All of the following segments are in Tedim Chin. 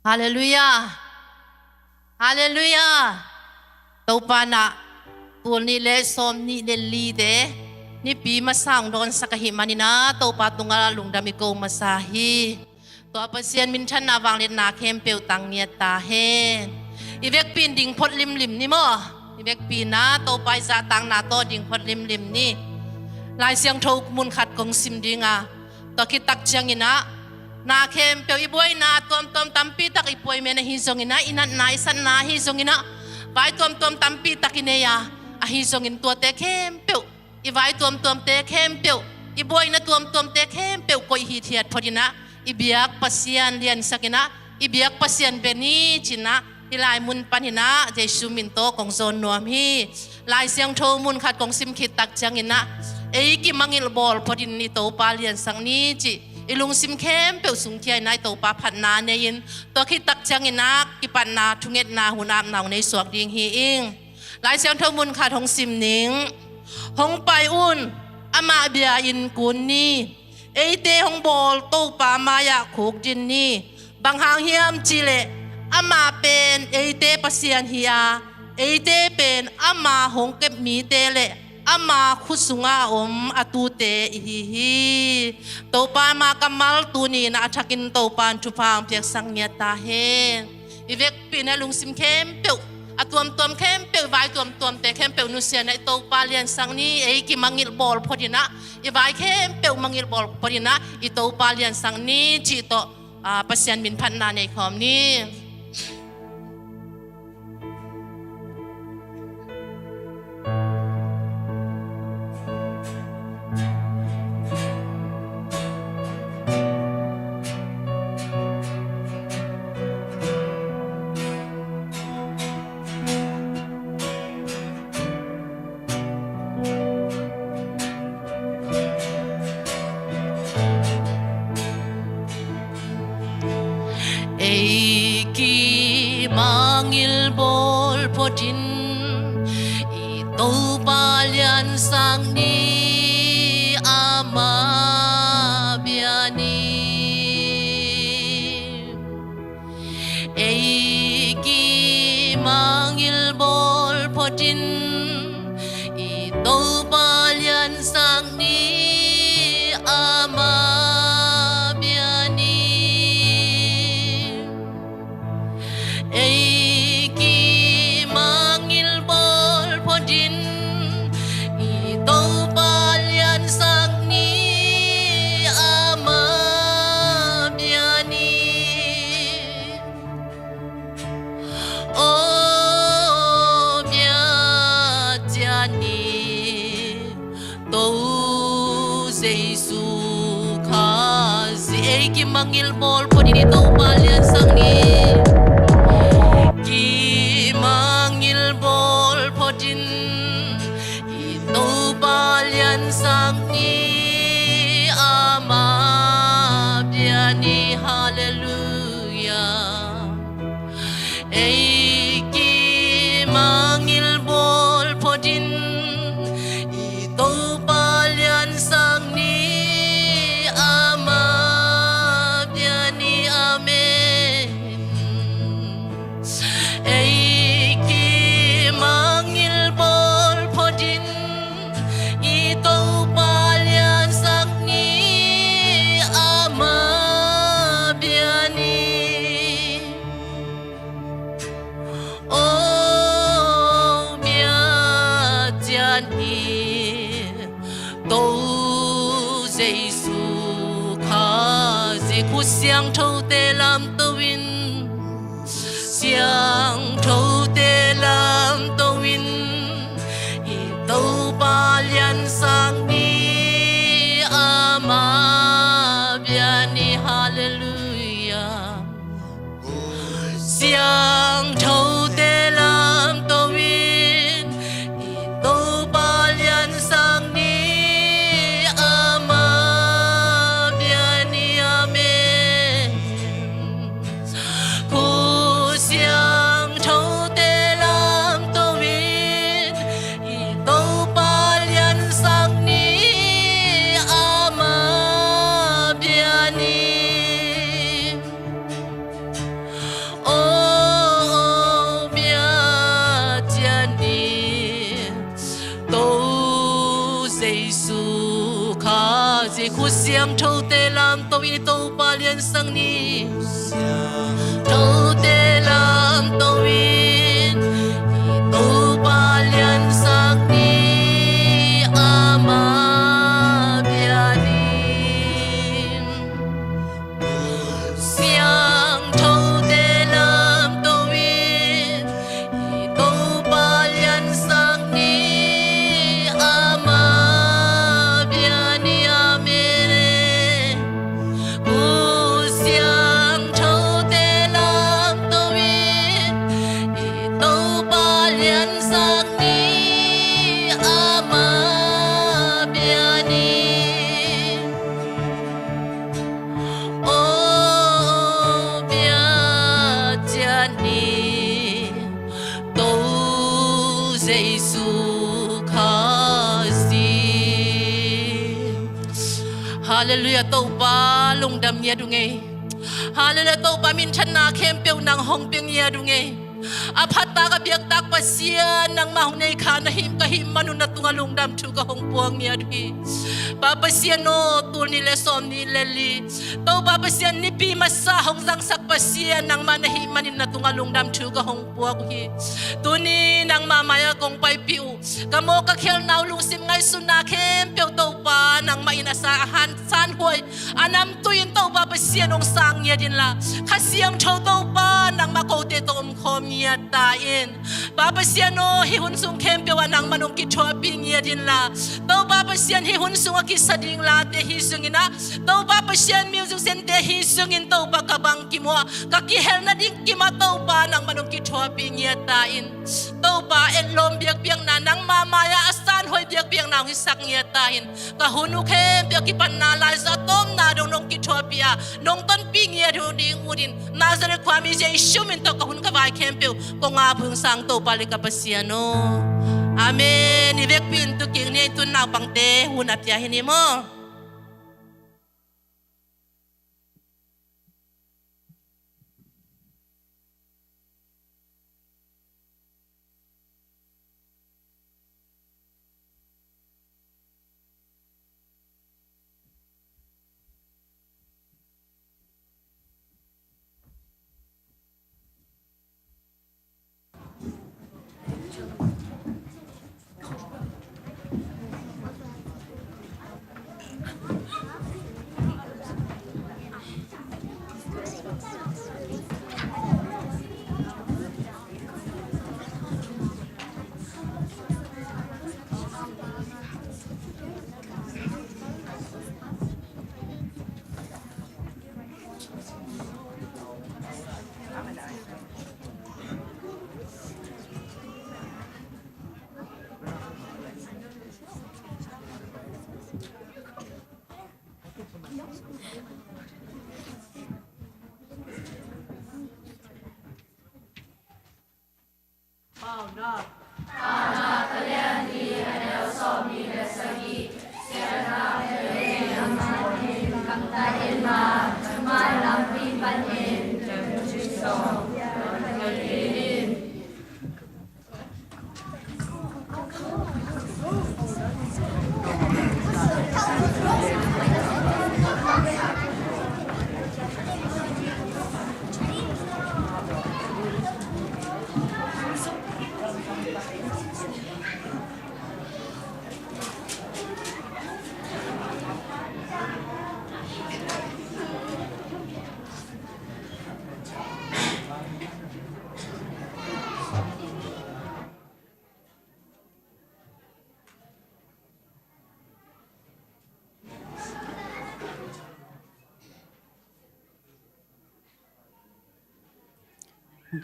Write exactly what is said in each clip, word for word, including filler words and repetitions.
Halleluiah. Halleluiah. Topa in ah tul nih le sawm nih le lite Nipi masa hong dawnsak ahih manin ah Topa tungah lungdam i ko masa hi. Tua Pasian minthanna vangliatna khempeuh tang ngiat ta hen. I vekpi in ding phot limlim ni maw? I vekpi in ah Topa i zahtakna tawh ding phot limlim ni. Lai Siangtho mun khat kong sim ding a, tua khit tak ciangin ah na khempeuh i buaina tuamtuam tampi tak, i puai men ahi zongin ah, i natna i satna ahi zongin ah, vai tuamtuam tampi tak i nei a, ahi zongin tuate khempeuh, i vai tuamtuamte khempeuh, i buaina tuamtuamte khempeuh koih hithiat phot in ah, i biak Pasian liansak in ah, i biak Pasian be ni ci-in ah, hih lai mun panin ah Jesu min tawh kong zawn nuam hi. Lai Siangtho mun khat kong sim khit tak ciangin ah, ei kimangngilh bawl phot in i Topa liansak ni cih i lungsim khempeuh sungkhia in ah, i Topa phatna nei in, tua khit tak ciangin ah kipatna thungetna hun apna hong nei suak ding hi ing. Lai Siangtho mun khat hong sim ning. Hong pai un, amah bia-in kun ni. Eite hong bawl Topa mai-ah khukdin ni. Bang hang hiam cih leh amah pen eite Pasian hi a, eite pen ama hong kep mite le ama khut sunga om a tuute i hi hi. Topa' kammal tuni-in a thakin Topa'n thupha hong piaksak ngiat ta hen. I vekpi in ah lungsim khempeuh, a tuamtuam khempeuh, i vai tuamtuamte khempeuh nusia in ah i Topa liansak ni. Ei kimangngilh bawl phot in ah, i vai khempeuh mangngilh bawl phot in ah i Topa liansak ni cih tawh, ah, Pasian min phatna nei khawm ni. Ei kimangngilh bawl phot in, i Topa liansak ni, ama bia ni. Ei kimangngilh bawl phot in, i Topa liansak ni, ama bia ni. Ei kimangngilh bawl phot in, i Topa liansak ni, ama bia ni. Aw biacian ni, Topa Jesu Khazih. Ei kimangngilh bawl phot in, i Topa liansak ni. Kimangngilh bawl phot in, i Topa liansak ni, ama bia ni. Halleluiah. Ei kimangngilh bawl phot in, i Topa liansak ni, ama bia ni. Amen. Ei kimangngilh bawl phot in, i Topa liansak ni, ama bia ni. Aw biacian ni, Topa Jesu Khazih. Khut siangthote lamto in, siangthote lamto in, i Topa liansak ni, ama bia ni. Halleluiah. Siangthote lamto in, i Topa liansak ni, ama bia ni. Amen. Khut siangthote lamto in, i Topa liansak ni, ama bia ni. Siangthote lamto in i Topa liansak ni. Siangthote lamto in i Topa liansak ni, ama biakin. Siangthote lamto in i Topa liansak ni, ama bia ni, amen. Siangthote lamto in i Topa liansak ni, ama bia ni. Aw biaciat ni, Topa Jesu Khazih. Halleluiah, Topa lungdam ngiat ung ei. Halleluiah, Topa minthanna khempeuh nang hong pia ngiat ung ei. A phattak a biaktak Pasian, nangmah hong nei kha na hih ka hih manun na tungah lungdam thu ka hong puak ngiat uh hi. Pa Pasian aw, tul nih le sawmnih le li, Topa Pasian, nipi masa hong zangsak Pasian, nangmah na hih manin na tungah lungdam thu ka hong puak uh hi. Tuni nangmah mai-ah kong paipih uh, ka mawk ka khelhna uh, lungsim ngaihsutna khempeuh Topa nangmah in a sa-, a han sanhuai a namtui in Topa Pasian hong sang ngiat inla, Kha Siangtho Topa nangmah kote tawh omkhawm ngiat ta in. Pa Pasian aw, hih hun sung khempeuh ah nangmah hong kithuahpih ngiat inla, Topa Pasian, hih hun sung a kisa ding late hi sungin ah, Topa Pasian, music center hi sungin Topa ka bangkim uh ah, ka kihelna ding kim ah Topa nangmah hong kithuahpih ngiat ta in. Topa etlawm biakpiakna, nangmah mai-ah a sanhuai biakpiakna hong hisak ngiat ta in. Ka hun uh khempeuh a kipatna laiza a tawpna dong nong kithuahpih a, nong tonpih ngiat uh ding ut in, Nazareth khuami Jesu min tawh ka hun ka vai khempeuh kong ap uh hi ing, Topa le ka Pasian aw. Amen. I vekpi in tu kik ni, tu naupangte hun a pia hi ni maw.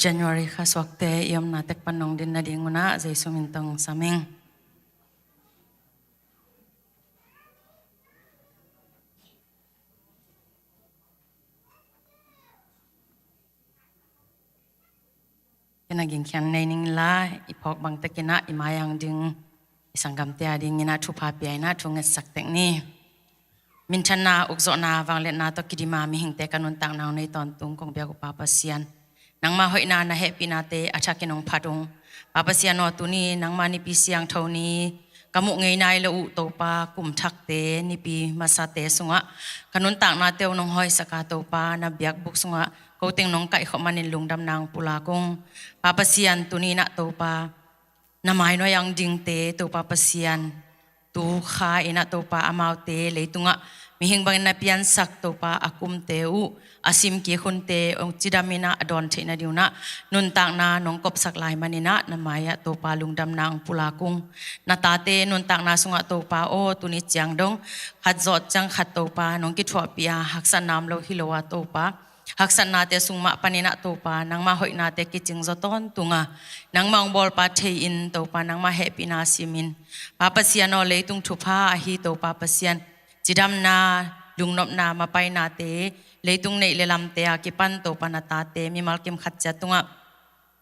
January kha suakte i omna tek pan nong din nading un ah Jesu min tawh sam ing. Ken a gingkhian nei ning la, i phawk bang tekin ah i mai-ah ding, i sanggamte a dingin ah thupha pia in ah thu ngetsak tek ni. Minthanna, ukzawhna, vangliatna tawh kidim a mihingte ka nuntakna hong nei tawntung kong biak uh Pa Pasian, nangma hoihna, na hehpihnate a thakin hong phat ung. Pa Pasian aw, tuni nangma Nipi Siangtho ni, ka muh ngei nai lo uh Topa, kum thakte, nipi masate sungah ka nuntaknate uh nong hawisak a Topa, na biakbuk sungah ko teng nong kaihkhop manin lungdamna hong pulak ung. Pa Pasian, tuni-in ah Topa, na mai nuai-ah hong dingte Topa Pasian, tu kha-in ah Topa, amaute leitungah mihing bangin na piansak Topa, a kumte uh, a simkik hunte hong cidam-in ah a dawn theih nading un ah nuntakna nong kopsak lai manin ah na mai-ah Topa lungdamna hong pulak ung. Na tate nuntakna sungah Topa aw, tuni ciang dong khat zawh ciang khat Topa nong kithuahpih a, haksatna om lo hi lo a Topa, haksatnate sung mah panin ah Topa, nangmah hoihnate kicing zaw tawntung a, nangmah hong bawlpa thei-in Topa, nangmah hehpihna simin, Pa Pasian aw, leitung thupha ahi Topa Pasian, cidamna, lungnopna, mapainate, leitung neih le lamte a kipan Topa, na tate mimal kim khat ciat tungah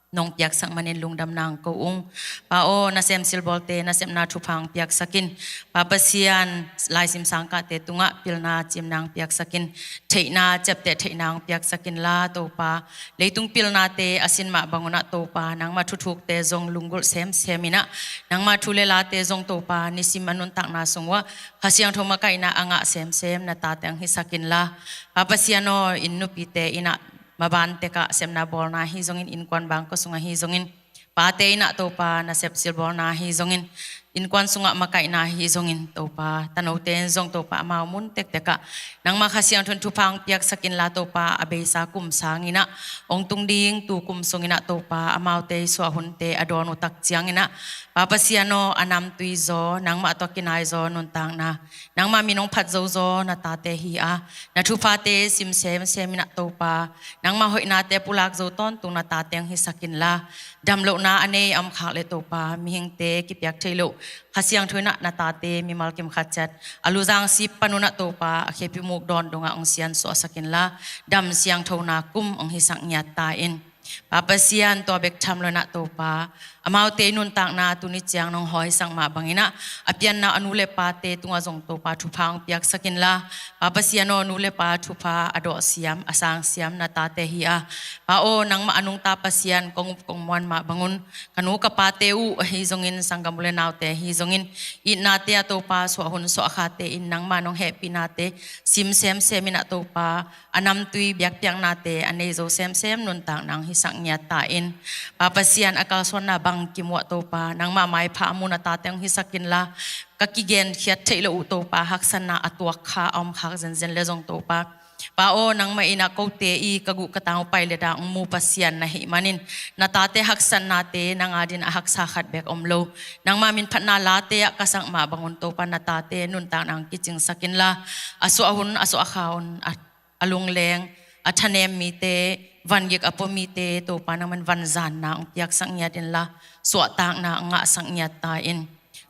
nong piaksak manin lungdamna hong ko ung. Pa aw, nasem silbawlte nasepna thupha hong piaksak in. Pa Pasian, laisim sangkahte tungah pilna cimna hong piaksak in. Theihna, ciapteh theihna hong piaksak inla Topa, leitung pilnate a sin mah bangun ah Topa, nangmah thuthukte zong lunggulh semsem in ah, nangmah thu le late zong Topa, nisim a nuntakna sung uah Kha Siangtho makaihna a ngah semsem na tate hong hisak inla, Pa Pasian aw, inn nupite in ah maban tekah sepna bawlna ahi zongin, innkuan bangkua sung ahi zongin, pate in ah Topa nasep silbawlna ahi zongin, innkuan sungah makaihna ahi zongin Topa, tanote in zong Topa amau mun tektekah nangmah Kha Siangtho in thupha hong piaksak inla Topa, a beisa kum sangin ah hong tung ding tu kum sungin ah Topa, amaute i suah hunte a dawn uh tak ciangin ah, Pa Pasian aw, a namtui zaw, nangmah tawh kinai zaw nuntakna, nangmah min hong phat zozaw na tate hi a, na thuphate sim semsem in ah Topa, nangmah hoihnate pulak zo tawntung na tate hong hisak inla, damlohna a nei a omkhak le Topa, mihingte kipiak thei loh Kha Siangtho in ah na tate mimal kim khat ciat a luzang sip panun ah Topa, a khepi muk dawn dongah hong siansuahsak inla, dam siangthona kum hong hisak ngiat ta in. Pa Pasian, tua bek tham lo in ah Topa, amaute i nuntakna tuni ciang nong hawisak mah bangin ah, a pianna a nu le pate tungah zong Topa thupha hong piaksak inla, Pa Pasian aw, nu le pa thupha a dawhsiam a sangsiam na tate hi a, Pa aw, nangmah a nungta Pasian kong up kong muan mah bangun, ka nu ka pate uh ahi zongin, sanggam u le naute ahi zongin, itnate ah Topa, suah hun suah khate in nangmah nong hehpihnate sim semsem in ah Topa, a namtui biakpiaknate a nei zo semsem nuntakna hong hisak ngiat ta in. Pa Pasian, a kalsuanna bangkim uh ah Topa, nangmah maipha a mu na tate hong hisak inla, ka kigenkhiat theih loh uh Topa, haksatna a tuak kha a omkhak zenzen le zong Topa, Pa aw, nangmah in ah kote i ka guh ka tang uh pai le dang hong mu Pasian na hih manin, na tate haksatnate nang adin a haksa khat bek om lo, nangmah min phatna late ah ka sak mah bangun Topa, na tate nuntakna hong kicingsak inla, a suah hun a suah kha un a a lungleng, a thanem mite, vangik a pua mite Topa, nangman vanzanna hong piaksak ngiat inla, suahtakna hong ngahsak ngiat ta in.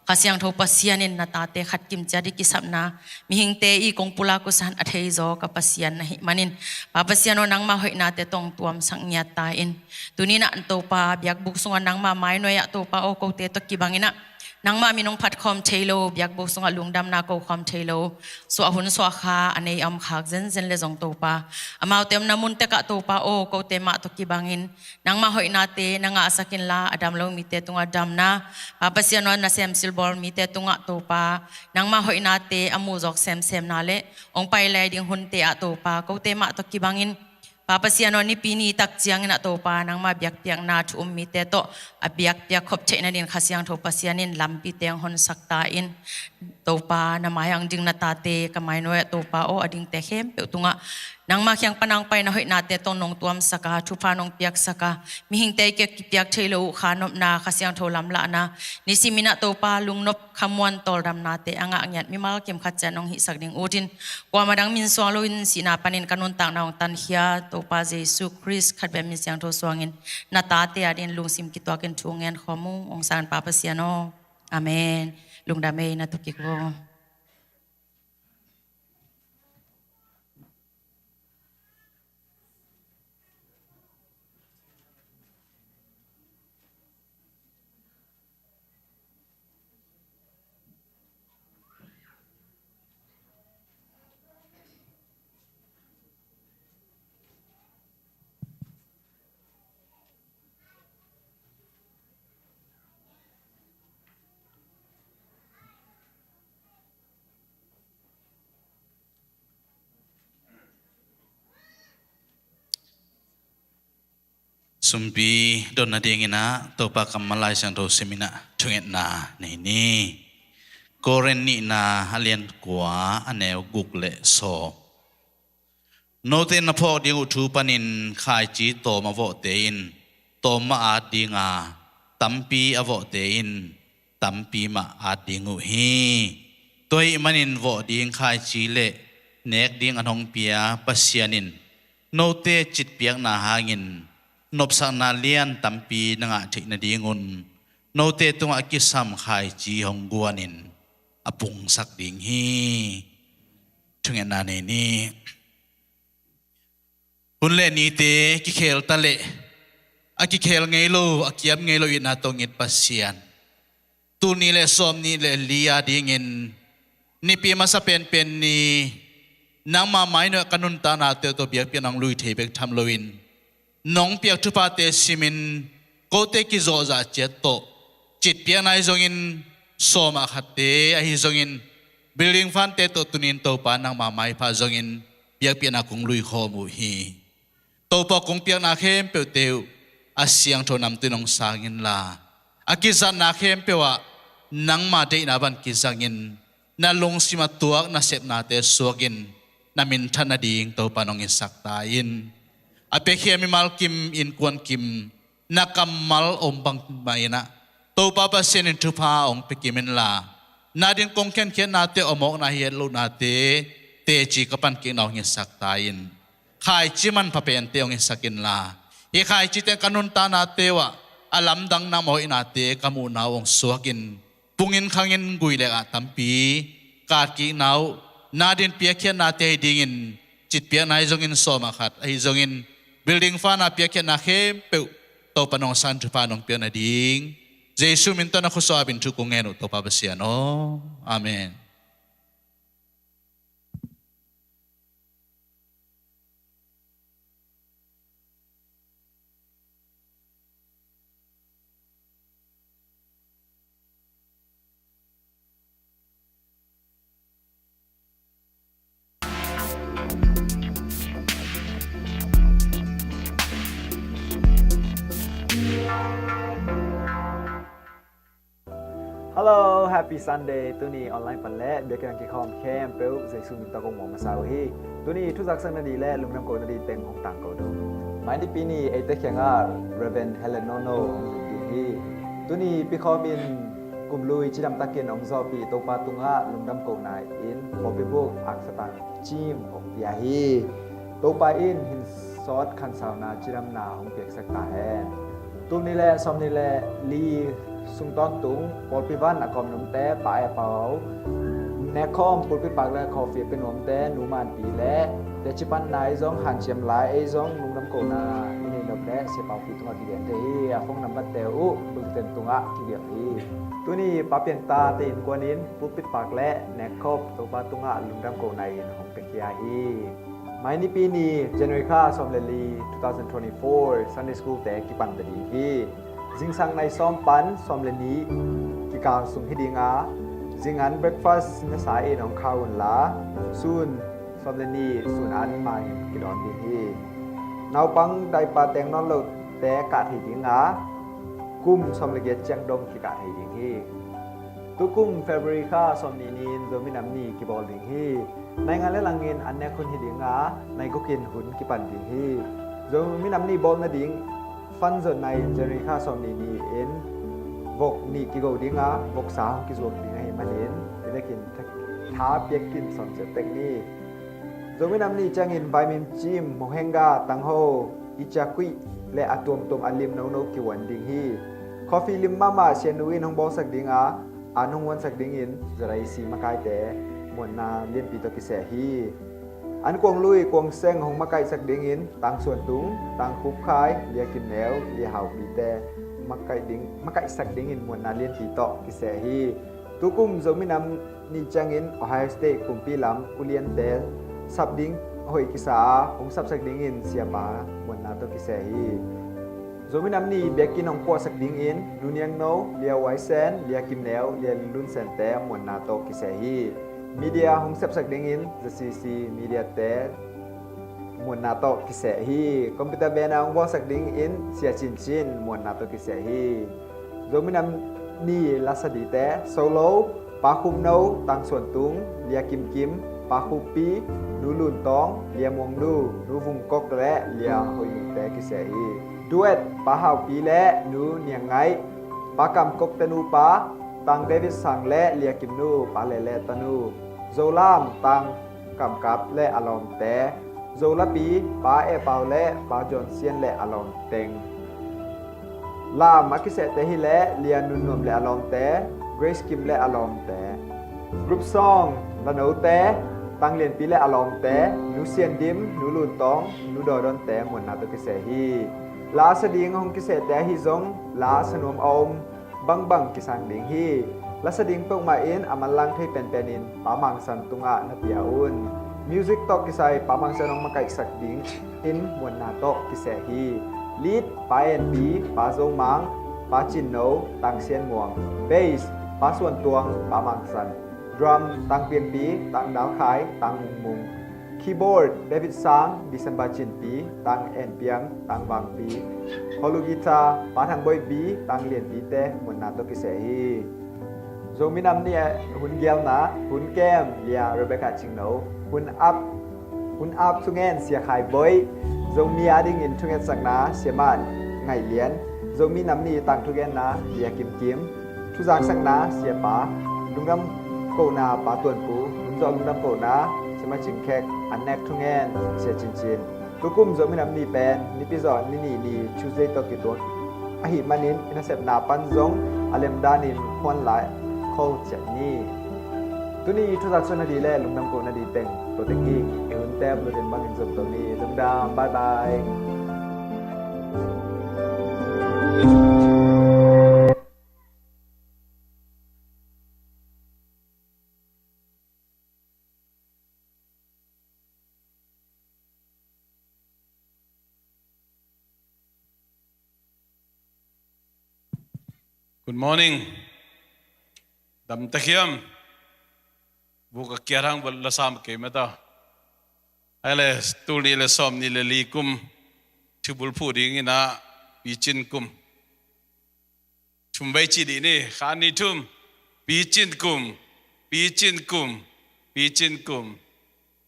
Kha Siangtho Pasian in na tate khat kim ciat i kisapna, mihingte i kong pulak uh san a thei zaw ka Pasian na hih manin, Pa Pasian aw, nangmah hoihnate tawh hong tuamsak ngiat ta in. Tuni in ah Topa, biakbuk sungah nangmah mai nuai-ah Topa aw, kote tawh kibangin ah nangmah min hong phat khawm thei lo, biakbuk sungah lungdamna ko khawm thei lo, suah hun suah kha a nei a omkhak zenzen le zong Topa, amaute omna mun tekah Topa aw, kote mah tawh kibangin nangmah hoihnate na ngahsak inla, a dam lo mite tungah damna, Pa Pasian aw, nasem silbawl mite tungah Topa, nangmah hoihnate a muhzawk semsemna le hong pai lai ding hunte ah Topa, kote mah tawh kibangin, Pa Pasian aw, nipi ni tak ciangin ah Topa, nangmah biakpiakna thu um mite tawh a biakpiak khop theih nadin Kha Siangtho Pasian in lampite hong honsak ta in. Topa, na mai-ah hong ding na tate ka mai nuai-ah Topa aw, a dingte khempeuh tungah nangmah kiang pan hong pai na hoihnate tawh nong tuamsak a, thupha nong piaksak a, mihingte i kipiak thei lo uh khanopna, Kha Siangtho lamlahna, nisim in ah Topa lungnop khamuan tawldamnate a ngah ngiat mimal kim khat ciat nong hihsak ding utin, kuamah dang min suang loin sihna panin ka nuntakna hong tankhia Topa Jesu Khrist khat bek min siangtho suangin na tate adin lungsim kituakin thu hong ngen khawm ung, hong sang Pa Pasian aw. Amen. Lungdam ei, na tu kik vo. Sumpi dotna dingin ah Topa kammal Lai Siangtho simin ah thungetna nei ni. Korin nihna a lian kua a neu guk le sawm. Note na phawk ding uh thu panin khaici tawm a vawhte in tawm mah at dinga, tampi a vawhte in tampi mah at ding uh hi. Tua ahih manin vawh ding khaici le nek ding a hong pia Pasian in note citpiakna hangin nopsakna lian tampi na ngah theih nadingun note tungah kisam khaici hong guanin a pungsak ding hi. Thungetna nei ni. Hun le nite kikhel ta leh a kikhel ngei lo, a kiam ngei lo itna tawh ngit Pasian. Tul nih le sawm nih le li a dingin nipi masa penpen ni nangma mainuah ka nuntaknate tawh biakpiakna hong lui thei bek tham loin nong piak thuphate simin kote kizawhzah ciat tawh citpiakna ahi zongin sawm ah khatte ahi zongin building fund-te tawh tunin Topa nangma maipha zongin biakpiakna kong lui khawm uh hi. Topa kong piakna khempeuhte uh a siangtho namtui in hong sang inla, a kizatna khempeuh ah nangma deihna bang kizangin na lungsim a tuak na sepnate suakin na minthan nading Topa in hong hisak ta in. A piakhia mimal kim innkuan kim na kammal om bang mah in ah Topa Pasian in thupha hong pia kim inla, na ding kong khenkhiatnate, a mawkna hi het lohnate teci ka pan kikna hong hisak ta in. Khaici manpha pente hong hisak inla, hih khaicite ka nuntaknate uh ah a lamdang nangma hoihnate ka muhna uh hong suakin pungin khangin guilek ah tampi katkikna uh, na ding piakkhiatnate ahi dingin citpiakna ahi zongin sawm ah khat ahi zongin building fund a piakkhiatna khempeuh Topa in hong sang thupha in hong piak nading Jesu min tawh na khuasuah a bin thu kong ngen uh Topa Pasian aw. Amen. Hello, happy Sunday. Tuni online pan le biakinn kikhawm khempeuh Jesu min tawh kong muang masa uh hi. Tuni thuzak sakna ding le lungdam kohna ding teng hong tangko ding. Mai nipi ni eite kiangah Reverend Helen Nono hong zong ding hi. Tuni pikhawm in kumlui cidam takin hong zawhpih Topa tungah lungdam kohna in pawlpi buk aksa tang cim hong pia hi. Topa in hinsawt khansauna cidamna hong piaksak ta hen. Tul nih le sawm nih le li sung tawntung pawlpi van a kawm nuamte, pa e pau, nekkhawm pulpit pak le khawfi a pia nuamte, nu Manpi le teci pan nai zong hanciam lai ei zong lungdam kohna i nei nop le Sia Pau Pi tungah kigen thei hi. A phone number te uh bulletin tungah kigelh hi. Tuni Pa Piang Ta te innkuan in pulpit pak le nekkhawm Topa tungah lungdam kohna in hong piakhia hi. Mai nipi ni January kha sawm le li, two thousand twenty-four, Sunday School te kipan ta ding hi. Zingsang nai sawm pan sawm le nih kikal sung hi ding a, zingan breakfast nasa in hong khau unla, sun sawm le nih sun an mah in kidawn ding hi. Naupang diaper teng nawn lote kah thei ding a, kum sawm le giat ciang dong kikah thei ding hi. Tukum February kha sawm nih ni-in Zomi Nam Ni kibawl ding hi. Nai nga le langin an nek hun hi ding a, nai gukin hun kipan ding hi. Zomi Nam Ni bawl nading fund zonna in January kha sawm nih ni-in vok nih kigo ding a, voksa hong kizuak ding ahih manin i vekin tha piakin sawm ciat tek ni. Zomi Nam Ni ciangin vaimim cim, mohenga, tangho, icia kuih le a tuamtuam a lim nono kihuan ding hi. Coffee lim mahmah sianu in hong bawlsak ding a, an hong huansak dingin Zoraisi makaite muanna lianpi tawh kiseh hi. An kuang lui kuang seng hong makaihsak dingin Tang Suan Tung, Tang Khup Khai, Lia Kim Neu, Lia Hau Pite makaih ding, makaihsak dingin muanna lianpi tawh kiseh hi. Tukum Zomi Nam Ni ciangin Ohio State kumpi lam uliante sap ding hoih kisa a, hong sapsak dingin siapa muanna tawh kiseh hi. Zomi Nam Ni biakinn hong puahsak dingin Nu Niang No, Lia Wai Sen, Lia Kim Neu, Lia Lun Sen te muanna tawh kiseh hi. Media hong sepsak dingin Z C C Media te muanna tawh kiseh hi. Computer band a hong bawlsak dingin Sia Cin Cin muanna tawh kiseh hi. Zomi Nam Ni lasa dite: Solo, Pa Khum No, Tang Suan Tung, Lia Kim Kim, Pa Khup Pi, Nu Lun Tawng, Lia Muang Nu, Nu Vung Kok le Lia Hoi Nung te kiseh hi. Duet: Pa Hau Pi le Nu Niang Ngaih, Pa Kam Kok Tanu Pa, Tang David Sang le Lia Kim Nu, Pa Le le Tanu. Zolam: Tang Kam Kap le a lawmte. Zolapi: Pa E Pau le Pa John Sian le a lawmteng. Lam a kisehte hi leh Lia Nun Nuam le a lawmte, Grace Kim le a lawmte. Group song: Lanote, Tang Lian Pi le a lawmte, Nu Sian Dim, Nu Lun Tawng, Nu Daw Dawn te muanna tawh kiseh hi. Lasa ding hong kisehte ahi zong lasa nuam a om bangbang kisang ding hi. Lasa ding peuhmah in a manlang thei penpenin Pa Mang San tungah na pia un. Music tawh kisai Pa Mang San hong makaihsak dingin muanna tawh kiseh hi. Lead: Pa En Pi, Pa Zo Mang, Pa Cin No, Tang Sian Muang. Bass: Pa Suan Tuang, Pa Mang San. Drum: Tang Piang Pi, Tang Dal Khai, Tang Mung Mung. Keyboard: David Sang, December Cin Pi, Tang En Piang, Tang Vang Pi. Hollow guitar: Pa Thang Boih Pi, Tang Lian Pi te muanna tawh kiseh hi. Zomi Nam Ni hun gialna, hun kem, Lia Rebecca Cing No. Hun ap, hun ap thungen, Sia Khai Boih. Zomi adingin thungetsakna, Sia Mah Ngaih Lian. Zomi Nam Ni tangthu genna, Lia Kim Kim. Thuzaksakna, Siapa. Lungdam kohna, Pa Tuan Pu. Hun zawh lungdam kohna, Sia Mah Cing Khek. An nek thungen, Sia Cin Cin. Tukum Zomi Nam Ni pen Nipi Zaw Ni Nih ni Tuesday tawh kituak ahih manin i nasepna pan zong a lemdanin khuan lai khol ciat ni. Tuni thuzak suah nading le lungdam koh nading teng tua teng hi. I hunte upload in bangin zom to ni. Lungdam, bye bye. Good morning. Dam ta hiam? Vuk a kiat hang bel la sam kei mah ta. Ai le, tul nih le sawm nih le li kum thubul phuh ding in ah, Pi Cin kum. Thum vei ci dih ni, kha ni thum. Pi Cin kum, Pi Cin kum, Pi Cin kum.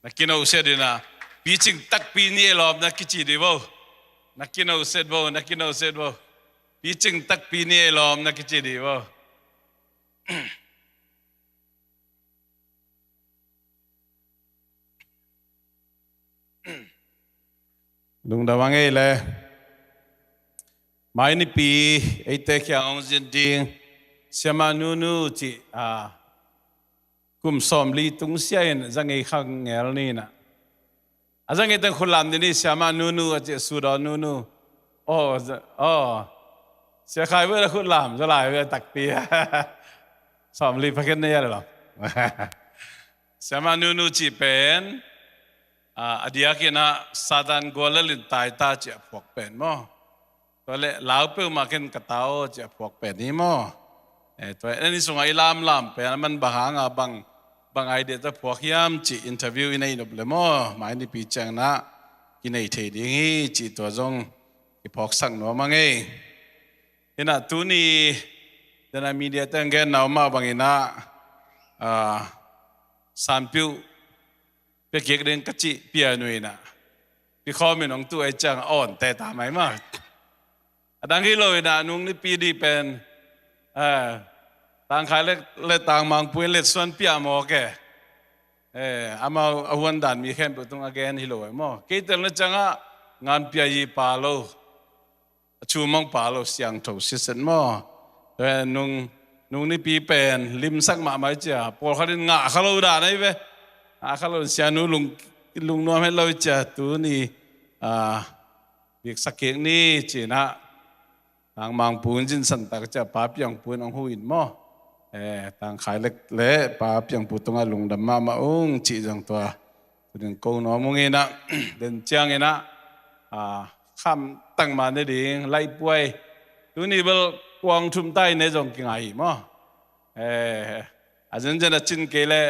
Na kino set in ah, Pi Cing takpi ni e lawm na kici dih vo. Na kino set vo, na kino set vo. Pi Cing takpi ni e lawm na kici dih vo. Lungdam a ngei le. Mai nipi eite kiang hong zin ding Siamah Nunu cih, a, kum sawmli tung sia in zangei khang ngel ni na. A zangei teng khut lam dih ni, Siamah Nunu a cih, Sudaw Nunu. Aw, za-, aw. Sia Khai ve la khut lam, za lai ve takpi. Sawmli pakhet na ya lo. Siamah Nunu cih pen, a, a diak in ah Satan gual le lin tai ta cih a phuak pen maw. Tua le lau peuhmah ken ka ta aw cih a phuak pen hi maw. Eh, tua en i sungah i lamlam pen a man bang hanga bang, bang idea ta phuak hiam cih interview i nei nop le maw. Mai nipi ciang na kinei thei ding hi cih tua zong i phawksak nuam a ngei. Hi na tuni dena media teng gen nau mah bang in ah, a, sanpiuh pia kik ding ka cih pia nuih na. Pi Khawm in hong tuh ei ciang a awn te ta mai mah. A dang hi lo in ah nung nipi dih pen, eh, Tang Khai le, le Tang Mang Pu in let suan pia maw ke. Eh, amau a huan dan mi khempeuh tung a gen hi lo ei maw. Kei tel na ciang ah ngan pia yi pa lo. A cu mong pa lo siangtho siset maw. Tua nung, nung nipi pen limsak mahmah i cia. Pawlkhat in ngah kha lo dan ahi ve. Ngah kha lo sianu lung, lungnuam het lo i cia. Tuni, a, biksak kik ni ci-in ah Tang Mang Pu in zinsan tak cia, Pa Piang Pu in hong hu in maw. Eh, Tang Khai lek le Pa Piang Pu tungah lungdam mahmah ung cih zong tua. Tuni ko nuam ung in ah, den ciang in ah, a, kham tang mah ne ding, laihpuai. Tuni bel kuang thum tai ne zong kingai hi maw. Eh, a zenzen a cin kei le,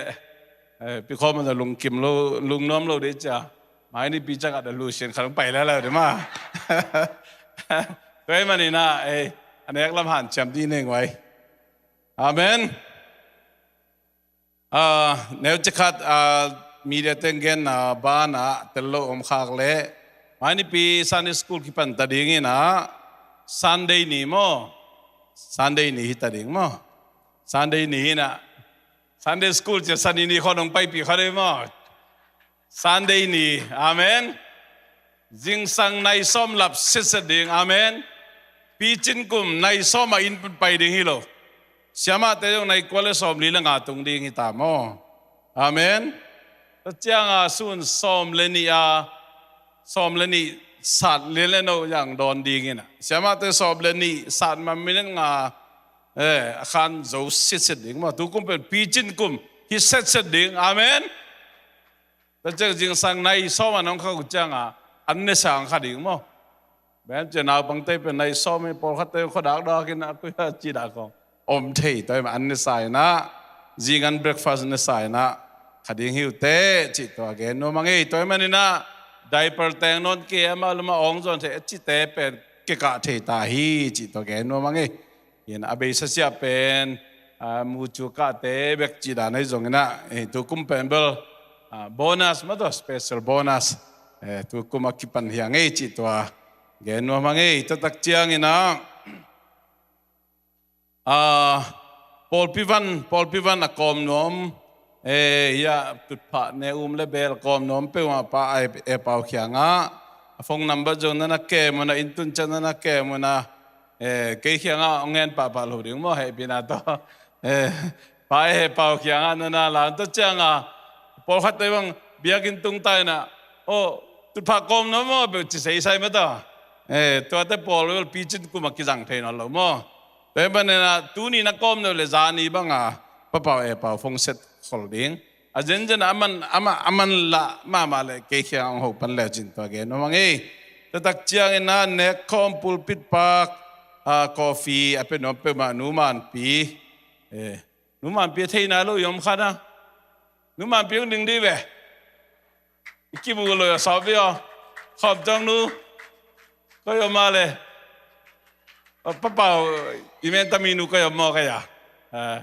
eh, Pi Khawm a lungkim lo, lungnuam lo dih cia. Mai nipi ciang a da lusian khat hong pai lala ding mah. Tua ahih manin ah, eh, a nek lam hanciam dih ning vai. Amen. Ah, neuci khat, ah, media teng gen, ah, banah tel lo om khak leh, mai nipi Sunday school kipan ta ding in ah, Sunday ni maw? Sunday ni hi ta ding maw? Sunday ni in ah, Sunday school ci a Sunday ni khawng hong paipih kha ding maw? Sunday ni. Amen. Zingsang nai sawm lap sitset ding. Amen. Picin kum nai sawm a inn pan pai ding hi lo. Siamahte zong nai kua le sawm li le nga tung ding hi ta maw? Amen. Tua ciang a sun sawm le nih a, sawm le nih sat lian le no zong dawn ding in ah, siamahte sawm le nih sat ma minute nga, eh, a khan zo sitset ding maw? Tu kum pen picin kum hi setset ding. Amen. Tua ciang zingsang nai sawm a nong khak uh ciang a, an ne sang kha ding maw? Bang hang hiam cih leh naupangte pen nai sawm hi, pawlkhatte khuadak dak in a, koi a ci dak khawng om thei. Tua ahih manin an ne sa in ah, zing an breakfast ne sa in ah, kha ding hi uh teh cih tua gen nuam ing ei. Tua ahih manin ah diaper teng nawn kei a, amau lam a awng zawn thei a cihte pen kikah thei ta hi cih tua gen nuam ing ei. In a beisa sia pen, ah, mucu kahte bek cih dan ahi zongin ah, eh, tu kum pen bel, ah, bonus mah tawh, special bonus. Eh, tu kum a kipan hi ing ei cih tua gen nuam ing ei. Tua tak ciangin ah, ah, pawlpi van, pawlpi van a kawm nuam, eh, ya, tutphah ne um le bel kawm nuam peuhmah Pa Aw Pau kiangah, a phone number zong na na kem un ah, inn tun ciang na na kem un ah, eh, kei kiangah hong ngen pahpah lo ding maw, hehpihna tawh. Eh, Pa Aw Pau kiangah na na la un. Tua ciang a, pawlkhatte bang biakinn tung ta in ah, aw, tutphah kawm nuam maw, bel ci seisai mah tawh. Eh, tuate pawl bel picin kum a kizang thei nawn lo maw? Tua ahih manin ah tuni na kawm nuam leh zani bang a Pa Aw Pau phone set khol ding. A zenzen a man, a man, a man lah mahmah leh kei kiang hong ho pan le cin tua gen nuam ing ei. Tua tak ciangin ah nekkhawm pulpit pak, ah, coffee a pia nuam peuhmah Nu Manpi. Eh, Nu Manpi a thei nai lo i om kha na. Nu Manpi hong ding dih ve. I kimu lo a sawt ve aw. Khawm tawng nu. Koi om a le. Pa Pau, i men tami nu koi om maw kei a. Eh.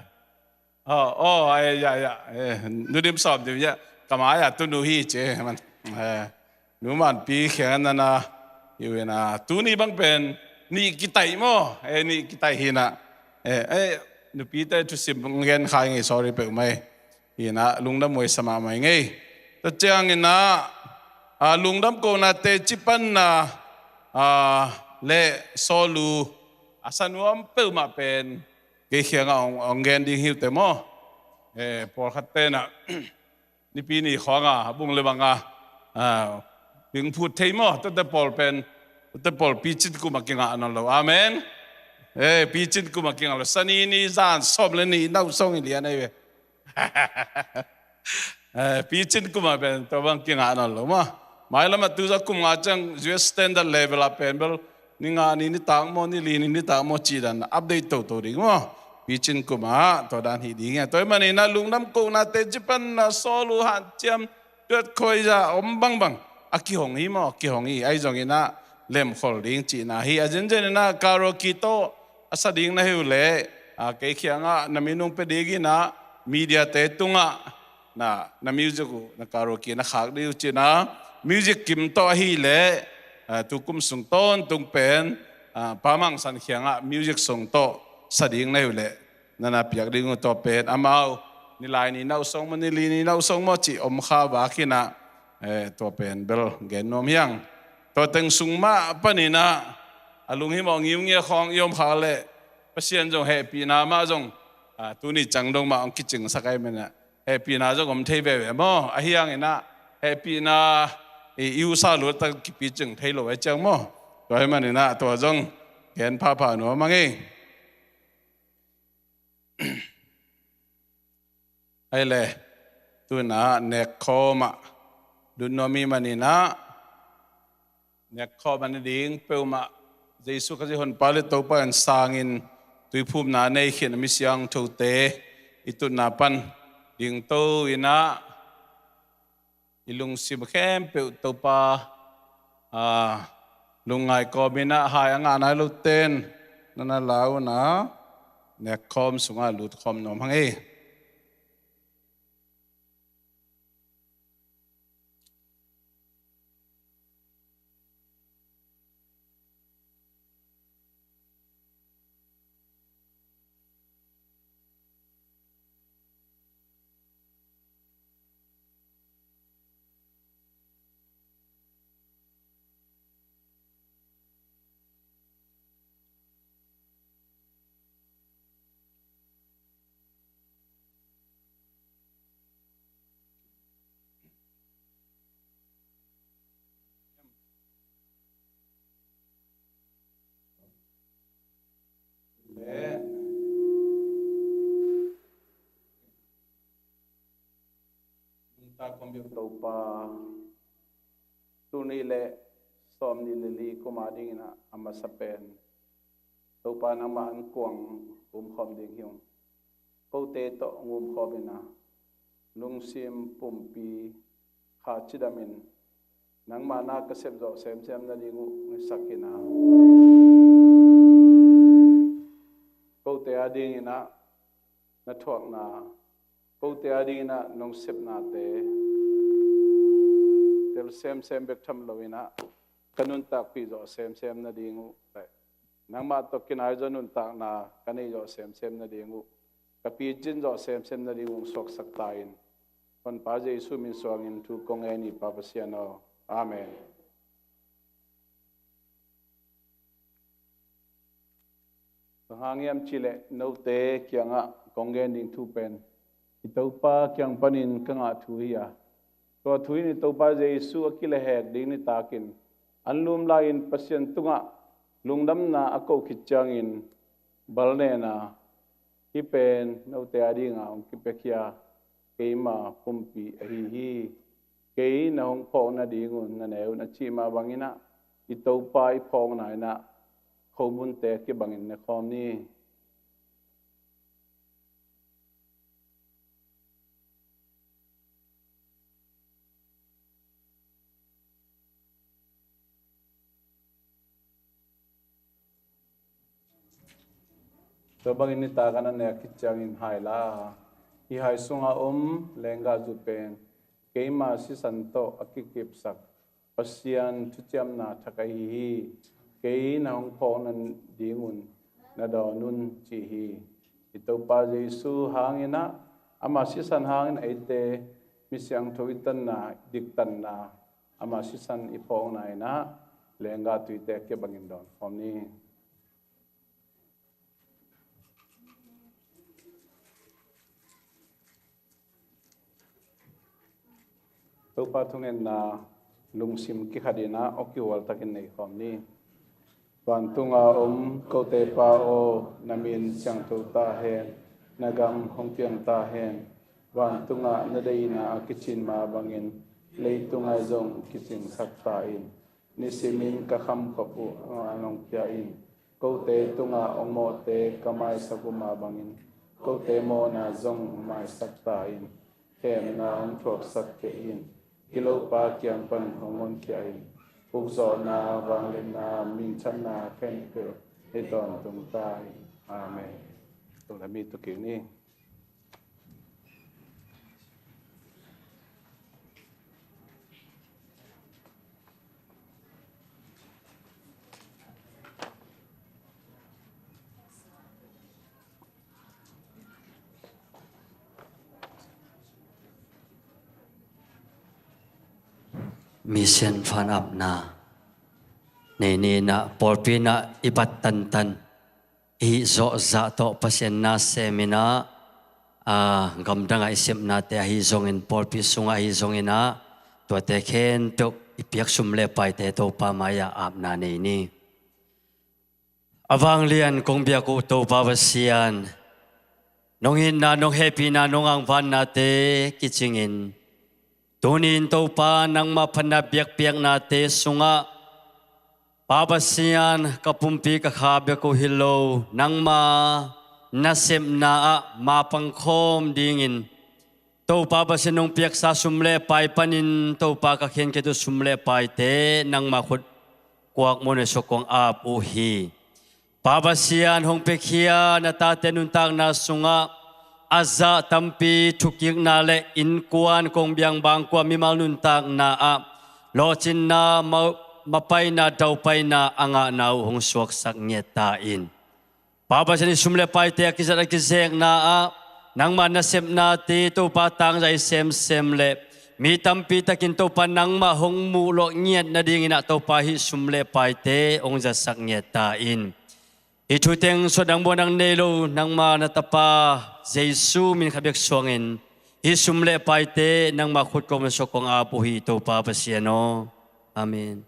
Aw, aw, ai, ya, ya. Eh, Nu Dim Sawm Dim, ya. Ka mai-ah tu nu hi ci man. Eh, Nu Manpi kiangah na na hi uh in ah, tuni bang pen nih kitaih maw? Eh, nih kitaih hi in ah. Eh, eh, nupite thusim gen kha ing ei, sorry peuhmah ei. Hi in ah, lungdam huai sa mahmah ing ei. Tua ciangin ah, ah, lungdam kohna teci panna, ah, le sawlu a sa nuam peuhmah pen kei kiangah hong, hong gen ding hi uh teh maw? Eh, pawlkhatte in ah, nipi ni khawng a, a bung le bang a, ah, ping phut thei maw? Tuate pawl pen, tuate pawl picin kum a kingah nawn lo. Amen. Eh, picin kum a kingah lo. Sani ni zan sawm le nih nau sawng i lian ahi ve. Eh, picin kum a pen tua bang kingah nawn lo maw? Mailam ah tu zah kum nga ciang U S standard level ah pen bel ni nga ni nitak maw, ni li ni nitak maw cih dan update toto ding maw? Picin kum ah tua dan hi ding e. Tua ahih manin ah lungdam kohna teci panna, sawlu hanciam, tuat khuaiza om bangbang a kihong hi maw? A kihong hi. Ahi zongin ah lemkhol ding cihna hi. A zenzen in ah karaoke tawh a sa ding na hi uh leh, ah, kei kiangah na minung pia ding in ah, media-te tungah na, na music uh, na karaoke na khak ding uh cih na, music kim tawh ahih leh, ah, tu kum sung tawntung pen, ah, Pa Mang San kiangah music song tawh sa ding na hi uh leh, na na piak ding uh. Tua pen amau nilai ni nau song maw, ni li ni nau song maw cih om kha vak in ah, eh, tua pen bel gen nuam hi ing. Tua teng sung mah panin ah a lunghimawh ngiungia khawng i om kha leh, Pasian zong hehpihna mah zong, ah, tuni ciang dong mah hong kicingsak ahih manin ah, hehpihna zong om thei veve maw? Ahi hangin ah hehpihna i, i usa lut tak kipicing thei lo ahih ciang maw? Tua ahih manin ah tua zong gen phapha nuam ing ei. Ahih leh, tu-in ah nekkhawm ah lut nuam i hih manin ah, nekkhawm ah na ding peuhmah, Jesu Khazih Honpa le Topa in sangin tuiphumna nei khin a mi siangthote i tutna pan dingto in ah, i lungsim khempeuh Topa, ah, lungngai kawmin ah hai a ngah nai lote'n na na la un ah, nekkhawm sungah lutkhawm nuam hang ei. Nungta kong biak Topa, tul nih le sawmnih le li kum a dingin ah a masa pen Topa nangmah an kuang umkhawm ding hi ung. Kote tawh ngumkhawm in ah, lungsim pumpi kha cidamin nangmah na ka sep zawh semsem nading uh ngisak in ah, kote a dingin ah na thuakna, kote a dingin ah nong sepnate tel semsem bek tham loin ah, ka nuntakpih zawh semsem nading uh le nangmah tawh kinai zaw nuntakna ka nei zawh semsem nading uh, ka picin zawh semsem nading uh suaksak ta in. Honpa Jesu min suangin thu kong ngen hi, Pa Pasian aw. Amen. Bang hang hiam cih leh note kiangah kong gen ding thu pen i Topa kiang panin ka ngah thu hi a, tua thu in i Topa Jesu a kilehhek ding nitakin an lum lai-in Pasian tungah lungdamna a koh khit ciangin bal nen a, hih pen note a dinga hong kipia keima pumpi ahi hi. Kei na hong phawk nadingun na ne un, a cih mah bangin ah, i Topa i phawkna in ah khomunte kibangin ne khawm ni. Tua bangin nitak a na nek khit ciangin hai la. Hih hai sunga om lenggahzu pen keima sisan tawh a kikipsak Pasian thuciamna thak ahi hi. Kei na hong phawk nadingun na dawn un, ci hi. I Topa Jesu hangin ah, ama sisan hangin eite mi siangtho i tanna, i diktanna, ama sisan i phawkna in ah lenggah tuite kibangin dawn khawm ni. Topa thungetna lungsim kikhat in ah aw kihual takin nei khawm ni. Vantunga om kote Pa aw, na min siangtho ta hen, na gam hong piang ta hen. Vantungah na deihna a kicin mah bangin leitungah zong kicingsak ta in. Nisimin ka khamkhop uh a nong pia in. Kote tungah ong mawhte ka maisak uh mah bangin kote mawhna zong maisak ta in. Hehna hong thuaksak kei in. Gilopa kiang pan hong honkhia in. Ukzawhna, vangliatna, minthanna khempeuh i tawntung ta in. Amen. Tung le mi tu kik ni. Mission fan apna nei ni in ah, pawlpi in ah i bat tantan i hih zawh zah tawh Pasian na sem in ah, a, gamdangah i sepnate ahi zongin, pawlpi sungah ahi zongin ah, tuate khempeuh i piak sum le paite Topa mai-ah apna nei ni. A vanglian kong biak uh Topa Pasian, nong itna, nong hehpihna, nong angvannate kicingin, tuni-in Topa nangmah phatna biakpiaknate sungah Pa Pasian, ka pumpi ka kha bek uh hi lo, nangma nasepna ah mapang khawm dingin Topa Pasian hong piaksa sum le pai panin Topa ka khenkhiat uh sum le paite nangmah khut kuak muan uh sungah kong ap uh hi. Pa Pasian hong piakhia na tate nuntakna sungah a zah tampi thukikna le innkuan kong biang bangkua mimal nuntakna ah lawhcinna ma-, mapaina daupaina a ngahna uh hong suaksak ngiat ta in. Pa Pasian, hih sum le paite a kizat a kizekna ah nangma nasepnate Topa tangzai semsem le mi tampi takin Topa nangmah hong muh lawh ngiat nadingin ah Topa hih sum le paite hong zatsak ngiat ta in. Hih thu teng suah dang buang dang nei lo nangma na Tapa Jesu min khat bek suangin hih sum le paite nangma khut kuak muan uh sungah kong ap uh hi, Topa Pasian aw. Amen.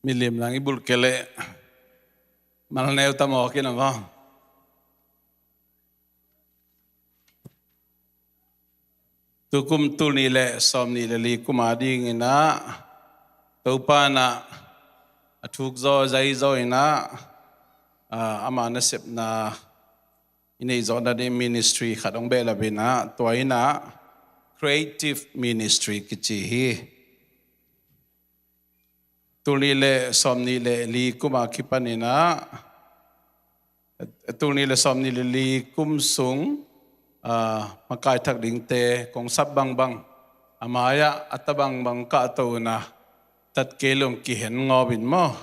Milim lang i bulh kei leh malneu ta mawk in a maw. Tukum tul nih le sawm nih le li kum a dingin ah Topa in ah a thuk zaw zai zaw in ah, ah, ama nasepna i neih zawh nading ministry khat hong behlap in ah, tua in ah Creative Ministry kici hi. Tul nih le sawm nih le li kum a kipan in ah, tul nih le sawm nih le li kum sung, ah, makai thak dingte kong sap bangbang, a mai-ah a ta bangbang kahto in ah, tat kei lo hong kihen ngawp in maw.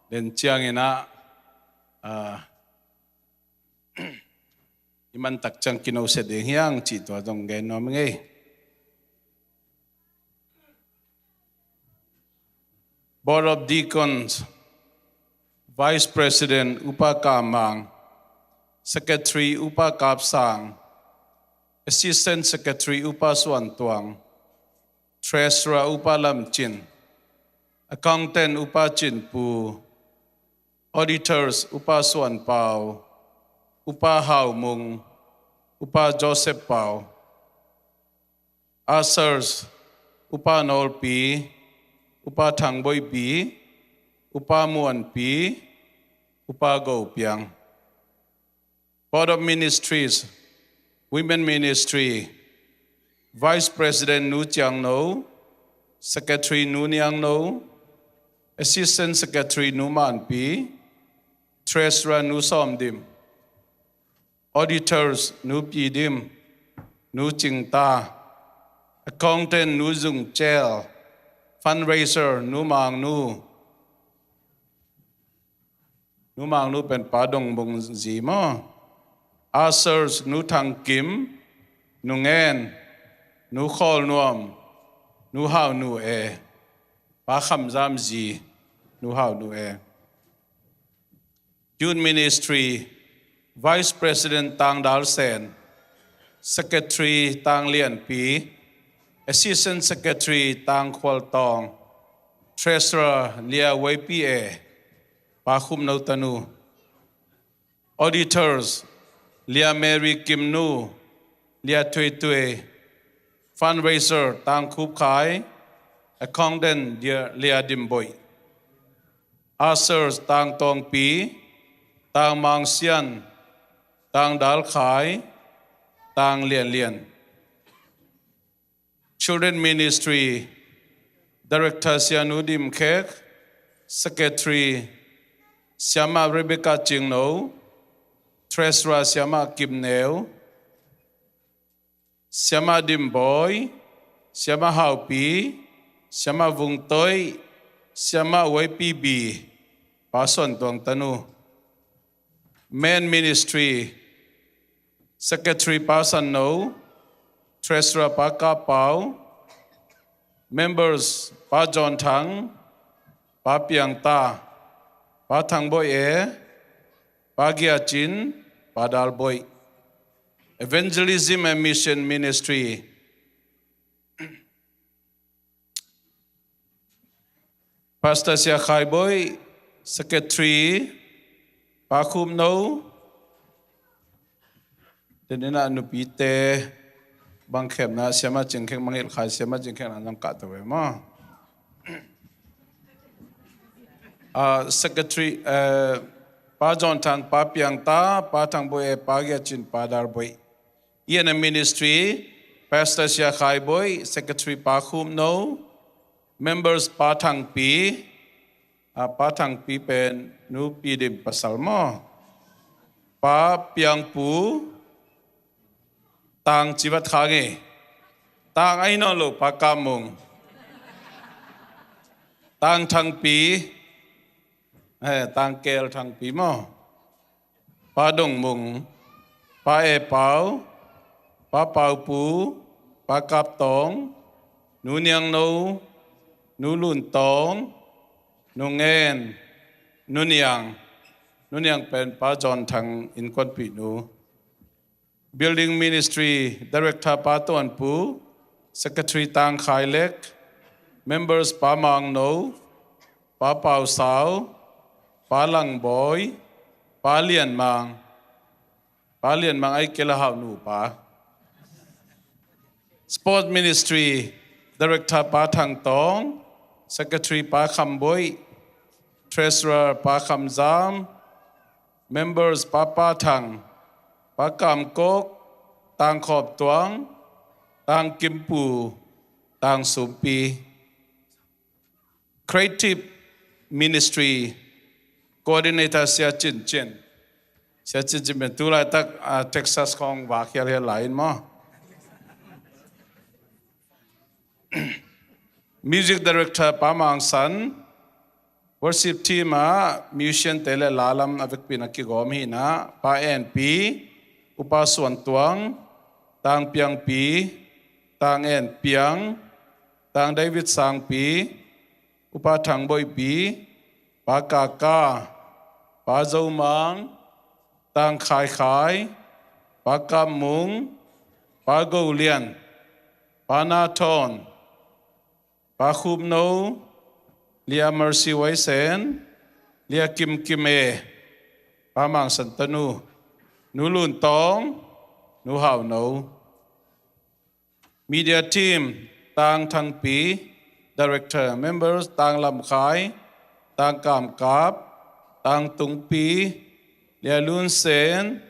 Den ciangin ah, ah, i man tak ciang kinohsia ding hi hang cih tua zong gen nuam ing ei. Board of Deacons, Vice President Upa Kam Mang, Secretary Upa Kap Sang, Assistant Secretary Upa Suan Tuang, Treasurer Upa Lam Cin, Accountant Upa Cin Pu, Auditors Upa Suan Pau, Upa Hau Mung, Upa Joseph Pau, Ushers, Upa Nawl Pi, Upa Thang Boi Pi, Upa Muan Pi, Upa Go Piang. Board of Ministries, Women Ministry, Vice President Nu Ciang No, Secretary Nu Niang No, Assistant Secretary Nu Man Pi, Treasurer Nu Sawm Dim, Auditors Nu Pi Dim, Nu Cing Ta, Accountant Nu Zung Cel, Fundraiser Nu Mang Nu, Nu Mang Nu pen Pa Dong Bung zi maw, Ushers Nu Thang Kim, Nu Ngen, Nu Khawl Nuam, Nu Hau Nu E, Pa Kham Zam zi, Nu Hau Nu E. Youth Ministry, Vice President Tang Dal Sen, Secretary Tang Lian Pi, Assistant Secretary Tang Khual Tawng, Treasurer Lia Wei Pi E, Pa Khum No Tanu. Auditors, Lia Mary Kim Nu, Lia Tui Tui, Fundraiser Tang Khup Khai, Accountant Lia, Lia Dim Boi. Ushers Tang Tawng Pi, Tang Mang Sian, Tang Dal Khai, Tang Lian Lian. Children Ministry, Director Sia Nu Dim Khek, Secretary Siama Rebecca Cing No, Treasurer Siama Kim Neu, Siama Dim Boi, Siama Hau Pi, Siama Vung Toi, Siama Wei Pi Bi, Pa Suan Tuang Tanu. Men Ministry, Secretary Pa San No, Treasurer Pa Kap Pau, Members Pa John Thang, Pa Piang Ta, Pa Thang Boih E, Pa Gia Cin, Pa Dal Boih. Evangelism and Mission Ministry, Pastor Sia Khai Boih, Secretary Pa Khup No. Tuni-in ah nupite bang khemna, Siamah Cing Kheng, Mangilh Khai, Siamah Cing Kheng na nang kah to ve maw. Ah, Secretary, eh, Pa John Thang, Pa Piang Ta, Pa Thang Boih E, Pa Gia Cin, Pa Dal Boih. E and M Ministry, Pastor Sia Khai Boih, Secretary Pa Khup No, Members Pa Thang Pi, ah, Pa Thang Pi pen Nu Pi Dim pasal maw. Pa Piang Pu, Tang ci vat kha nge. Tang ahi nawn lo, Pa Kap Mung. Tang Thang Pi, eh, Tang Kel Thang Pi maw. Pa Dong Mung, Pa E Pau, Pa Pau Pu, Pa Kap Tawng, Nu Niang No, Nu Lun Tawng, Nu Ngen, Nu Niang, Nu Niang pen Pa John Thang innkuanpih nu. Building Ministry Director Pa Tuan Pu, Secretary Tang Khai Lek, Members Pa Mang No, Pa Pau Sau, Pa Lang Bawi, Pa Lian Mang, Pa Lian Mang ahi kei leh Hau Nu pa. Sport Ministry Director Pa Thang Tawng, Secretary Pa Kham Boih, Treasurer Pa Kham Zam, Members Pa Pa Thang, Pa Kam Kok, Tang Khawp Tuang, Tang Kim Pu, Tang Sum Pi. Creative Ministry Coordinator Sia Cin Cin. Sia Cin Cin pen tu laitak, ah, Texas khawng vak hialhial lai in maw. Music Director Pa Mang San, worship team ah musician te le la lam a vekpi in a kigawm hi in ah, Pa En Pi, Upa Suan Tuang, Tang Piang Pi, Tang En Piang, Tang David Sang Pi, Upa Thang Boih Pi, Pa Kaka, Pa Zo Mang, Tang Khai Khai, Pa Kap Mung, Pa Go Lian, Pa Na Thawn, Pa Khup No, Lia Mercy Wai Sen, Lia Kim Kim E, Pa Mang San tanu, Nu Lun Tawng, Nu Hau No. Media team, Tang Thang Pi, Director, members, Tang Lam Khai, Tang Kam Kap, Tang Tung Pi, Lia Lun Sen,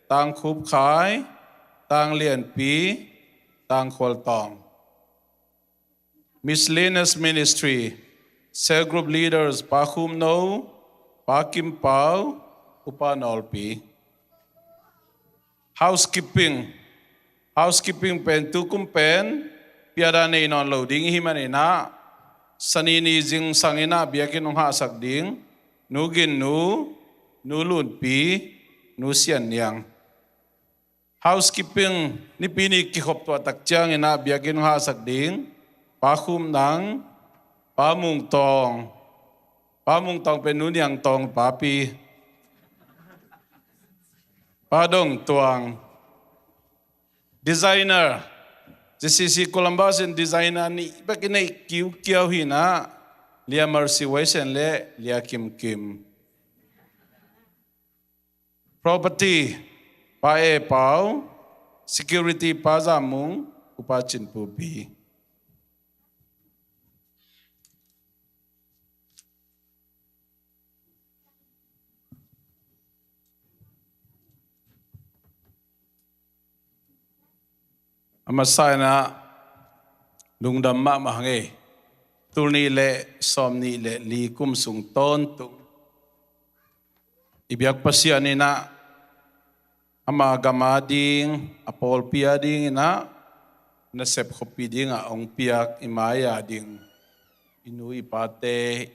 Tang Khup Khai, Tang Lian Pi, Tang Khual Tawng. Miscellaneous Ministry, cell group leaders, Pa Khum No, Pa Kim Pau, Upa Nawl Pi. Housekeeping, housekeeping pen tukum pen piada nei nawn lo ding i hih manin ah, Sani ni zingsang in ah biakinn hong hahsak ding Nu Gin Nu, Nu Lun Pi, Nu Sian Niang. Housekeeping Nipi ni kikhop tuah tak ciangin ah biakinn hong hahsak ding Pa Khum Nang, Pa Mung Tawng, Pa Mung Tawng pen Nu Niang Tawng papi, Pa Dong Tuang. Designer, J C C Columbus in designer nih bek i neih kiukiau hi in ah, Lia Mercy Wai Sen le Lia Kim Kim. Property, Pa E Pau. Security, Pa Zam Mung, Upa Cin Pu Pi. A masa in ah lungdam mahmah hang e. Tul nih le sawm nih le li kum sung tawntung i biak Pasian in ah ama gam ading, a pawlpi ading in ah nasep khuapi ding a hong piak i mai-a ding i nu i pate,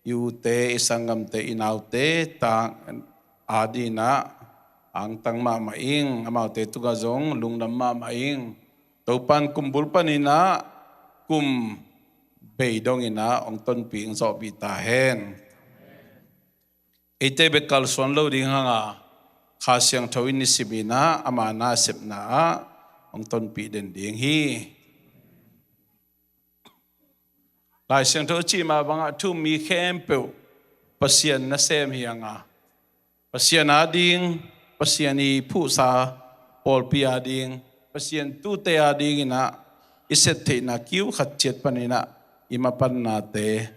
i ute, i sanggamte, i naute, tang ading in ah angtang mahmah ing, amaute tungah zong lungdam mahmah ing. Topan kumbul paninah kum bei donginah hong tonpih hong zawhpih ta hen. Eite bek kalsuan lo ding hanga Kha Siangtho in nisiminah ama nasepna ah hong tonpih den ding hi. Lai Siangtho a cih mah bangah thu-um mi khempeuh Pasian nasem hi hanga Pasian ading, Pasian i phuhsa pawlpi ading, Pasian tuute adinginah i sep theihna kiu khat ciat paninah i mapannate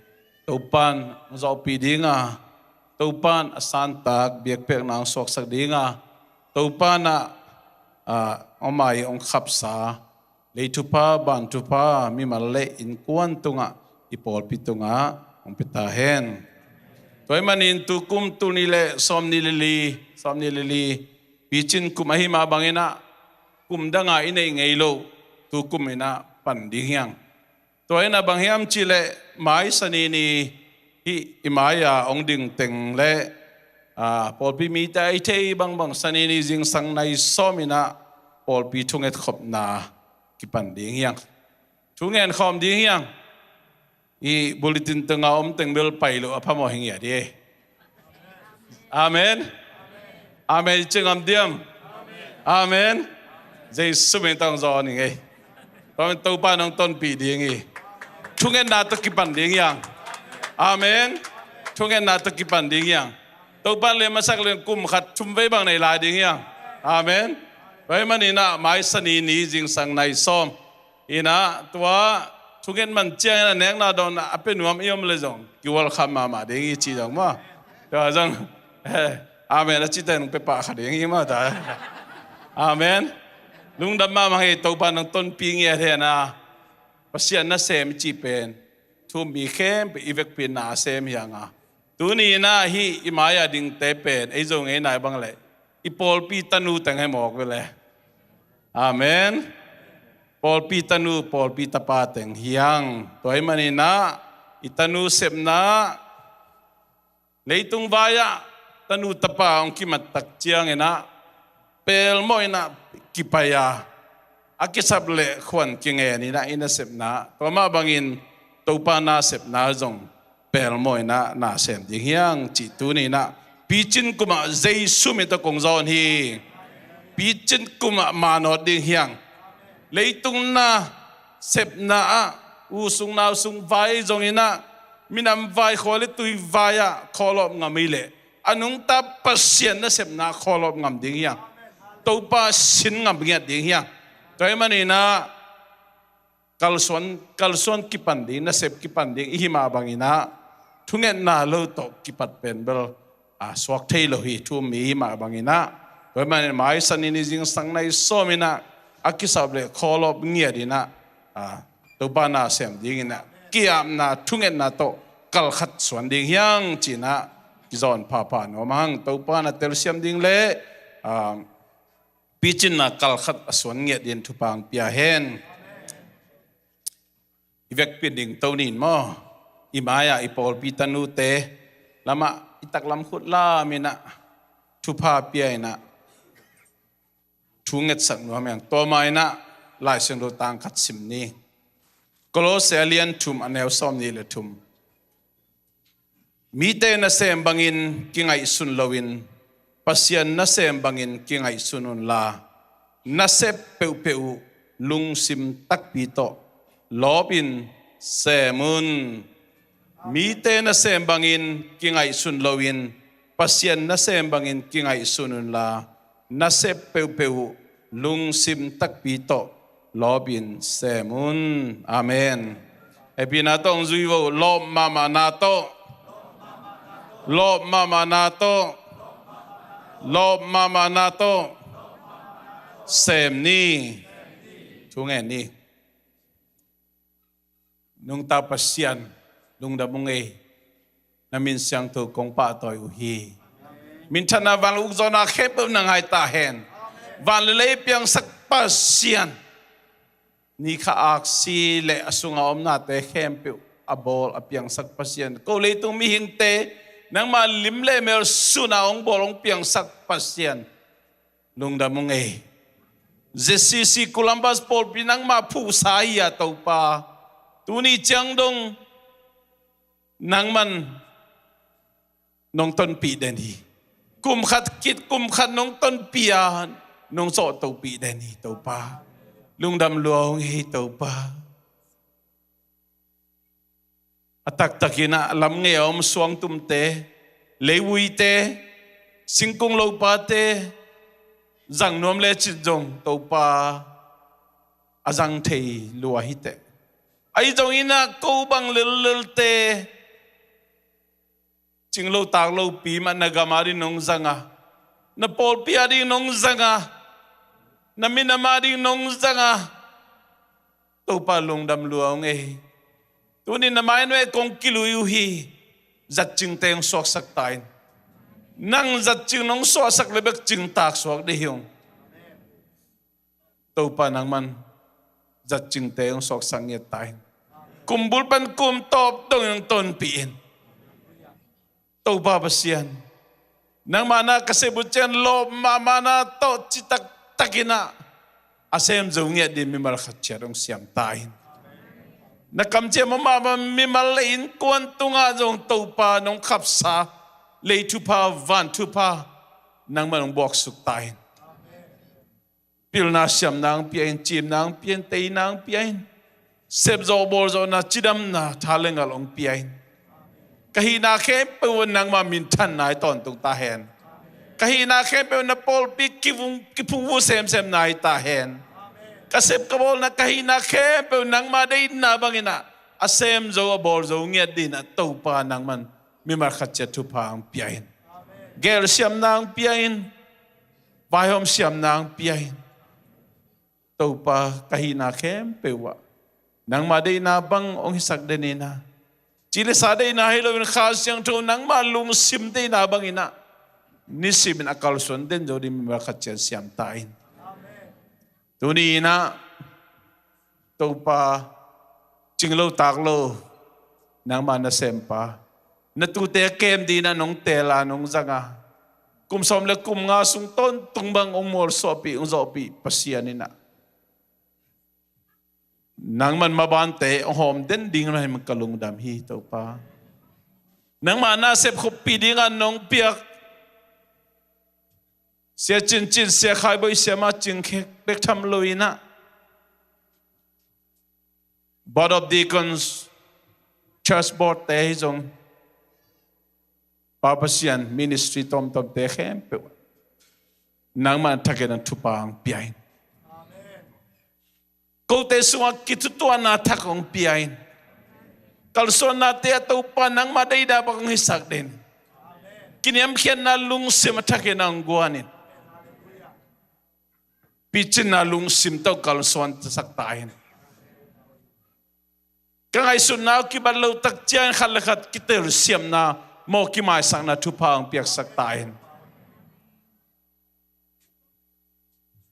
Topan hong zawhpih dinga, Topan a santak biakpiakna hong suaksak dinga, Topan ah, ah, hong mai hong khapsa lei thupha, van thupha, mimal le innkuan tungah, i pawlpi tungah hong pia ta hen. Tua ahih manin tukum tul nih le sawmnih le li, sawmnih le li picin kum ahi mah banginah kum danga i neih ngei loh tukum inah pan ding hiang. Tua inah bang hiam cihleh mai Sani ni hih i mai-a hong ding teng le, aa, pawlpi mite a i thei bangbang Sani ni zingsang nai sawm inah pawlpi thunget khopna kipan ding hiang. Thungen khawm ding hiang. I bulletin tungah om teng bel pai lo a phamawh hi ngiat hi. Amen. Amen. I ci ngam diam? Amen. Jesu min tawh hong zawn hi ngei. Tua min Topa nong tonpih ding hi. Thungetna tawh kipan ding hiang. Amen. Thungetna tawh kipan ding hiang. Topa le masak le kum khat thum vei bang nei lai ding hiang. Amen. Tua ahih maninah mai Sani ni zingsang nai sawm inah tua thunget man ciangin a nekna dawn a pia nuam i om le zong kiwalkham mahmah ding i ci zong maw? Tua zong, eh, amen a cite nong pia pah kha ding i maw ta? Amen. Lungdam mahmah hi. Topa nong tonpih ngiat hen a, Pasian nasem i cih pen thu-um mi khempeuh i vekpi-in nasem hi hanga, tuni inah hih i mai-a dingte pen ei Zo ngeina i bang leh i pawlpi tanu teng hi mawk ve le. Amen. Pawlpi tanu, pawlpi tapa teng hiang. Tua ahih maninah i tanu sepna leitung vai-ah tanu tapa hong kimat tak cianginah pelmawh inah kipai-a, a kisap le khuan kingen inah i nasepna, tua mah bangin Topa nasepna zong pelmawh inah nasem ding hiang cih tuni inah picin kumah Jesu min tawh kong zawn hi. Picin kumah manawt ding hiang. Leitung nasepna ah u sung nau sung vai zonginah minam vai khua le tui vai-ah khawlawp ngam hi leh a nungta Pasian nasepna khawlawp ngam ding hiang. Topa sin ngam ngiat ding hiang. Tua ahih maninah kalsuan, kalsuan kipan ding, nasep kipan ding i hi mah banginah thungetna lo tawh kipat pen bel, a, suak thei lo hi. Thu-um mi i hi mah banginah tua ahih manin mai Sani ni zingsang nai sawm inah a kisap le khawlawp ngiat inah, a, Topa nasem dinginah ki-apna thungetna tawh kalkhat suan ding hiang cinah kizawn phapha nuam hang. Topa na telsiam ding le, a, picinna kalkhat a suan ngiat din thupha hong pia hen. I vekpi ding to nin maw? I mai-ah i pawlpi tanute lamah i taklam khut lam inah thupha pia inah thu ngetsak nuam hiang. Tua mah inah Lai Siangtho tang khat sim ni. Kolose a lian thum a neu sawmnih le thum. Mite nasem bangin kingaihsun loin Pasian nasem bangin kingaihsun unla, nasep peuhpeuh uh lungsim takpi tawh lawpin sem un. Mite nasem bangin kingaihsun loin Pasian nasem bangin kingaihsun unla, nasep peuhpeuh uh lungsim takpi tawh lawpin sem un. Amen. Hehpihna tawh hong zui vo. Lawp mahmahna tawh, lawp mahmahna tawh, lawp mahmahna tawh sem ni. Thu ngen ni. Nungta Pasian, lungdam ung ei. Na min siangtho kong pahtawi uh hi. Minthanna vanluk zawhna khempeuh na ngai ta hen. Van le lei piangsak Pasian, ni kha aksi le a sunga omnate khempeuh a bawl a piangsak Pasian, ko leitung mihingte nangma lim le mel suna hong bawl hong piangsak Pasian, lungdam ung ei. Z C C Columbus pawlpi nangmah phuhsa hi a, Topa. Tuni ciang dong nangman nong tonpih den hi. Kum khat khit kum khat nong tonpih a, nong zawhtohpih den hi, Topa. Lungdam lua ung ei, Topa. A taktakin ah lam ngei a om suangtumte, leivuite, singkung lopate zang nuam lecin zong, Topa, a zang thei lua hi teh. Ahi zongin ah ko bang lellelte, cinglo taklopi mah na gam ading nong zang a, na pawlpi ading nong zang a, na minam ading nong zang a, Topa, lungdam lua ung ei. Tuni na mai nuai kong kilui uh hi. Zatcingte hong suaksak ta in. Nang zatcing nong suahsak le bek cingtak suak dih hi ung. Topa, nangman zatcingte hong suaksak ngiat ta in. Kum bul pan kum tawp dong hong tonpih in. Topa Pasian, nangmah na ka sep uh ciang lawp mahmah na tawh citak takin ah a sem zo ngiat ding mimal khat ciat hong siam ta in. Na kamciam mahmah mimal le innkuan tungah zong, Topa, nong khapsa lei thupha, van thupha nangmah nong buaksuk ta in. Pilna siamna hong pia in, cimna hong pia in, teina hong pia in, sepzawh bawlzawhna, cidamna, tha le ngal hong pia in. Ka hihna khempeuh ah nangmah minthanna hi tawntung ta hen. Ka hihna khempeuh na pawlpi kivung, kiphungvuh semsemna hi ta hen. Ka sep ka bawlna, ka hihna khempeuh nangmah deihna bangin ah a sem zo, a bawl zo ngiat dingin ah, Topa, nangman mimal khat ciat thupha hong pia in. Gelsiamna hong pia in. Vaihawm siamna hong pia in. Topa, ka hihna khempeuh ah nangmah deihna bang hong hisak den in ah, ci le sa deihna hi loin, Kha Siangtho nangmah lungsim deihna bangin ah nisimin a kalsuan den zo ding mimal khat ciat siam ta in. Tuni in ah, Topa, cinglo taklo nangmah nasempa, na tute a kem dingin ah nong teel a, nong zang a, kum sawm le kum nga sung tawntung bang hong mualsuahpih, hong zawhpih Pasian in ah, nangman mabante hong hawm den ding na hi man ka lungdam hi, Topa. Nangmah na sep khoppi dingin ah nong piak Sia Cin Cin, Sia Khai Boi, Sia Ma Cing Khek bek tham loin ah, Board of Deacons, Church Board te hi zong, Pa Pasian, ministry tomtomte khempeuh nangmah thakin ah thupha hong pia in. Kote sungah kithutuahna thak hong pia in. Kalsuannate ah, Topa, nangmah deihna bang hong hisak den. Kiniamkhiatna lungsim a thakin ah hong guan in. Picinna lungsim tawh kalsuansak ta in. Ka ngaihsutna uh kibat loh tak ciangin khat le khat kitelsiamna, mawh kimaisakna thupha hong piaksak ta in.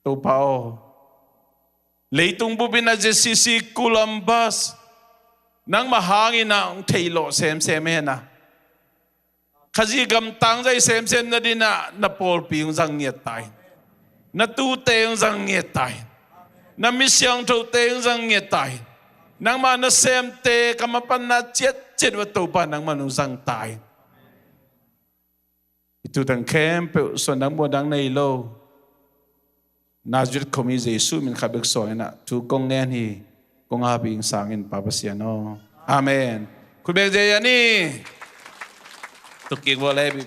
Topa aw, leitung bupin ah Z C C Columbus nangmah hangin ah hong theih lawh semsem hen a, Khazih gam tangzai semsem nadingin ah na pawlpi hong zang ngiat ta in. Na tute hong zang ngiat ta in. Na mi siangthote hong zang ngiat ta in. Nangmah nasemte ka mapanna ciatciat uah, Topa, nangmah hong zang ta in. I thutang khempeuh suan dang muan dang nei lo Nazareth khuami Jesu min khat bek suangin ah thu kong ngen hi. Kong hapih ing sangin, Pa Pasian aw. Amen. Khut beng ziahziah ni. Tuk kik vua le.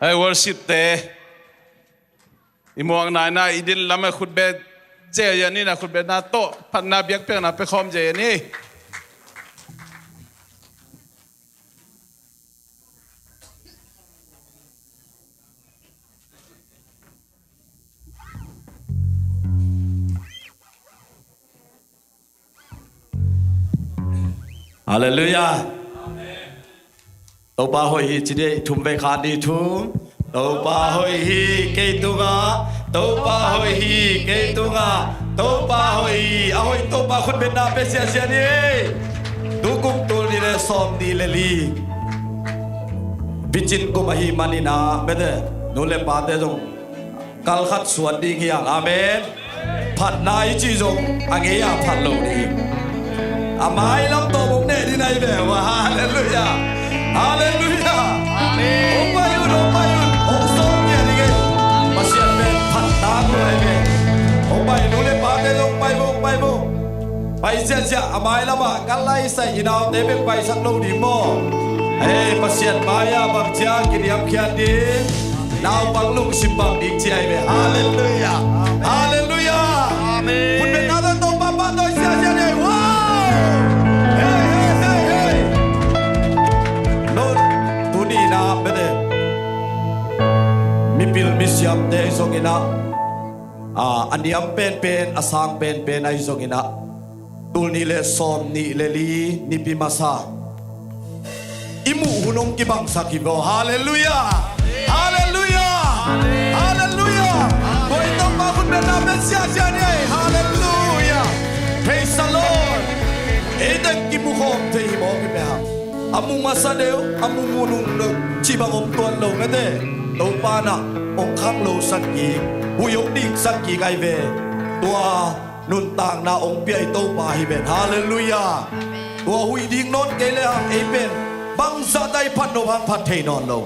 Hei, worship te, i muang naina, i din lam a khutbet zia, zia ni na khutbetna tawh phatna biakpiakna pia khawm zia ni. Halleluiah. Topa hoih hi ci dih, thum vei khat dih, thum. Topa hoih hi kei tungah, Topa hoih hi kei tungah, Topa hoih hi. A hoih Topa khutbetna pia siasia ni. Tu kum tul nih le sawm nih le li, picin kum ahih manin ah, mete, nu le pate zong kal khat suan ding hi hang. Amen. Phatna i cih zong a ngei a phat lo ding. A mailam tawh hong neh ding ahi ve. Halleluiah. Halleluiah. Amen. Hong pai un, hong pai un. Hong sawm ngiat ding hi. Pasian pen phatna ngai ve. Hong pai, nu le pate zong pai vo, pai vo. Pai ziahziah, a mailam ah ka laisai i naute bek paisak lo ding maw? Hei, Pasian mai-ah bangci a kiniamkhiat ding, naupang lungsim bang ding ci ahi ve. Halleluiah. Halleluiah. Amen. Khutbetna tawh Topa pahtawi ziahziah ni. Wow. Hei, hei, hei, hei. No, tuni in ah, mete, mipil misiamte zong in ah, a, a niam penpen, a sang penpen ahi zongin ah, tul nih le sawm nih le li nipi masa i muh hun hong kibangsak hi vaw. Halleluiah. Halleluiah. Halleluiah. Koi tawh pa khut beng na beng siasia ni ei. Halleluiah. Praise the Lord. Ei teng kimu khawm thei hi mawk hi pia. A mu masa deuh, a mu mu nung deuh cih bang om tuan lo mete. Topa in ah hong khanglosak kik, huih hong diksak kik ahi ve. Tua nuntakna hong pia i Topa hi ven. Halleluiah. Tua huih dik nawn kei le hang ei pen bangzah dai phat nop hang phat thei nawn lo.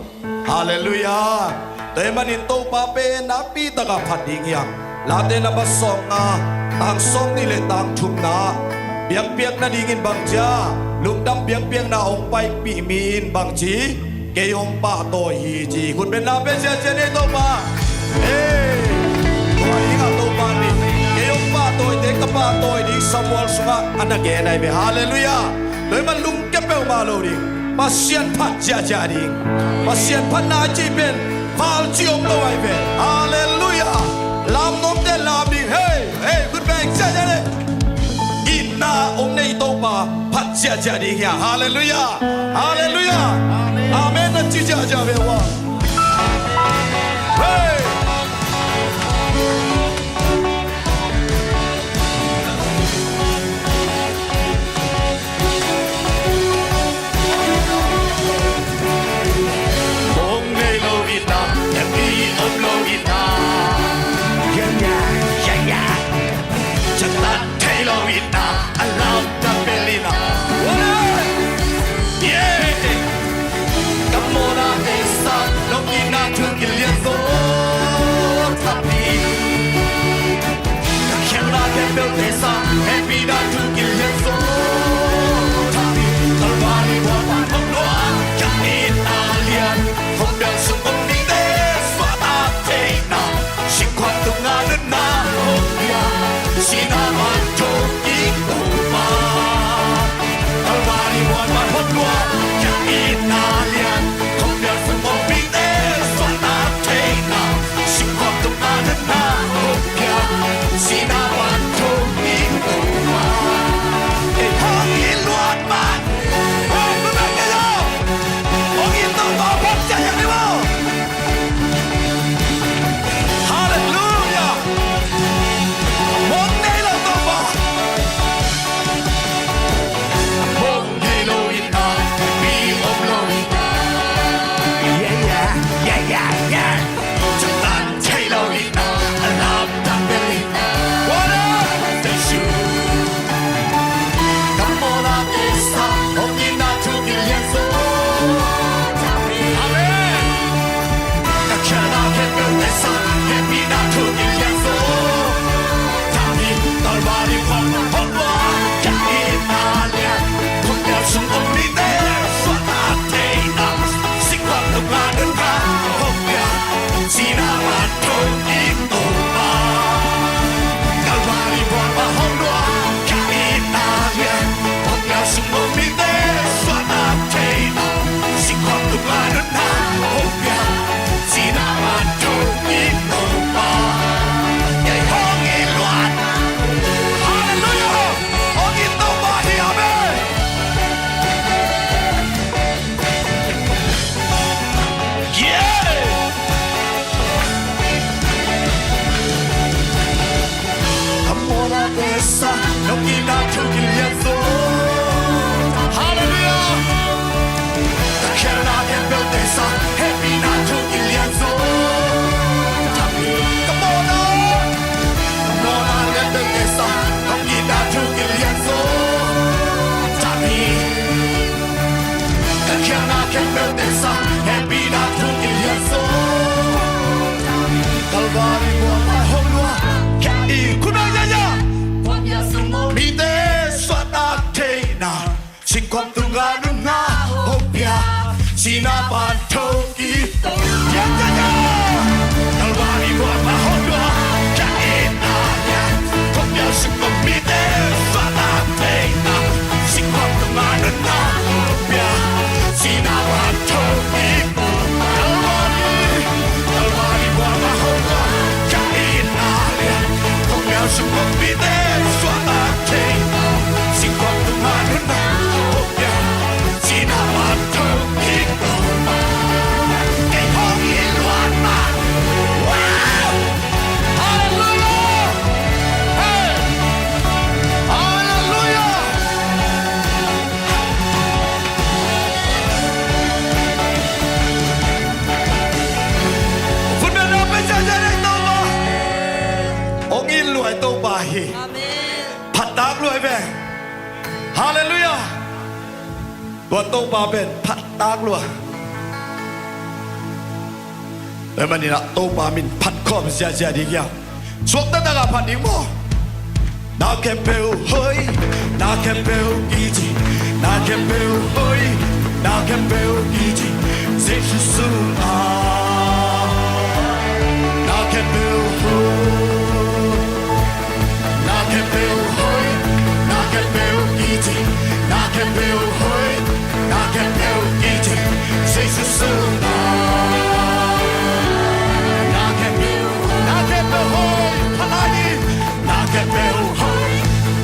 Halleluiah. Tua ahih manin Topa pen nakpi takin phat ding hi hang. Late namba sawmnga, tang sawmnih le tang thumna, biakpiak nadingin bangci a, lungdam biakpiakna hong paipih mi in bangci, kei hong pahtawi hi ci. Khut beng na beng siasia ni ei Topa. Ei, tua hi ngah Topa ni. Kei hong pahtawite ka pahtawi ding Samuel sungah a na gen ahi ve. Halleluiah. Tua ahih man lungkia peuhmah lo ding. Pasian phat ziahziah ding. Pasian phatna a cih pen valci om lo ahi ve. Halleluiah. Lam nuamte lam ding. Hei, hei, khut beng siasia ni. Itna hong nei Topa phat ziahziah ding hi a. Halleluiah. Halleluiah. Amen na ci ziahziah ve ua. Hei. Hong nei lo itna, em i om lo itna. Ya, ya, ya, ya. Caktat thei lo itna, a lam na bel itna. Yeah. Ka mawhna ei sat. Sa, nong itna thu kilian zo. Halleluiah. Ka khialhna khempeuh teh sa, hehpihna thu kilian zo. Ka mawhna, ka mawhna khempeuh teh sa, nong itna thu kilian zo. Ka khialhna khempeuh teh sa, hehpihna thu kilian zo. Kalvari mual ah hong lua, ka i khut beng ziahziah. Mite suahtak theihna, singkhuam tungah nunna hong pia, sihna pan tho kik. Kalvari mual ah hong lua, ka itna lian, khuapiau sung ah mite suahtak theihna, singkhuam tungah nunna hong pia, sihna pan tho kik. Kalvari, Kalvari mual ah hong lua, ka itna lian, khuapiau sung ah mite suahtak theihna, singkhuam tungah nunna hong pia, sihna pan tho kik. Kei hong it luat mah. Wow! Halleluiah! Hey! Halleluiah! Khut beng na pia ziahziah ei Topa. Hong it luai Topa hi. Amen. Phattak luai ve. Halleluiah. Tua Topa pen phattak lua. Tua manin ah Topa min phat khawm ziahziah ding hiam? Suakta takah phat ding maw? Na khempeuh hoih, na khempeuh kici, na khempeuh hoih, na khempeuh kici, Jesu sungah. Na khempeuh hoih. Na khempeuh hoih, na khempeuh kici, na khempeuh hoih, na khempeuh kici, Jesu sungah. Na khempeuh, na khempeuh hoih, phat lai ni. Na khempeuh hoih,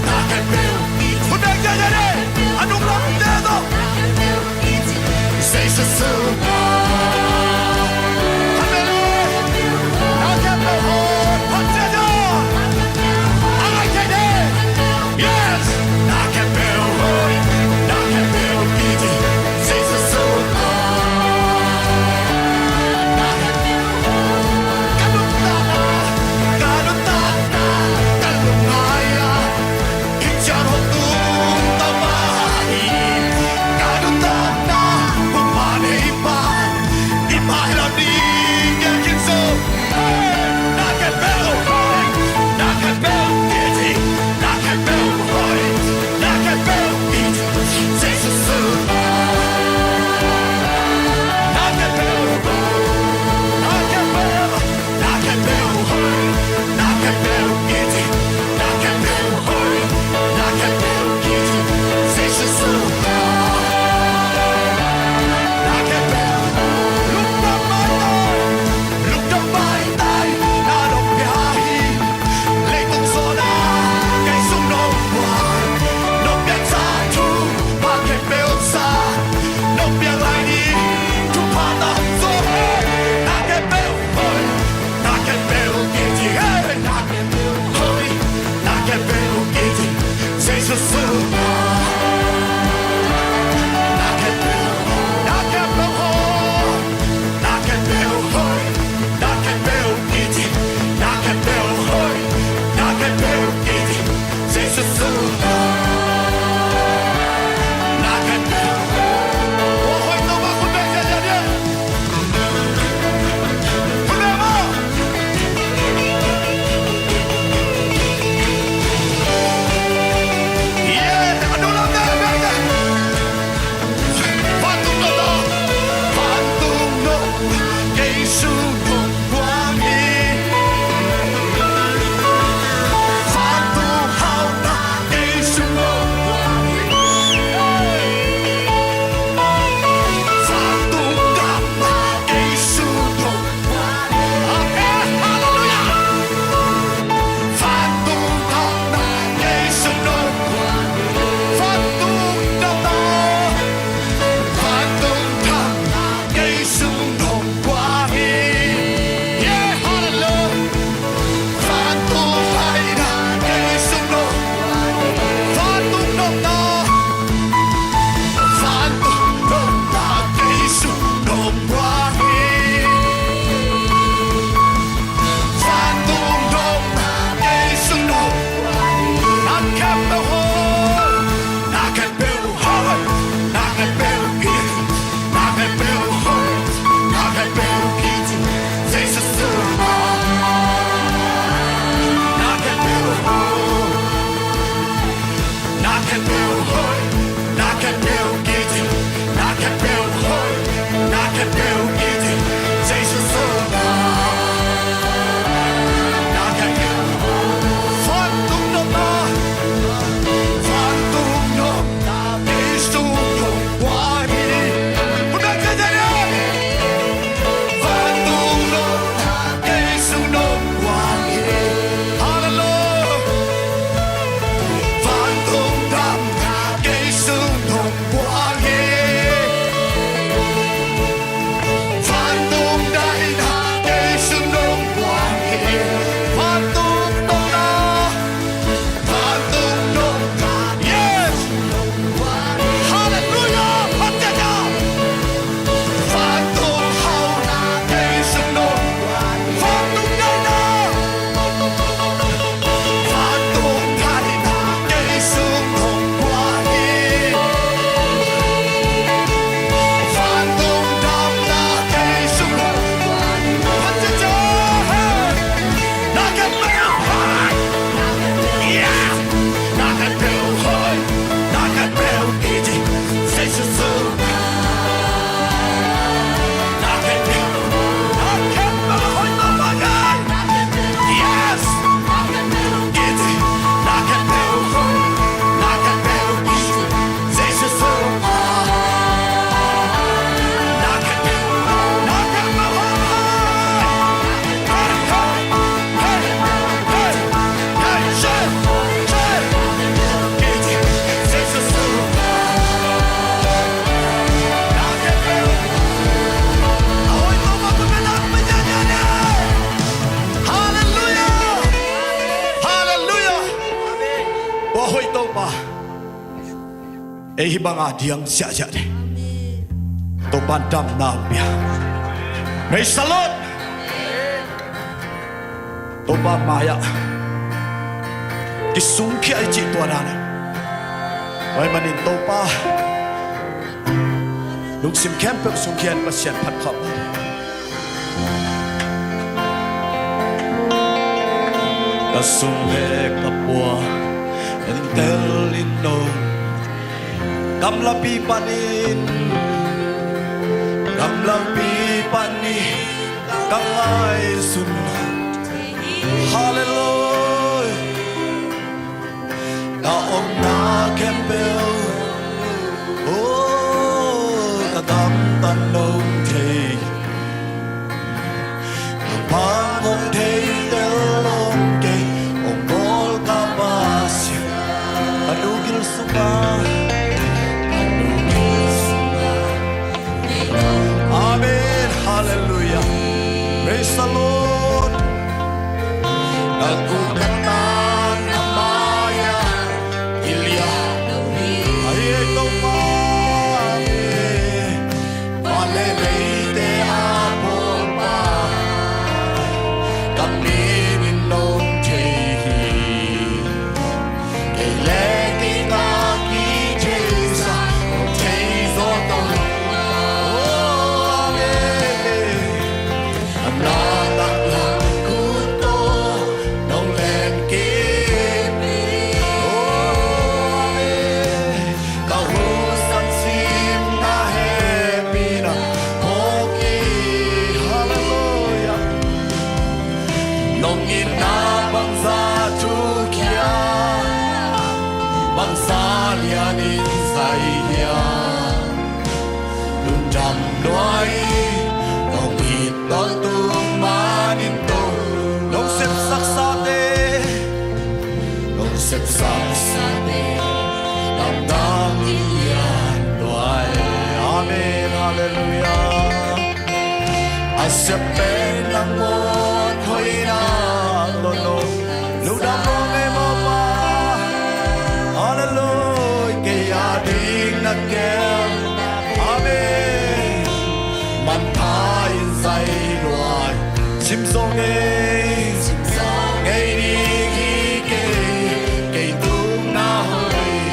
na khempeuh kici. Khut beng ziahziah ni, a nung lamte tawh. Jesu sungah. Ei hih banga diang siahsiah ding. Topa'n damna hong pia. Praise the Lord. Topa mai-ah kisungkhia i cih tua dan ah. Tua ahih manin Topa lungsim khempeuh sungkhia in Pasian phat khawm. Ka sung le ka pua entel in nong gamlapi panin, gamlapi panin ka ngaihsun. Halleluiah. Ka omna khempeuh, oh, ka gamtat nong thei. Nong phat nong thei tel nong kei, hong bawl ka Pasian. Ka lungsim sungah, ka lungsim sungah. Amen. Halleluiah. Praise the Lord. Na kuk na tang na mai-ah i liah lo hi. Ahi ei Topa. Amen. Van le leite a bawlpa ka min in nong thei hi. Kei le kei ngak i theisa, nong thei zaw tawh. Oh, amen. Na taklam khut tawh nong len kip hi. Oh, amen. Ka husan sim na hehpihna phawk hi. Halleluiah. Nong itna bangzah thukhia, bangzah lian in zai hiam. Lungdam lua hi, nong it tawntung manin Topa. Nong sepsaksate, nong sepsaksate, nang dang i lian lua hi. Amen. Halleluiah. A siapen nang mawk hoihna tawh nong lungdam lua hi, Topa. Halleluiah. Kei a ding na kem. Amen. Manpha in zai lua hi. Sim zaw ngei, sim zaw ngei ding hi kei, kei tung na hoih.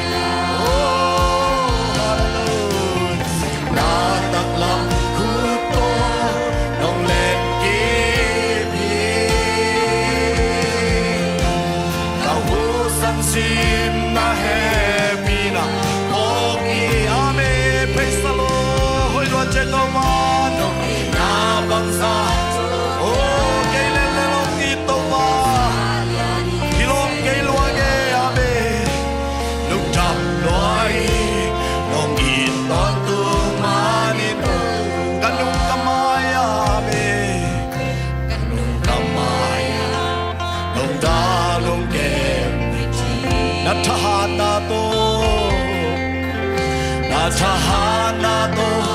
Oh, halleluiah. Na taklam khut tawh nong len kip hi. Ka husan sim na hehpihna phawk hi. Amen. Praise the Lord. Hoih lua ci e Topa. Nong itna bangzah. Oh, kei lel lel hong it Topa. Kilawm kei lua ngei. Amen. Lungdam lua hi, nong it tawntung manin. Ka nung ka mai-ah, amen. Ka nung ka mai-ah nong dang nong kem. Na thahatna tawh, na thahatna tawh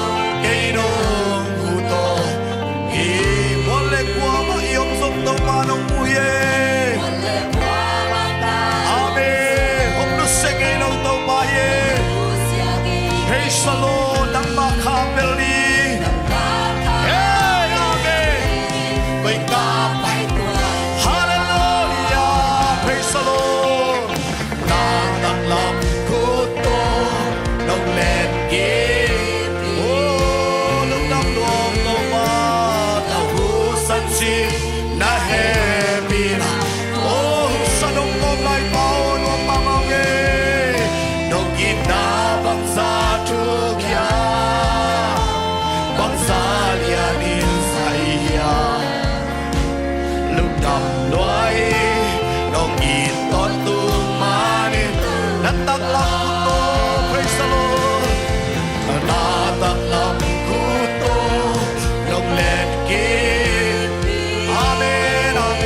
kei nong huh tawh hi. Mual le kuamah i om zong Topa nong mu hi e. Amen. Hong nusia ngei lo Topa hi e. Praise the Lord. Nangmah kha bel ni. Hey, amen. Halleluiah. Praise the Lord. Na taklam khut tawh nong len kip hi. Oh, lungdam lua Topa. Na husan sim na hehpihna. Oh, husan hong kawm lai pa, oh, nuam mahmah ngei. Nong itna bangzah thukhia, bangzah lian in zai hiam. Lungdam lua hi, nong it tawntung manin. Na taklam khut tawh, praise the Lord. Na taklam khut tawh nong len kip hi. Amen, amen.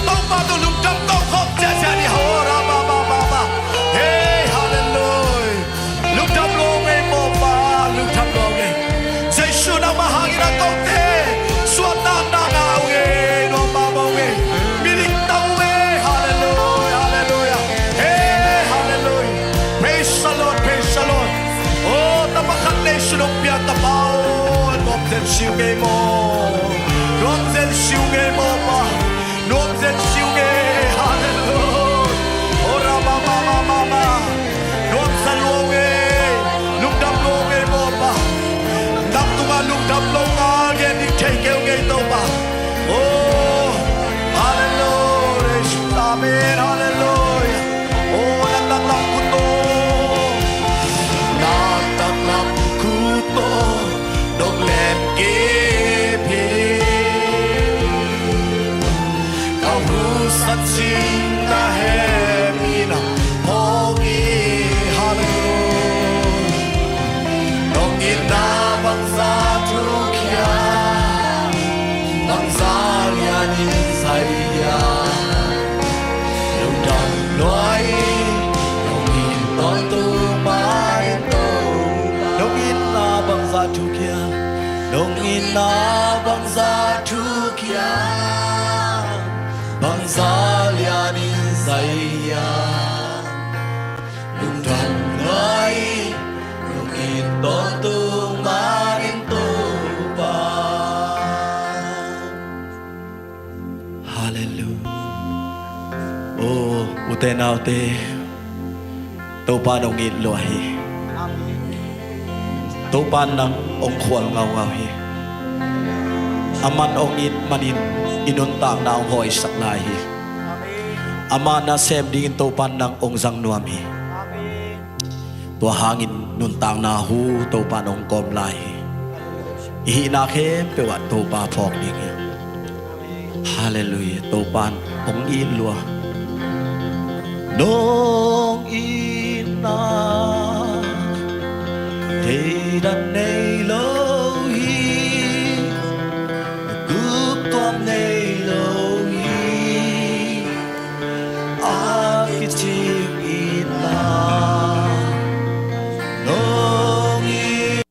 Topa tawh lungdam ko khawm ciahciah ni. Hora ba ba ba ba. Hei, halleluiah. Lungdam lo ngei mawhpa, lungdam lo ngei. Jesu nangmah hangin a kote suahtakna ngah uh ngei, nuam mahmah uh ngei. Midik ta uh ngei. Halleluiah, halleluiah. Hei, halleluiah. Praise the Lord, praise the Lord. Oh, tapa khat nei sun hong piak tapa aw, nuam zen si uh ngei maw. Nuam zen si uh ngei maw, pa. Nuam zen si uh ngei, halleluiah. Oh, ra ma ma ma ma ma. Nuam zen lua uh ngei, lungdam lua uh ngei maw, pa. Nang tungah lungdam lo ngal gen ding thei kei uh ngei, Topa. Oh, halleluiah. Amen, halleluiah. Oh, na taklam khut tawh, na taklam khut tawh nong len kip hi. Ka husa cing na hehpihna phawk hi. Halleluiah. Nong itna bangzah thuk hiam, bangzah lianin zai hiam. Lungdam lua hi. Nong it tawntung manin Topa. Nong itna bangzah thuk hiam, nong itna bangzah thuk hiam, bangzah lianin zai hiam. Lungdam lua hi. Nong it tawntung manin Topa. Halleluiah. Oh, ute naute, Topa in hong it lua hi. Topa in nang hong khual ngaungau hi. Aman hong it manin i nuntakna hong hawisak lai hi. Ama nasem dingin Topa in nang hong zang nuam hi. Tua hangin nuntakna hu Topa in hong kawm lai hi. I hihna khempeuh ah Topa phawk ding hi. Halleluiah. Topa in hong it lua. Nong itna theidan nei lo hi. Guptuam nei lo hi. A kicing itna nong it.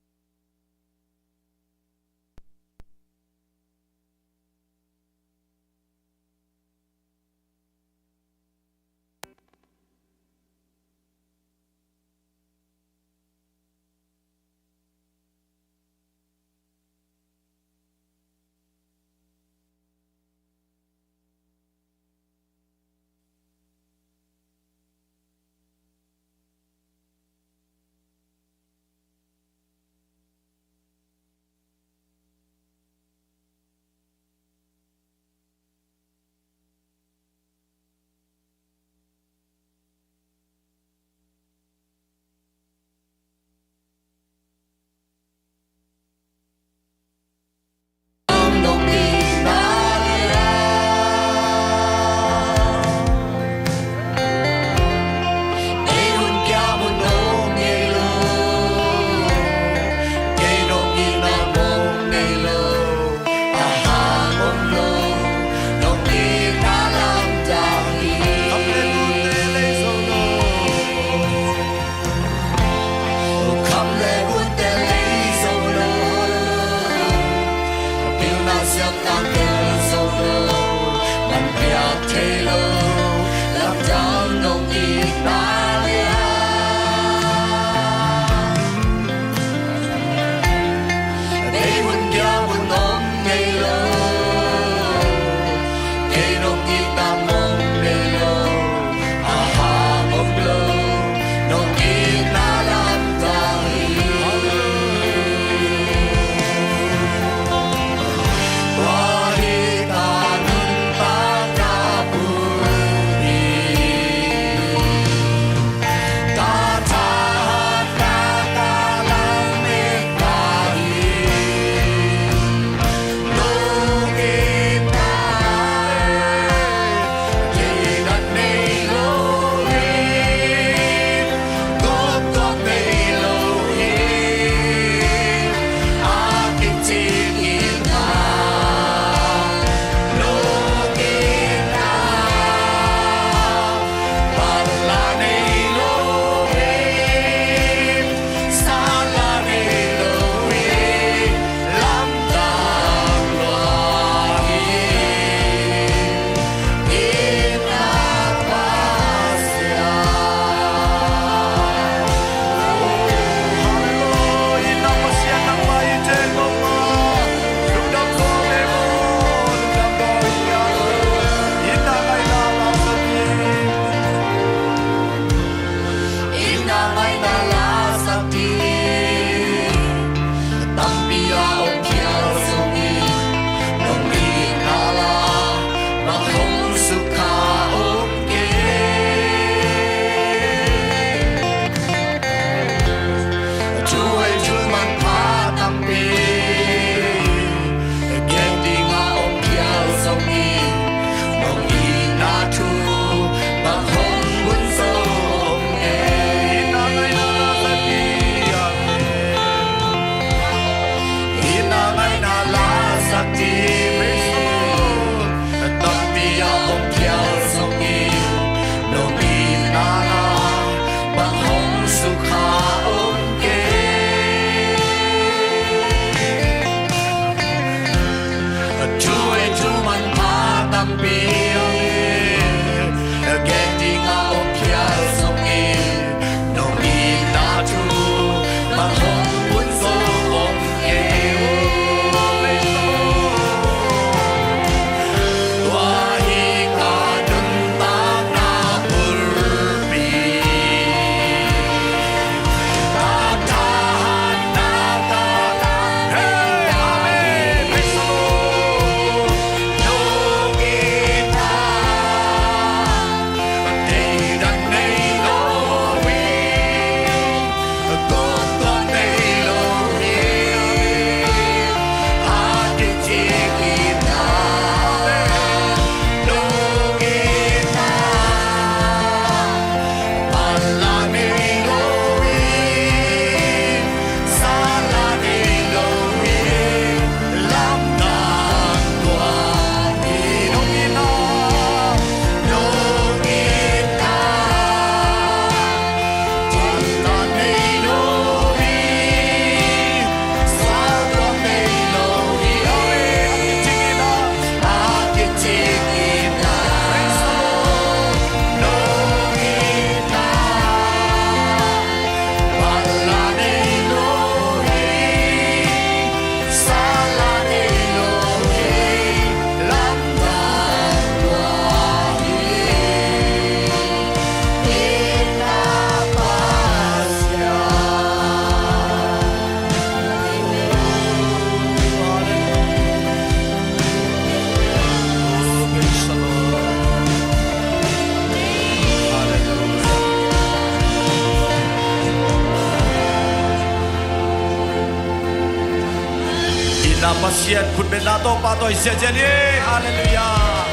Sian khutbetna tawh pahtawi siasia ni. Halleluiah.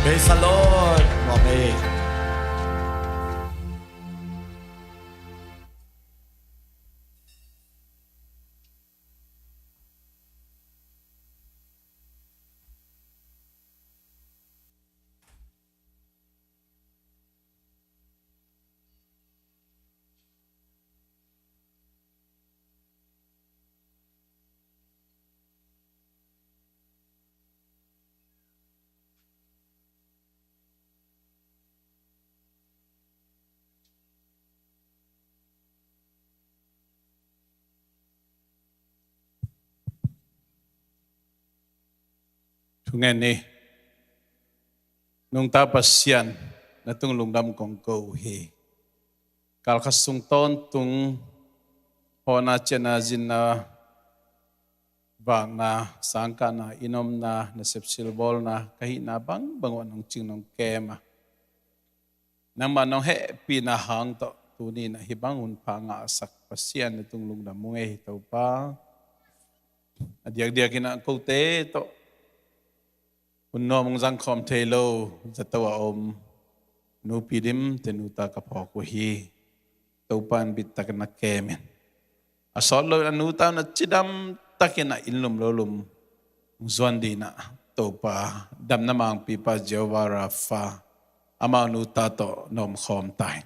Praise the Lord. Amen. Thungen ni. Nungta Pasian, na tung lungdam kong ko uh hi. Kalkhat sung tawntung hawhna, ciahna, zinna, vakna, sangkahna, inn omna, nasep silbawlna, ka hihna bangbang uh nong cing nong kem a, nangmah nong hehpihna hang tawh tuni-in ah hih bang hun pha ngahsak Pasian, na tung lungdam ung ei Topa. A diakdiakin ah kote tawh hun nuam hong zangkhawm thei lo zato a om nupi dim te nuta ka phawk uh hi. Topa in bittakin na kem in. A sawt loin a nuta un a cidam takin a inn lum lo lum hong zuan dingin ah Topa, damna mangpipa Jehovah Rapha, amau nuta tawh na omkhawm ta in.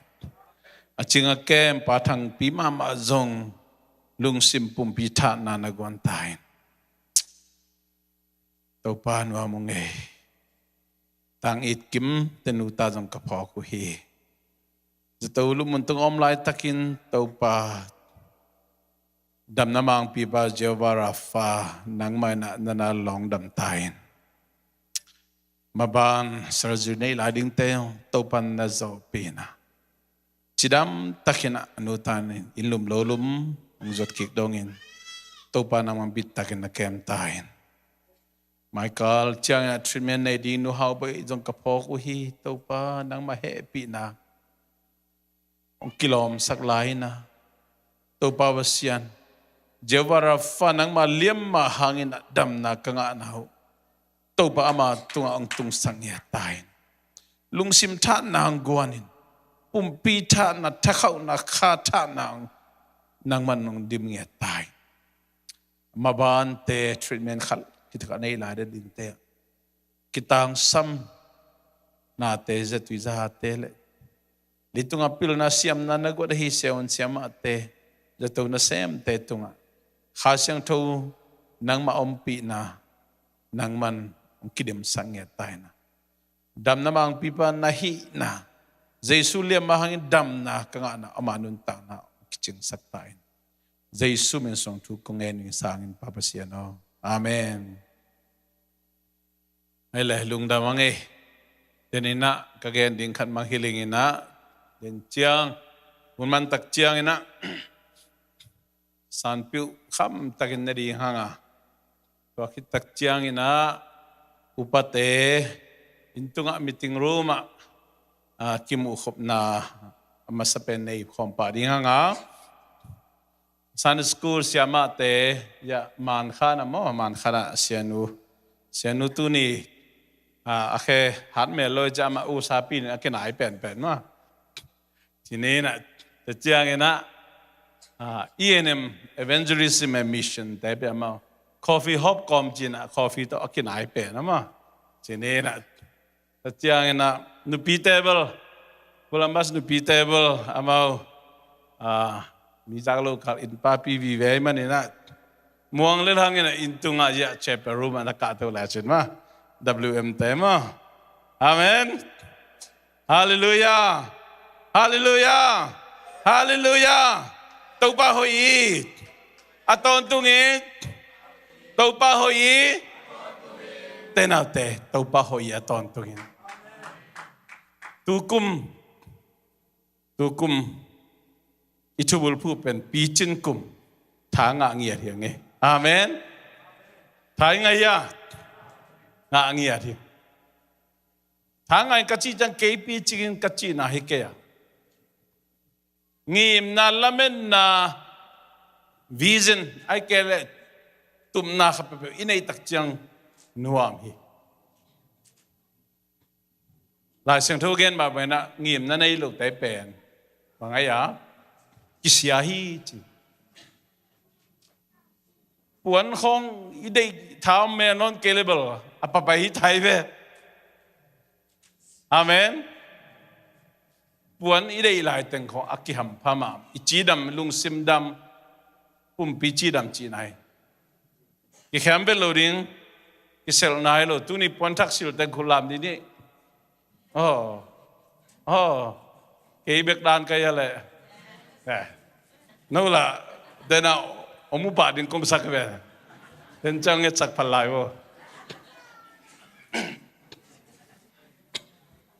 A cing a kem Pa Thangpi mahmah zong lungsim pumpi thahatna na guan ta in. Topa nuam ung ei. Tang It Kim te nuta zong ka phawk uh hi. Zato lupmun tung a om laitakin Topa, damna mangpipa Jehovah Rapha, nangmah in ah na na lawng dam ta in. Maban surgery nei lai dingte Topa in na zawhpih in ah, cidam takin ah a nuta in inn lum lo lum hong zuat kik dongin Topa, nangmah in bittakin na kem ta in. Michael ciangin ah treatment nei ding Nu Hau Bawi zong ka phawk uh hi. Topa, nangmah hehpihna hong kilawmsak lai in ah, Topa Pasian, Jehovah Rapha, nangmah liamma hangin ah damna ka ngahna uh Topa, ama tungah hong tungsak ngiat ta in. Lungsim thahatna hong guan in, pumpi thahatna, thakhauhna, kha thahatna hong, nangmah in hong dim ngiat ta in. Mabante treatment khat khit khat nei lai dingte, kitangsam nate, zatui zahate le leitunga pilna siamna na guat ahi siavuan siamahte, zato nasemte tungah Kha Siangtho nangmah ompihna, nangmah in hong kidimsak ngiat ta in ah, damna mangpipa na hihna, Jesu liamma hangin damna ka ngahna, ama nuntakna hong kicingsak ta in. Jesu min suang thu kong ngen ing, sangin Pa Pasian aw. Amen. Hei le, lungdam ang ei. Den in ah ka gen ding khat mah hi ling in ah, den ciang, hun man tak ciangin ah sanpiuh kham takin ne ding hang a, tua khit tak ciangin ah upate inn tungah meeting room ah, ah, kimuh khopna a masa pen nei khawm pah ding hang a, Sunday school siamahte, ya, Mankhan ah maw, Mankhan ah sianu, sianu tuni, ah, a khe hat mel lo, ciamah u sapi in a kinai penpen maw. Ci ni in ah, tua ciangin ah, ah, E N M, Evangelism and Mission te pia maw, coffee hop kawm ci in ah, coffee tawh a kinai pen a maw. Ci ni in ah, tua ciangin ah nupi table, Columbus nupi table, amau, ah, mi zak lo kal in papi vive ahih manin ah, muang lel hangin ah inn tungah, ya, chapel room ah na kahto lai cin maw, W M te maw. Amen. Halleluiah. Halleluiah. Halleluiah. Topa hoih hi. A tawntung hi. Topa hoih hi. Te naute, Topa hoih hi a tawntung hi. Tukum, tukum i thubulphuh pen picin kum. Tha ngah ngiat hi ang e. Amen. Tha i ngah hia? Ngah ngiat hi. Tha ngah in ka cih ciang kei picing in ka cihna hi kei a. Ngimna, lametna, vision, ahih kei leh Tupna khat peuhpeuh i neih tak ciang nuam hi. Lai Siangtho gen mah bangin ah ngimna nei lote pen bang ai a kisia hi ci. Puan khawng i deih tha om mel nawn kei le bel a papai hi thai ve. Amen. Puan i deih lai teng khawng a kihampha mah, i cidam, lungsim dam, pumpi cidam cihna hi. Kikhem vet lo ding, kiselh nai lo. Tuni puanthak sil teng khut lam dih ni. Aw, aw, kei bek dan ka hia leh. Eh, no lah, dena om uh pah ding komsak ve. Den ciang ngetsak phal lai vo.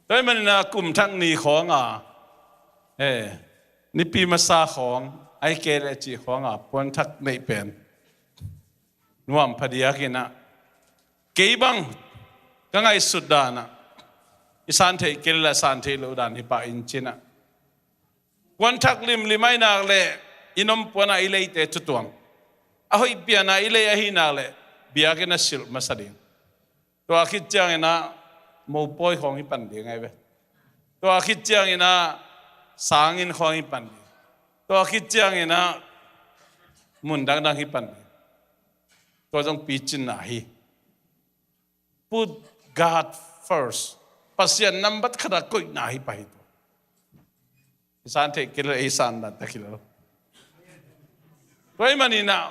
Tua ahih manin ah kum thak ni khawng a, eh, nipi masa khawng, ahih kei leh cih khawng a puanthak neih pen nuam phadiak in ah, kei bang ka ngaihsut dan ah, i san theih kei leh san theih loh dan hi pah in ci-in ah, puanthak limlim ahih nak leh i nom puan ah i leite tutuam, a hoih pian ah i lei ahih nak leh biakinn ah silh masa ding. Tua khit ciangin ah mopawi khawng hi pan ding ahi ve. Tua khit ciangin ah sanginn khawng hi pan ding. Tua khit ciangin ah mun dangdang hi pan ding. Tua zong picinna hi. Put God first. Pasian nambat khat ah koihna hi pah hi tua. I san theih kei leh i san dan ta kei lo. Tua ahih manin ah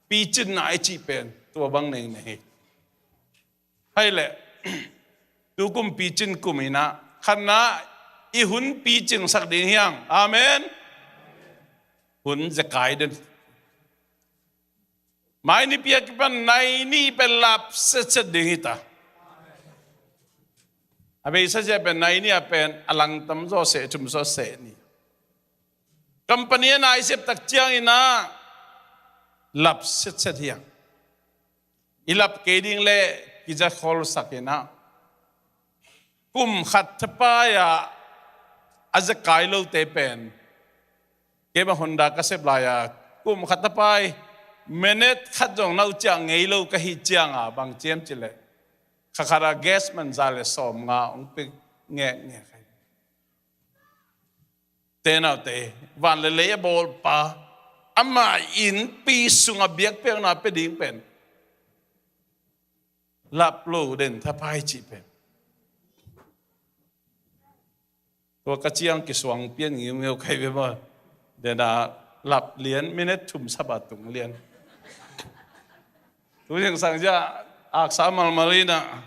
picinna i cih pen tua bang nei nei hi. Hai leh, tu kum picin kum in ah, khatna i hun picingsak ding hi hang. Amen. Hun zekai den. Mai nipi a kipan nai nih pen lap setset ding hi ta. A beisa zia pen nai nih a pen a langtam zaw seh, thum zaw seh ni. Company a nai sep tak ciangin ah lap setset hi hang. I lap kei ding leh kiza kholsak in ah, kum khat thapai ah a zekai lote pen, kei bang Honda ka sep lai-a kum khat thapai minute khat zong na uh ciah ngei lo ka hih ciangin bang ci hiam cih leh, kha khat ah gas man za le sawmnga hong pia ngekngek hi. Te naute, van le lei a bawlpa, ama innpi sungah biakpiakna pia ding pen lap lo den thapai cih pen. Tua ka ciang kisuang pian ngiungeu kai ve maw. Dena lap lian minute thum sap a tung lian. Tu zingsang zia aksa malmal in ah,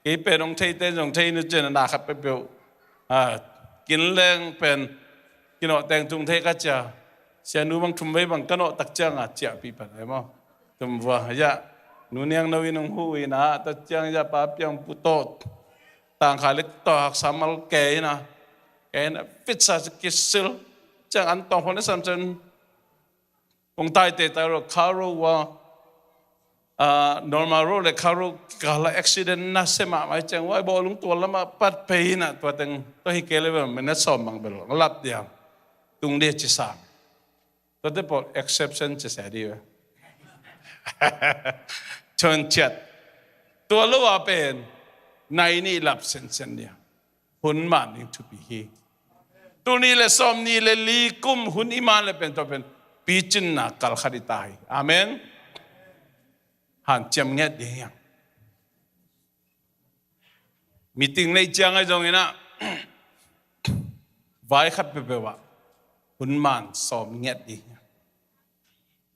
kei pen hong theite zong thei nu cin a na khat peuhpeuh. A, kin leng pen kinawh teng tung thei ka cia. Sianu bang thum vei bang ka nawh tak ciang a ciahpih pan ai maw. Tum vua, ya, nu niang no in hong hu in ah, tak ciang ya pa piang pu tawh. Tangkha lek tawh haksa mal kei in ah. Kei in ah, fit sa kisil. Ciang an tawng hon i sam cen. Kong taite tai ro, kha ro wa, ah, normal ro le kha ro kala accident na se mahmah ciang wa, bawlung tua lamah pat pei in ah, tua teng, tua hi kei le bel, minute sawm bang bel, lap dia. Tung dia ci sang. Tua te pawl exception ci se di ve. Chon ciat. Tua lo a pen, nai nih lap sensen dia. Hun man ding thupi hi. Tul nih le sawm nih le li kum hun i man le pen tua pen picinna kal khat i ta hi. Amen. Hanciam ngiat ding hiang. Meeting neih ciang ahi zongin ah, vai khat peuhpeuh ah hun man sawm ngiat ding hiang.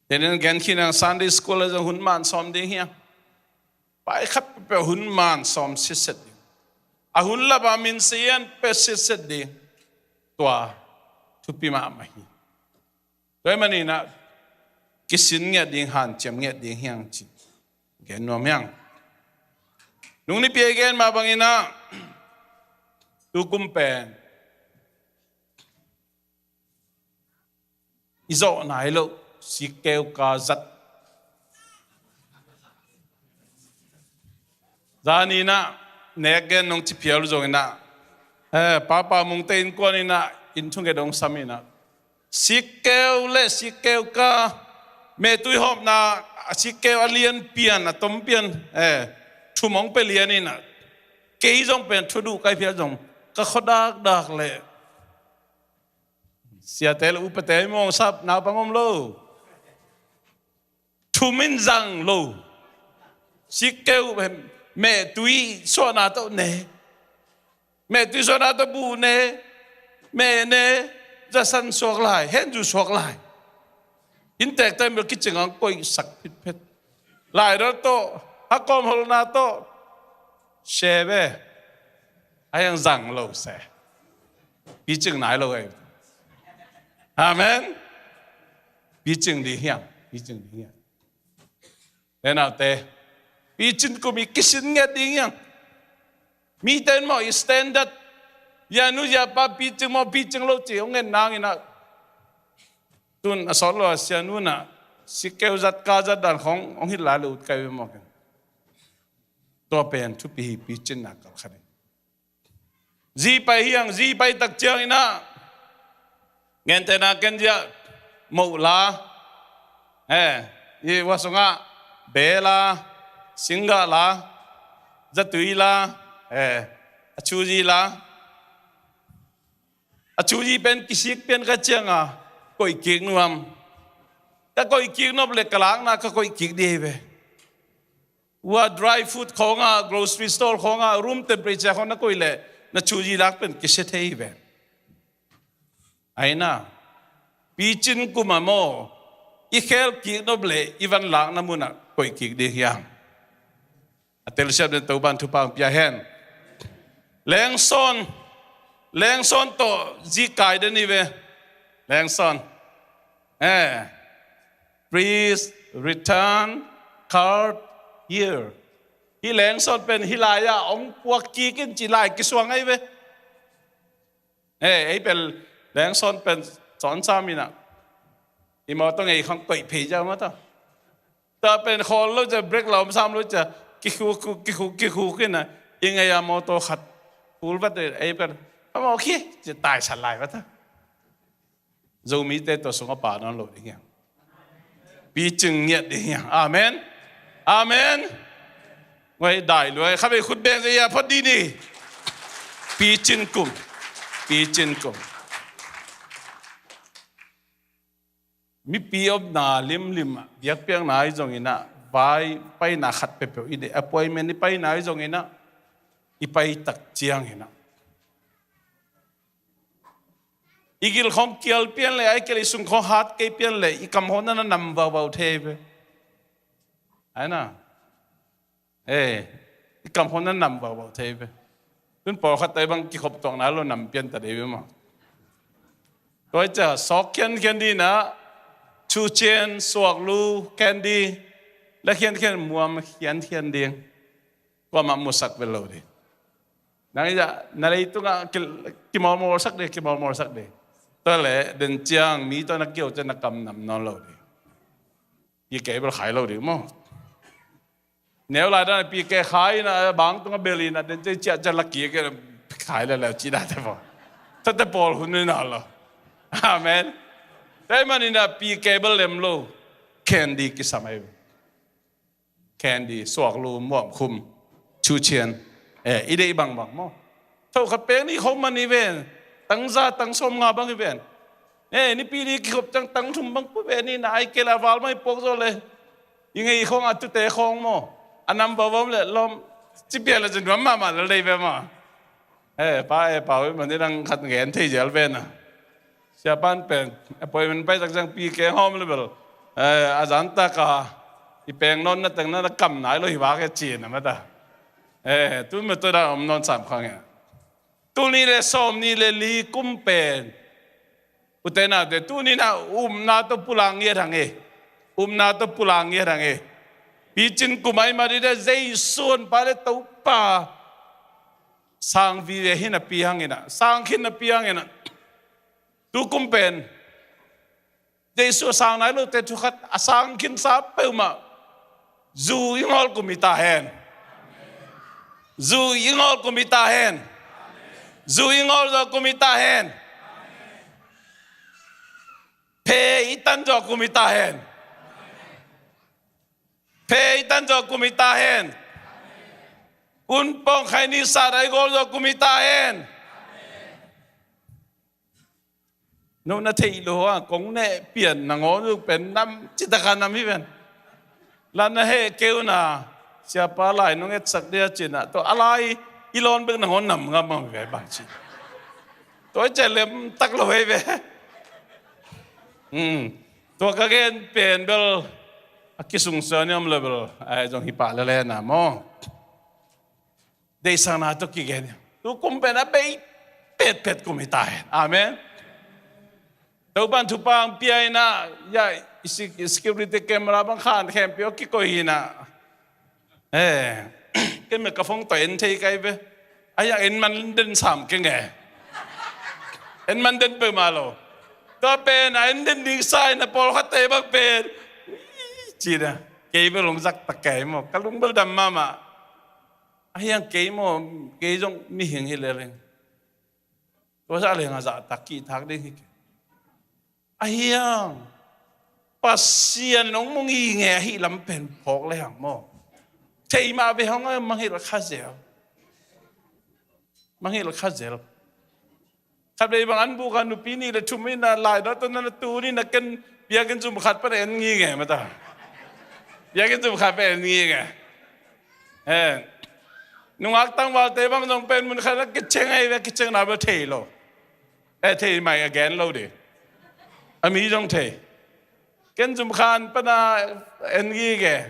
Tenin gen khin ang Sunday school a zong hun man sawm ding hiang. Vai khat peuhpeuh hun man sawm sitset ding. A hun lap a min sian pe sitset ding. Tua thupi mahmah hi. Tua ahih manin ah kisin ngiat ding, hanciam ngiat ding hiang ci. Gen nuam hiang. Nung nipi a i gen mah bangin ah, tu kum pen i zawh nai loh sikkeu ka zat. Zan in ah nek gen nong ci phial uh zongin ah, eh, Papa Mungte innkuan in ah inn thunget hong sam in ah, sikkeu le sikkeu ka mehtui hawmna a sikkeu a lian pian, a tom pian, eh, thum hong pia lian in ah, kei zong pen thu duh kai phial zong ka khua dakdak leh siate le upate mawng sap naupang om lo. Thum in zang lo. Sikkeu mehtui suahna tawh ne. Mehtui suahna tawh buh ne. Meh ne. Zasan suak lai, henzu suak lai. Inntek tawh bel kicing ang koihsak phitphet. Laidor tawh, a kawmholna tawh, share ve. A hiang zang lo se. Picing nai lo ei. Amen. Picing ding hiang. Picing ding hiang. Enaute, picin kum i kisin ngiat ding hiang. Mite in maw i standard, ya nu ya pa picing maw picing lo ci hong ngen nang in ah, tun a sawt lo a sianu in ah sikkeu zat ka zat dan khong hong hilh lai le ut kai ve maw ken. Tua pen thupi hi, picinna kalkhat in. Zi pai hiang, zi pai tak ciangin ah ngentehna ken zia moh la, eh, i hua sungah beh la, singgah la, zatui la, eh, a chuzi la. A chuzi pen kisik pian ka cianga koih kik nuam. Ka koih kik nop le ka lakna ka koih kik dih hi ve. Ua dry food khawngah, grocery store khawngah, room temperature khawng na koih leh na chuzi lak pen kisia thei hi ve. Aina, picin kum a maw i khel kik nop leh i van lakna munah koih kik ding hiam? A telsiam den Topan thupha pia hen. Lengson, lengson tawh zi kai den hi ve. Lengson. Eh. Please return card here. Hi lengson pen hi lai-ah hong puak kik in ci lai kisuang ahi ve. Eh, ei pen lengson pen cawn sam in ah i mawtaw ngei khang koih phei zia mawtaw. Tua pen khawl lo cia, brake la om sam lo cia, kikhuk, kikhuk, kikhuk in ah i ngei a mawtaw khat khul vat ei pen a mawk hi cia taisat lai vat a. Zomite tua sungah pah nawn lo ding hiang. Picing ngiat ding hiang. Amen. Amen. Ngoi dai luai khavei khut beng zia phot ding ni. Picin kum. Picin kum. Mipi omna limlim ah biakpiakna ahi zongin ah, vai paina khat peuhpeuh i deih, appointment i paina ahi zongin ah, i pai tak ciangin ah, i gil khawng kial pian leh, ai kial i sung khawng hat kei pian leh, i kam khawng na nam vauvau thei ve. Ai na. Eh, i kam khawng na nam vauvau thei ve. Tun pawlkhat tai bang kikhop tuak nai lo nam pian ta dei ve maw. Tua i cia sawk khiankhian ding in ah, chucian, suaklu, candy, la khiankhian, muam khiankhian ding. Kuamah musak ve lo ding. Nang i cia na leitungah ki, kimawlmawlsak ding, kimawlmawlsak ding. Tua leh den ciang mi tawh na kio ciang na kam nam nawn lo ding. Pi kei bel khai lo ding maw. Neu lai dan pi kei khai in ah, bang tungah bel in ah, den ciang ciah ciah la kik in ah khai leleu ci date pawl. Tate pawl hun in ah lo. Amen. Tua ahih manin ah pi kei bel lem lo. Candy kisam ahi ve. Candy, suaklu, muamkhum, chucian. Eh, i deih bangbang maw. Thokhat pek ni khawng man hi ven. Tangza, tang sawmnga bang hi ven. Eh, nipi ni kikhop ciang tang thum bang pu ven ni na ai kei la val mai puak zaw le. I ngei khawng a tute khawng maw. A nam vauvau le lawm. Ci pian le cun nuam mahmah lel dei ve maw. Eh, pa eh, pau i man i dang khat ngen thei zial ven a. Siapan pen appointment pai tak ciang pi keng hawm le bel, eh, a zan taka i peng nawn na teng na kam nai lo hi vak e cin a mata. Eh, tu me to da om nawn sam khang e. Tul nih le sawm nih le li kum pen, ute naute, tuni na upna tawh pulak ngiat hang e. Upna tawh pulak ngiat hang e. Picin kum ai mah dide Jesu hon pa le Topa sang vive hi napi hang in ah, sang khin napi hang in ah. Tu kum pen Jesu a sang nai lote thu khat a sang khinsa peuhmah zu i ngawl kum hi ta hen. Zu i ngawl kum hi ta hen. Zu i ngawl zaw kum hi ta hen. Phe i tan zaw kum hi ta hen. Phei tan zawh kum hi ta hen. Un pawng khai ni sat ai gawl zawh kum hi ta hen. No na theih lo a, kong neh pian nangawn zong pen nam citak a nam hi ven. La na heh kei un a, siapa lai nong etsak dia cin a, tua a lai i lawn bek nangawn nam ngam ngam hi ve bang ci. Tua i ciah lem tak lo hi ve. Hmm. Tua ka gen pen bel a kisungsuan i om lo bel ai zong hi pah lele na maw. Deihsakna tawh kigen hi. Tu kum pen a bei petpet kum hi ta hen. Amen. Topan thupha hong pia in a, ya, i sec-, i security camera bang khan khempeuh a kikoih hi in a. Eh, ken mah ka phone tawh en thei kai ve. A ya en man den sam keng e. En man den peuhmah lo. Tua pen a en den ding sa in a pawlkhatte bang pen. Ci na. Kei bel hong zak tak kei maw. Ka lung bel dam mahmah. A hiang kei maw, kei zong mihing hi lel ing. Tua zah leng a zahtak kihthak ding hi kei. A hiang Pasian in hong mu ngei ngei ahih lam pen phawk le hang maw. Thei mah ve hong a mangngilh kha zel. Mangngilh kha zel. Khatvei bang an buk a nupi nih le thum in a lai dawh tawh na na tu ni na ken biakinn zum khat pan en ngei ngei mah ta. Biakinn zum khat pan en ngei ngei. Eh. Nungak tangvalte bang zong pen mun khat na kiceng ahi ve, kiceng na bel thei lo. Eh, thei mai a gen lo ding. A mi zong thei. Ken zum khat pan a en ngei ngei.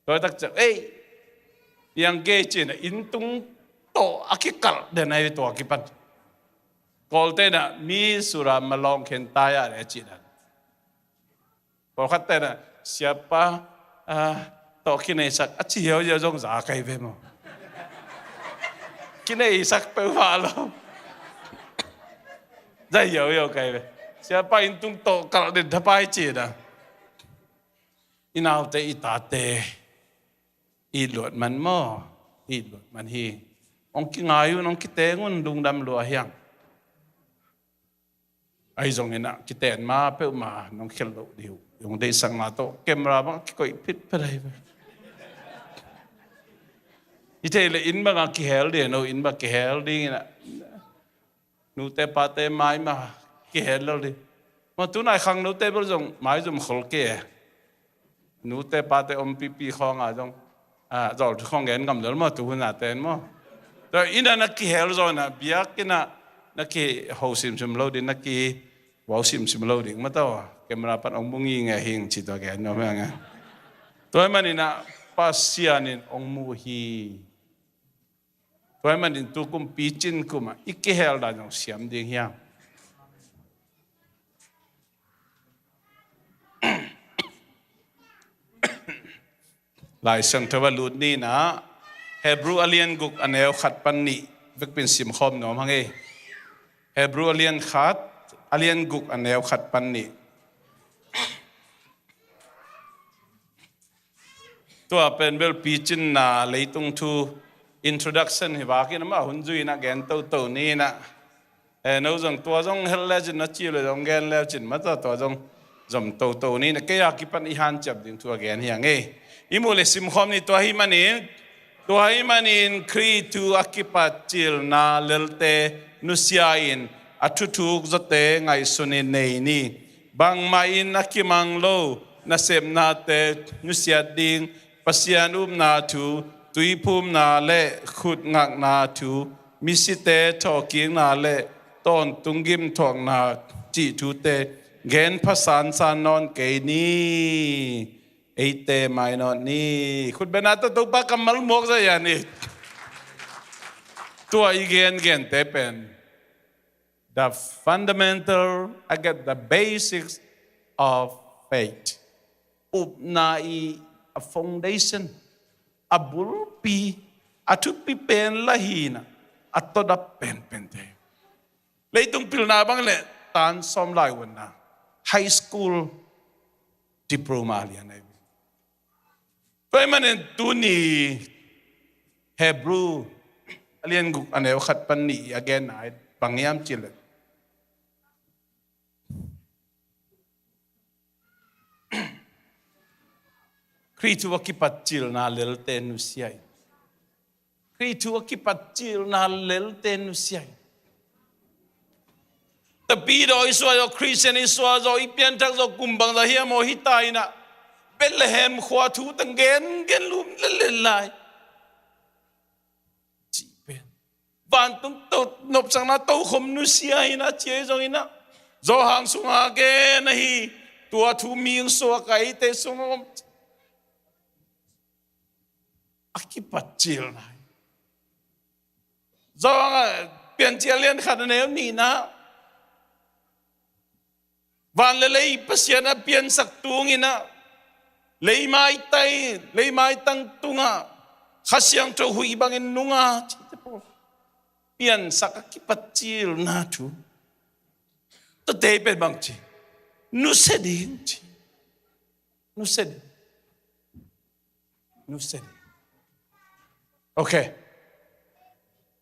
Tua tak ciang, ei, piang kei ci-in a inn tung tawh a kikalh den ahi tua kipan. Kawlte in a mi sura malawng khen tai a le ci-in a. Pawlkhatte in a siapa, ah, tawh kineisak a ci hiauhiau zong za kai ve maw. Kineisak peuhmah lo. Za hiauhiau kai ve. Siapa inn tung tawh kalh den thapai ci-in a. I naute, i tate, i luat man maw? I luat man hi. Hong kingai un, hong kiteng un, lungdam lua hiang. Ahi zongin a, kiten ma peuhmah nong khelh loh ding uh. Hong deihsakna tawh camera bang kikoih phitphit ahi ve. I theih leh inn bang a kihel ding, no inn bang kihel ding in a. Nute pate mai mah kihel lo ding. Maw tunai khangnote bel zong maizum khol kei e. Nute pate om pipi khawng a zong, ah, zawlthu khawng gen ngam lo maw tu hun a ten maw. Tua inn a na kihel zaw in a biakinn a na kiho simsim lo ding, na kiho simsim lo ding maw tua. Camera pan hong mu ngei ngei hing ci tua gen nuam hang e. Tua ahih manin a Pasian in hong mu hi. Tua ahih manin tu kum picin kum a i kihel dan zong siam ding hiam? Lai Siangtho a lut ni in a, Hebrew a lian guk a neu khat pan nih vekpi in simkhawm nuam hang e. Hebrew a lian khat, a lian guk a neu khat pan nih. Tua pen bel picinna leitung thu introduction hi vak in amah hun zui in a gen toto ni in a. Eh, no zong tua zong hel le cin na ci le zong gen le cin mah tua, tua zong zom toto ni in a kei a kipan i hanciam ding thu a gen hi hang e. I muh le simkhawm ni tua ahih manin, tua ahih manin Khrih thu a kipat cilna lelte nusia in a thuthuk zawte ngaihsun in nei ni. Bangmah in a kimang lo nasepnate nusiat ding, Pasian upna thu, tuiphumna le khutngakna thu, misite thawhkikna le tawntung gimthuakna cih thute gen pha sansan nawn kei ni. Eite mainawt ni. Khutbetna tawh Topa kammal muak zaw ia ni. Tua i gengente pen the fundamental, I get the basics of faith. Upna i a foundation, a bulpi, a thupi pen la hi in a, a tawdap penpente. Leitung pilna bang le tan sawm lai unna, high school diploma lian ahi. Tua ahih manin tuni Hebrew a lian guk a neu khat pan nih a genna bang hiam cih leh, Khrih thu a kipatcilna lelte nusia in. Khrih thu a kipatcilna lelte nusia in. Tapidaw i suah zaw, Khristian i suah zaw, i pianthak zaw kum bangzah hiam aw hi ta in ah, Bethlehem khua thu tang gengen lum lellel lai. Cih pen vantung to nopsakna tokhom nusia in ah, ci ahi zongin ah, Johan sungah gen ahi, tua thu mihing suak a eite sungah om. A kipatcilna hi. Johan a Piancil a lian khat a neu nihna, van le lei Pasian a piansak tung in ah, leimai tai, leimaitang tungah Kha Siangtho huih bangin nung a, cihte pawl. Piansak a kipatcilna thu. Tuate pen bang ci? Nusia ding ci. Nusia ding. Nusia ding. Ok.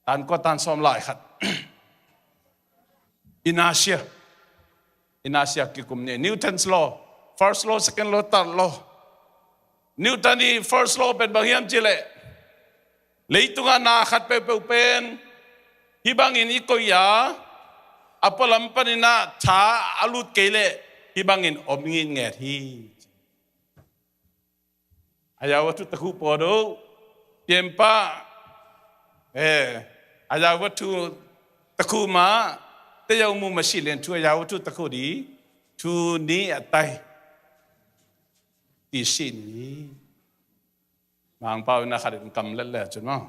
Tan kua tan sawm lai khat. Inertia. Inertia kikum ni. Newton's law. First law, second law, third law. Newton i first law pen bang hiam cih leh, leitungah na khat peuhpeuh pen hih bangin i koih a, a pualam panin ah tha a lut kei leh hih bangin om ngitnget hi. A yau a thu takhu pawt uh, pianpa, eh, a yau a thu takhu mah, te yau mu mah si lian thu a yau a thu takhu di, thu ni a tai. Ti si ni. Mangpau in a khat in kam let le cun maw.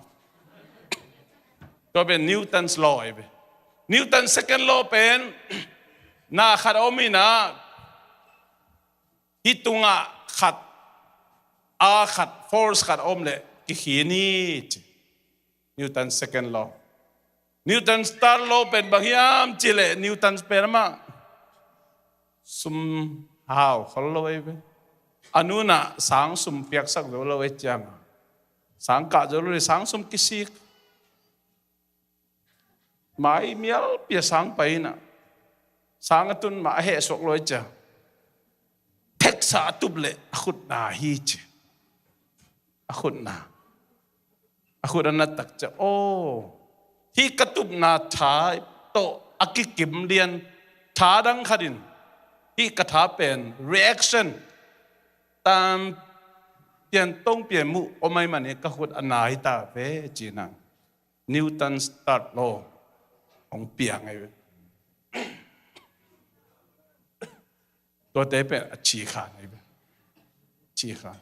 Tua pen Newton's law ahi ve. Newton second law pen, na khat a om in ah, hih tungah khat, a khat, force khat a om leh kikhin hi ci. Newton second law. Newton third law pen bang hiam cih leh, Newton pen amah sum hau khol lo ahi ve. A nu in ah sang sum piaksak zo lo ahi ciang, sang kah zo lo le sang sum kisik. Mai mialpi a sang pai in ah, sang a tun mah a heh suak lo ahi ciang, pheksa a tup leh a khut na hi ci. A khut na. A khut a na tak ciang, aw, hih ka tupna tha tawh a kikim lian tha dang khat in hih ka tha pen reaction tam pian tong pian muh om ahih manin ka khut a na hi ta ve ci-in ah Newton's third law hong piang ahi ve. Tuate pen a cikhan ahi ve. Cikhan.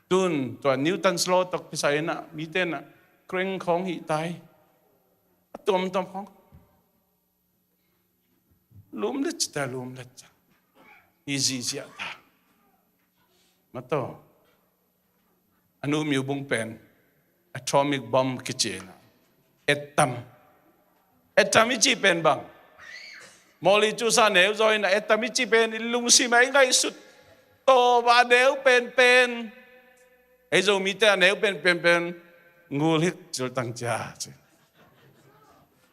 Tun tua Newton's law tawh kisai in ah mite in ah crank khawng hih ta hi. A tuamtuam khawng. Lum let ci ta, lum let ci ta. Hi ziahziah ta. Mataw. A nu miu bung pen atomic bomb kici in ah, atom. Atom i cih pen bang? Mawlih cusa neu zaw in ah, atom i cih pen i lungsim ah i ngaihsut tawh a neu penpen. Ei Zomite a neu penpen pen ngulhik ciltang cia ci.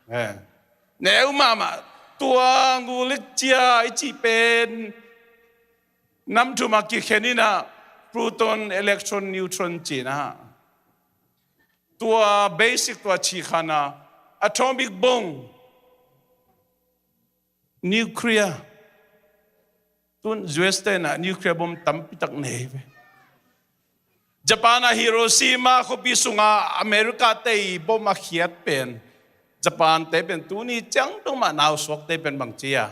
Eh. Neu mahmah tua ngulhik cia i cih pen nam thum ah kikhen in ah, proton, electron, neutron ci-in ah. Tua basic, tua cikhan ah, atomic bomb, nuclear. Tun U S te in ah nuclear bomb tampi tak nei ve. Japan ah Hiroshima khuapi sungah America te i bomb a khiat pen, Japan te pen tuni ciang dong mah nausuak te pen bang ci a,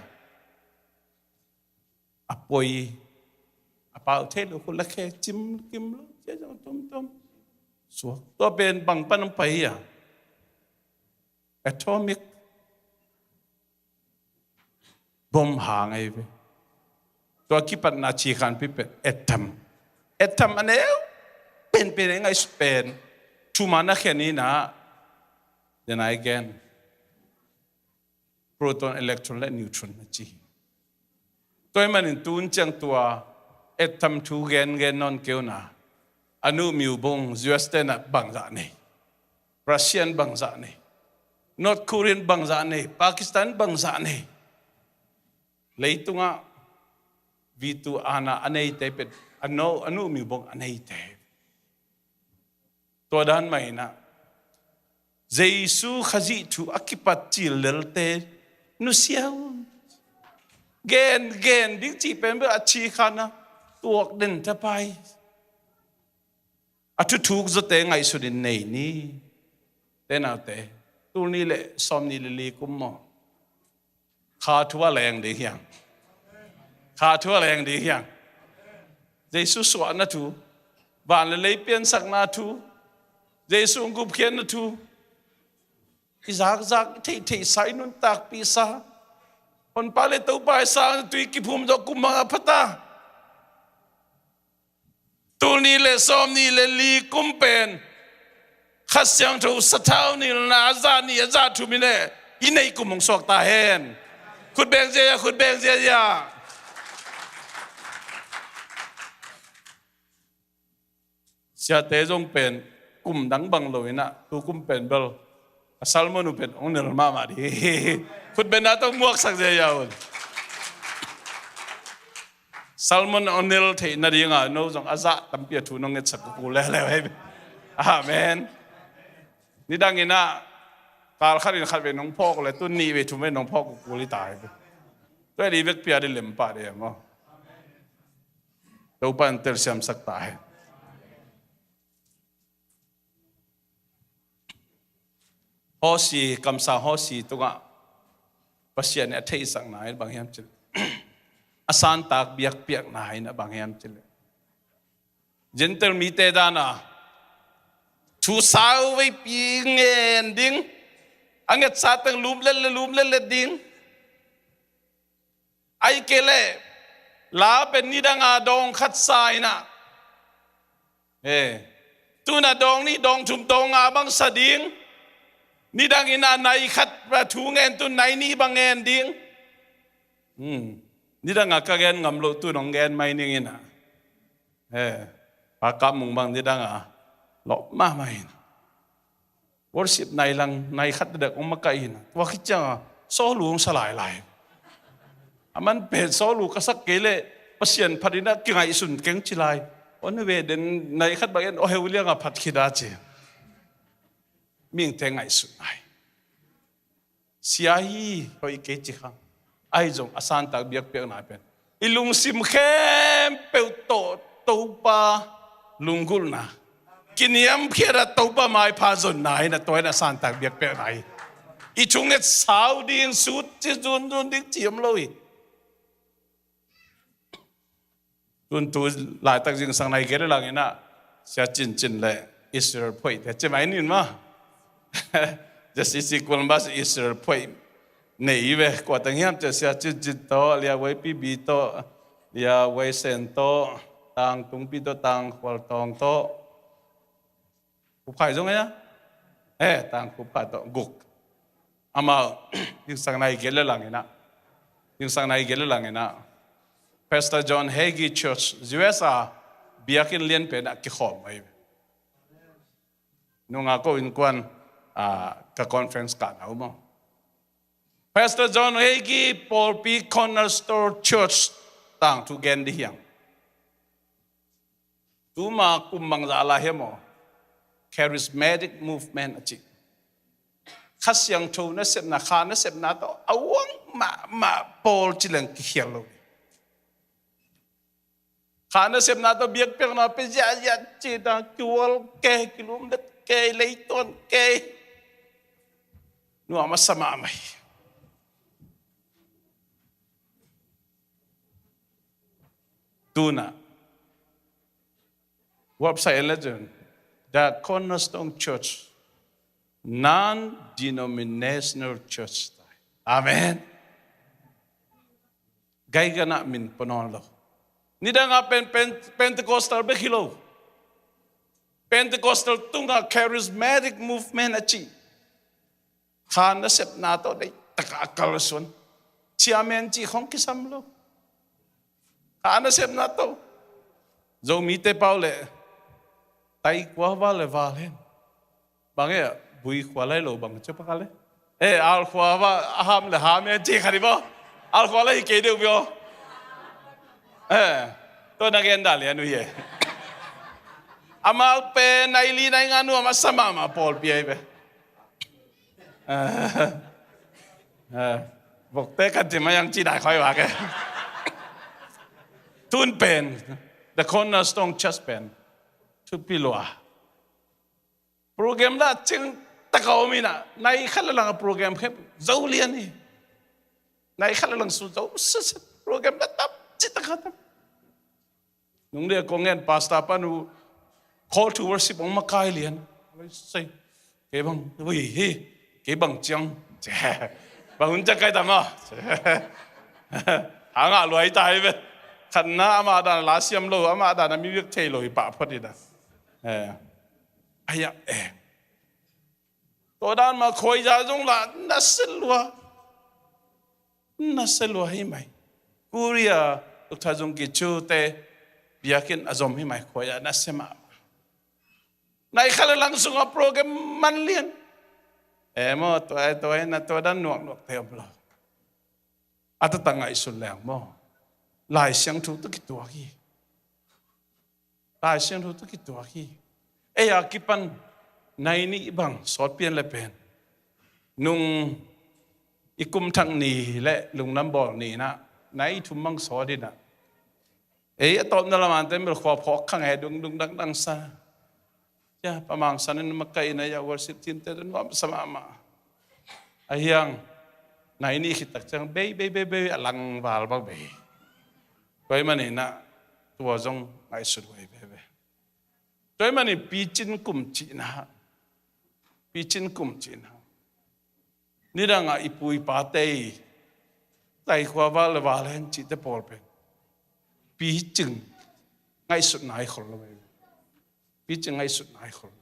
a poi, a pau thei lo, khut le khe cim kim lo, cia zong tomtom suak. Tua pen bang pan hong pai a, atomic bomb hang ahi ve. Tua kipatna cikhan pi pen atom. Atom a neu penpen, ei ngaihsut pen thum ah na khen in ah, then again, proton, electron le neutron na ci hi. Tua ahih manin tun ciang tua atom thu gengen nawn kei un ah, a nu miu bung U S te in ah bangzah nei, Russia in bangzah nei, North Korea in bangzah nei, Pakistan in bangzah nei. Leitungah V two ana a neite pen a no, a nuhmei bawng a neite. Tua dan mah inah Jesu Khazih thu a kipat cil lelte nusia un. Gen, gen ding cih pen bel a ci khan a tuak den ta pai. A thuthuk zawte ngaihsunin nei ni. Te naute, tul nih le sawm nih le li kum maw? Kha thu a leng ding hiang. Kha thu a leng ding hiang. Jesu suahna thu, van le lei piansakna thu, Jesu gupkhiatna thu, i zakzak, i theihtheihsa, i nuntakpihsa, Honpa le Topa i sangna thu i kiphum zawh kum bang a pha ta. Tul nih le sawm nih le li kum pen Kha Siangtho sathau nilhna a zah nih a zah thum in eh i neih kum hong suak ta hen. Khut beng ziahziah, khut beng ziahziah. Siate zong pen kum dang bang lo inah tu kum pen bel a sermon uh pen hong nel mahmah ding. Khut bengna tawh muaksak ziahziah un. Sermon hong nel theih nadinga no zong a zah tampi a thu nong ngetsak kul leuleu hi. Amen. Nidang inah kal khat in khat vei nong phawk le tu nih vei thum vei nong phawk kul hi ta hi. Tua hi vekpi a ding lem pah ding maw? Topa in telsiamsak ta hi. Hosea, kamsang Hosea tungah Pasian in a theihsakna in bang hiam cih leh, a santak biakpiakna in a bang hiam cih leh, Gentile mite dan a thu sau veipi ngen ding, a ngetsa teng lumlet le lumlet let ding. Ahih kei leh la pen nidang a dawng khat sa inah, eh, tu-in a dawng nih, dawng thum, dawng nga bang sa ding. Nidang inah nai khat a thu ngen tu nai nih bang ngen ding. Hmm. Nidang a ka gen ngam loh tu nong gen mai ning inah, eh, Pa Kap Mung bang nidang a lawp mahmah inah worship nai lang, nai khat dek hong makaih inah, tua khit ciangah sawlu hong sa lailai. A man pen sawlu ka sak kei leh Pasian phat inah kingaihsun keng ci lai. On ve den nai khat bang en aw heu liangah phat khit a ci. Mihingte ngaihsut nai. Sia hi hoih kei ci khang. Ahi zong a santak biakpiakna pen i lungsim khempeuh tawh Topa lunggulhna, kiniamkhiat a Topa maipha zonna hi na, tua hi na santak biakpiakna hi. I thunget sau ding, sut ci zunzun ding ci om lo hi. Tun tu laitak zingsang nai gel lang inah Sia Cin Cin le Israel phoih te ci mai nin ma. Just isi kulmbas Israel phoih nei ve, kua teng hiam ci Sia Cin Cin tawh, Lia Wei Pi Bi tawh, Lia Wei Sen tawh, Tang Tung Pi tawh, Tang Khual Tawng tawh. Khup khai zong a? Eh, Tang Khup khai tawh guk. Amau zingsang nai gel le lang inah, zingsang nai gel le lang inah Pastor John Hagee Church U S a biakinn lianpen ah kikhawm mai. Nunga ko innkuan, ah, ka conference kah na uh maw? Pastor John Hagee pawlpi Cornerstone Church tangthu gen dih hiam? Tuma kum bangzah lai hiam aw? Charismatic movement a ci. Kha Siangtho nasepna, Kha nasepna tawh a uang mahmah pawl ci leng kikhial lo. Kha nasepna tawh biakpiakna pe ziahziah ci ta, kiual kei, kilumlet kei, leituan kei. Nuam a sa mahmah hi. Tuna website en le cun, The Cornerstone Church Non-Denominational Church. Amen. Gaiganah min pua nawn lo. Nidangah pen, pen, Pentecostal bek hi lo. Pentecostal tungah Charismatic Movement a ci. Kha nasepna tawh deih takah a kalsuan. Chairman cih khong kisam lo. Kha nasepna tawh. Zomite pau le tai kua val le val hen. Bang e, bui khua lai lo bang cia paka le. Eh, al khua va a ham le ham e ci kha di bo. Al khua lai kei deuh bio. Eh. Tua na gen dah lian uh hi e. Amau pen nai li nai nga nuam a sa mahmah pawlpi ahi ve. Vokte kan ti mai ang ci dai khoi vak e. Tun pen The Cornerstone Church pen thupi lua. Program dah cing taka om ina, nai khat le lang a program khep zo lian hi. Nai khat le lang su zo sese, program dah tam ci taka tam. Nung dia kong ngen pastor pan uh call to worship ong makai lian. Sei, kei bang, ui hi, kei bang ciang. Bang hun ciang kai tam a. Hanga luai tai ve. Khatna ama dan la siam lo, ama dan a mi viak thei lo hi pah phot hi da. Eh. Aya, eh. Tua dan ma khuaiza zong la na se lua. Na se lua hi mai. Korea, Doctor Zung Ki Chu te biakinn a zom hi mai khuaiza na se mah. Nai khat le lang sungah program man lian. Eh maw, tua, tua, na tua dan nuak nuak te om lo. A tata ngaihsun leng maw. Lai Siangtho tawh kituak hi. Lai Siangtho tawh kituak hi. Ei a kipan nai nih bang sawt pian le pen. Nung i kum thak ni le lungdam bawl ni inah, nai thum bang sawt inah. Ei a tawpna lamante bel khua phawk khang he dung dung dang dang sa. Cia, Pa Mang San in makaih na ia worship team te nuam sa mahmah. A hiang, nai nih khit tak ciang bei, bei, bei, bei, a lang val bang bei. Tua ahih manin ah, tua zong ngaihsut huai veve. Tua ahih manin picin kum cihna, picin kum cihna. Nidang ah i pu i pate i tai khua val le val hen cihte pawl pen picing ngaihsutna i khol lo mai. Picing ngaihsutna i khol.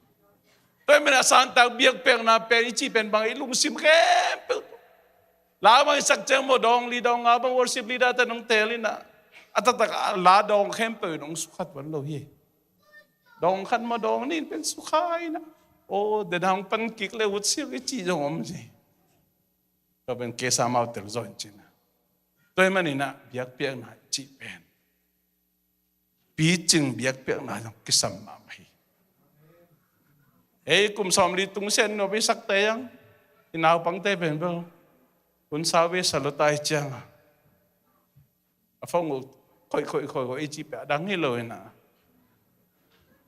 Tua ahih manin a santak biakpiakna pen i cih pen bang i lungsim khempeuh. La bang i sak ciang maw dawng li dawng nga bang worship leader te nong teel inah. A taktak a la dawng khempeuh in hong sukha tuan lo hi. Dawng khat maw dawng nih in pen sukha inah. Aw, den hang pan kik le ut siak i cih zong om si. Tua pen kesa mau tel zaw in cihna. Tua ahih manin ah biakpiakna i cih pen picing biakpiakna zong kisam mahmah hi. Ei kum sawmli tung sen nuam i sakte ang i naupangte pen bel hun sau ve sa lo tai ciang a. A phone uh khoih khoih khoih khoih i cih peh a dang hi lo inah.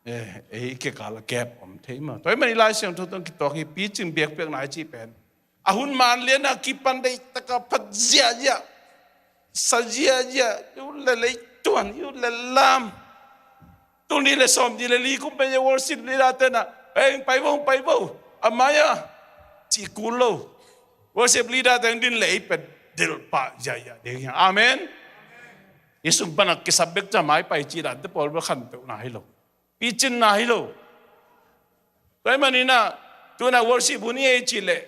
Eh, ei kikal a gap om thei maw. Tua ahih manin Lai Siangtho tawh kituak hi picing biakpiakna i cih pen. A hun man lian a kipan deih taka phat ziahziah. Sa ziahziah, i ut le lei tuan, i ut le lam. Tul nih le sawmnih le li kum pen worship leader te na, "Ei, pai vo, pai vo. A mai a," cih kul lo. Worship leader te din le ei pen delh pah ziahziah ding hi. Amen. I sung pan a kisap bek ca mai pai cih dan te pawl bel khantohna hi lo. Picinna hi lo. Tua ahih manin ah, tu-in ah worship hun hi ei cih leh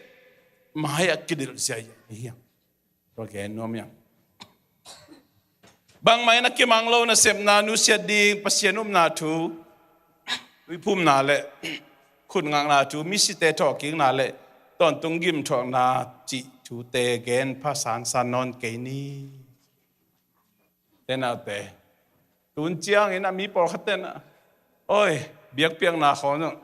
mai a kidelh ziahziah hi hiam. Tua gen nuam hiam. Bangmah in a kimang lo nasepna, nusiat ding, Pasian upna thu, tuiphumna le khut ngakna thu, misite thawhkikna le tawntung gimthuakna cih thute gen pha sansan nawn kei ni. Te naute, tun ciangin a mi pawlkhat ten a, oi, biakpiakna khawng zong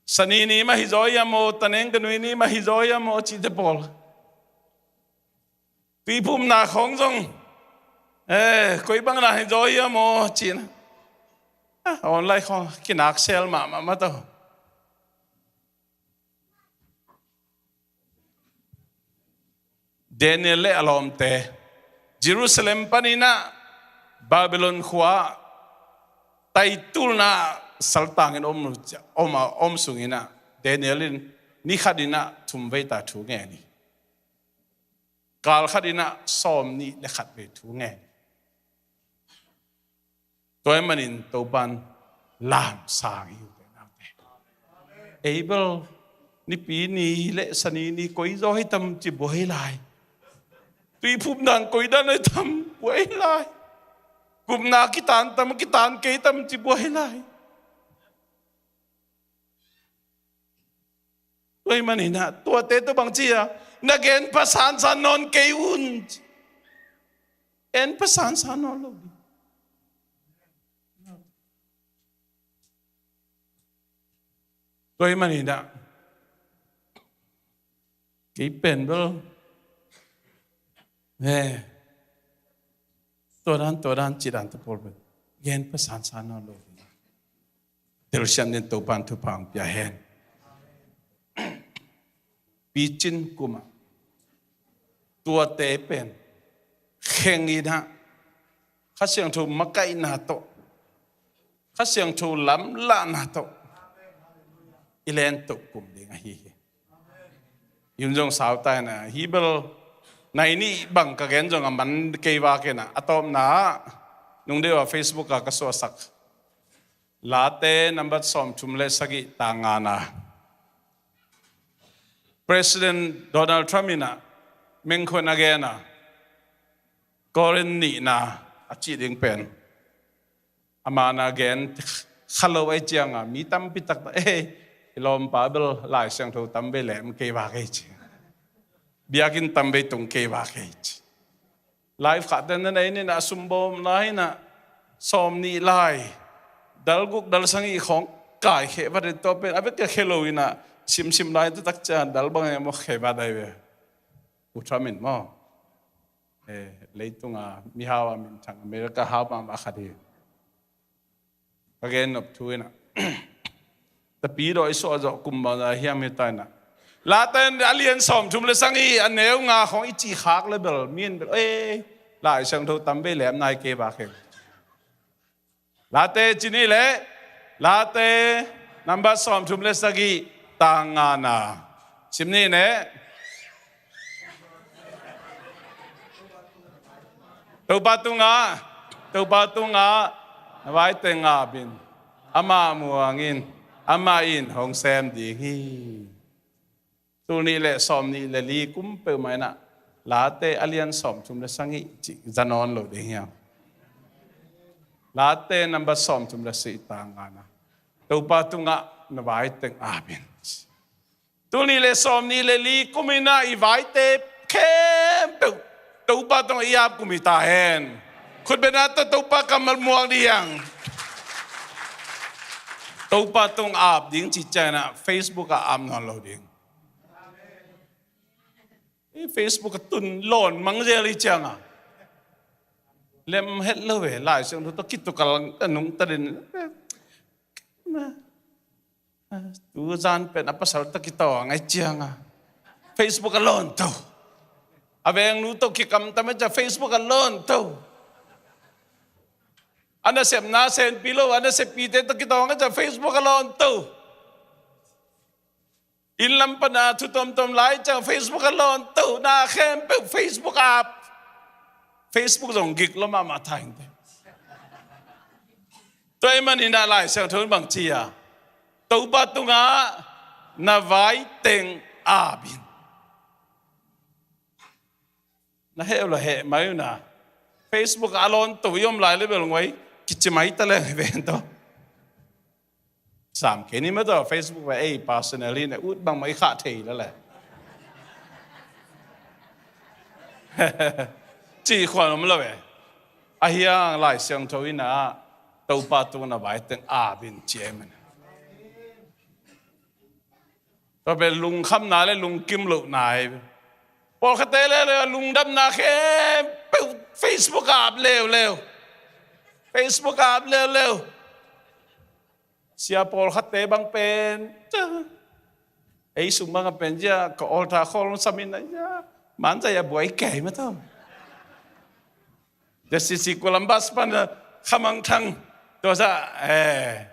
Sani ni mah hi zaw hiam aw, taneng ka nui ni mah hi zaw hiam aw, cihte pawl. Tuiphumna khawng zong, eh, koi bang na hi zaw hiam aw, cihna. Ah, online khawng kinak sel mahmah mah tawh. Daniel le a lawmte Jerusalem panin ah Babylon khua taitulna saltangin om, om, om sungin ah Daniel in ni khatin ah thum veita thu ngen hi. Kal khatin ah sawmnih le khat vei thu ngen hi. Tua ahih manin Topan lamsang hi uh te naute. Ei bel Nipi ni le Sani ni koi zaw hi tam ci buai lai. Tuiphum dan koi dan hi tam buai lai. Gupna kitan tam kitan kei tam ci buai lai. Tua ahih manin ah tuate tawh bang ci a, na gen pha sansan nawn kei un. En pasansan nawn lo ding. Tua ahih manin ah kei pen bel, eh, tua dan, tua dan, ci dan te pawl pen gen pasansan nawn lo ding. Telsiam dingin Topa'n thupha hong pia hen. Picin kum ah tuate pen kheng in ah Kha Siangtho makaihna tawh, Kha Siangtho lamlahna tawh i len toh kum ding ahi hi. Hih hun zong sau ta in ah, hih bel nai nih bang ka gen zong a man kei vak in ah, a tawpna ah nung deuh a Facebook ah ka suahsak Late number sawmthum le sagih, tang ngana. President Donald Trump in ah mengkhuan a gen a, Korin nihna a cih ding pen, aman a gen kha lo ahih ciangin mi tampi tak, eh, i lawmpa bel Lai Siangtho tam vei lem kei vak ei ci. Biakinn tam vei tung kei vak ei ci. Live khahte na nei in ah, sumbawmna in ah sawm nih lai, dal guk dal sagih khawng kaikhia vat in, tua pen a vek a khia lo in ah, simsim lai taktak ciang dal bang hiam maw khia vat ai ve. U Trump in maw, eh, leitung a mihau a minthang, America hau mahmah khat hi. Ka gen nop thu in ah, tapi dawi suah zawh kum bang za hiam hi ta in ah, Late a lian sawmthum le sagih, a neu nga khawng i cih khak le bel, mi in bel, eh, Lai Siangtho tam vei lem nai kei vak hi. Late ci ni le, Late number sawmthum le sagih, tang ngana. Sim ni ne. Topa tungah, Topa tungah na vai teng ap in, amah muang in, amah in hong sem ding hi. Tul nih le sawm nih le li kum peuhmah in ah, Late a lian sawmthum le sagih cih za nawn lo ding hiam? Late number sawmthum le sagih, tang ngana. Topa tungah na vai teng ap in. Tul nih le sawm nih le li kum in ah i vaite khempeuh Topa tungah i ap kum hi ta hen. Khut beng in ah, Topa kammal muang ding hi hang. Topa tung ap ding cih ciangin ah Facebook ah ap nawn lo ding. Eh, Facebook ah tun lawn mang zel hi ciangin ah, lem het lo ve, Lai Siangtho tawh kitukal a nungta den. Tu zan pen a pasal tawh kitawng ahih ciangin ah Facebook ah lawn to. A vengnu tawh kikamtam ahih ciangin Facebook ah lawn to. A nasepna senpi lo, a naseppite tawh kitawng ahih ciangin Facebook ah lawn to. Inn lam pan a thu tuamtuam la ahih ciangin Facebook ah lawn to. Na khempeuh Facebook ah ap. Facebook zong gik lua mahmah ta ing te. Tua ahih manin ah Lai Siangtho in bang ci a, Topa tungah na vai teng ap in. Na heh uh la heh mai uh na. Facebook ah a lawn to i om lai le bel ngoi kici mai ta leng hi ven tawh. Sam kei ni mah tawh Facebook ah ei personally na ut bangmah i khah thei la le. Cih khuan om lo ve. Ahi hang Lai Siangtho in ah Topa tungah na vai teng ap in ci e man. Tua pen lungkhamna le lungkim lohna hi. Pawlkhatte leuleu a lungdamna khempeuh Facebook ah ap leuleu. Facebook ah ap leuleu. Sia pawlkhatte bang pen, ei sung bang a pen zia ka altar call samin a zia, man zia buai kei mah tawh. Zia sisi Columbus pan a Khamangthang tua sa, eh,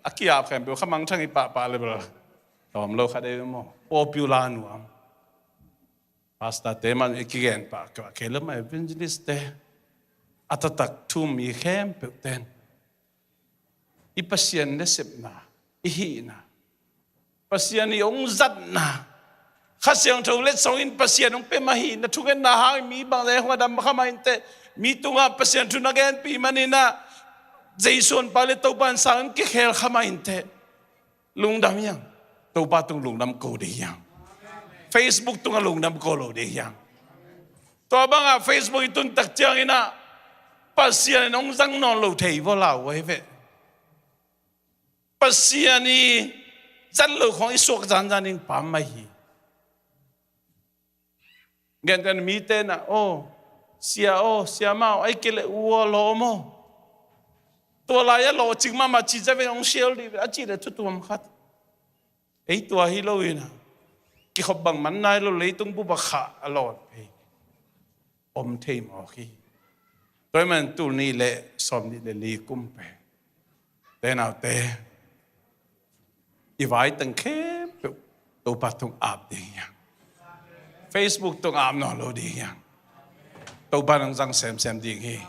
a ki-ap khempeuh Khamangthang i pahpah le bel tawm lo kha dei maw, popular nuam. Pastor te man i kigen pah kei lo mah, evangelist te, a taktak thu-um mi khempeuh ten i Pasian nasepna, i hihna, Pasian i hong zatna, Kha Siangtho letsong in Pasian hong pia mah hihna thungetna hangin mi bangzah hong a dam kha mah inteh, mi tungah Pasian thu na genpih manin ah Jesu honpa le Topa in sang kikhel kha mah inteh. Lungdam hi hang. Topa tung lungdam ko ding hi hang. Facebook tungah lungdam ko lo ding hi hang. Tua bangah Facebook i tun tak ciangin ah Pasian in hong zang nawn lo thei vua lau ahi ve. Pasian i zat lo khawng i suak zanzan ding pam mah hi. Gentehna mite in ah, "Aw, sia aw, siamah aw, ai kei leh u aw, lawm aw, tua lai-ah lawhcing mahmah ci ziau ve, hong share dih ve," a cih leh thu tuam khat. Ei tua hi lo in ah, kikhop bang man nai lo, leitung bup ah khah a lawn phei om thei mawk hi. Tua ahih manin tul nih le sawm nih le li kum pen, te naute, i vai teng khempeuh Topa tung ap ding hi hang. Facebook tung ap nawn lo ding hi hang. Topa in hong zang semsem ding hi.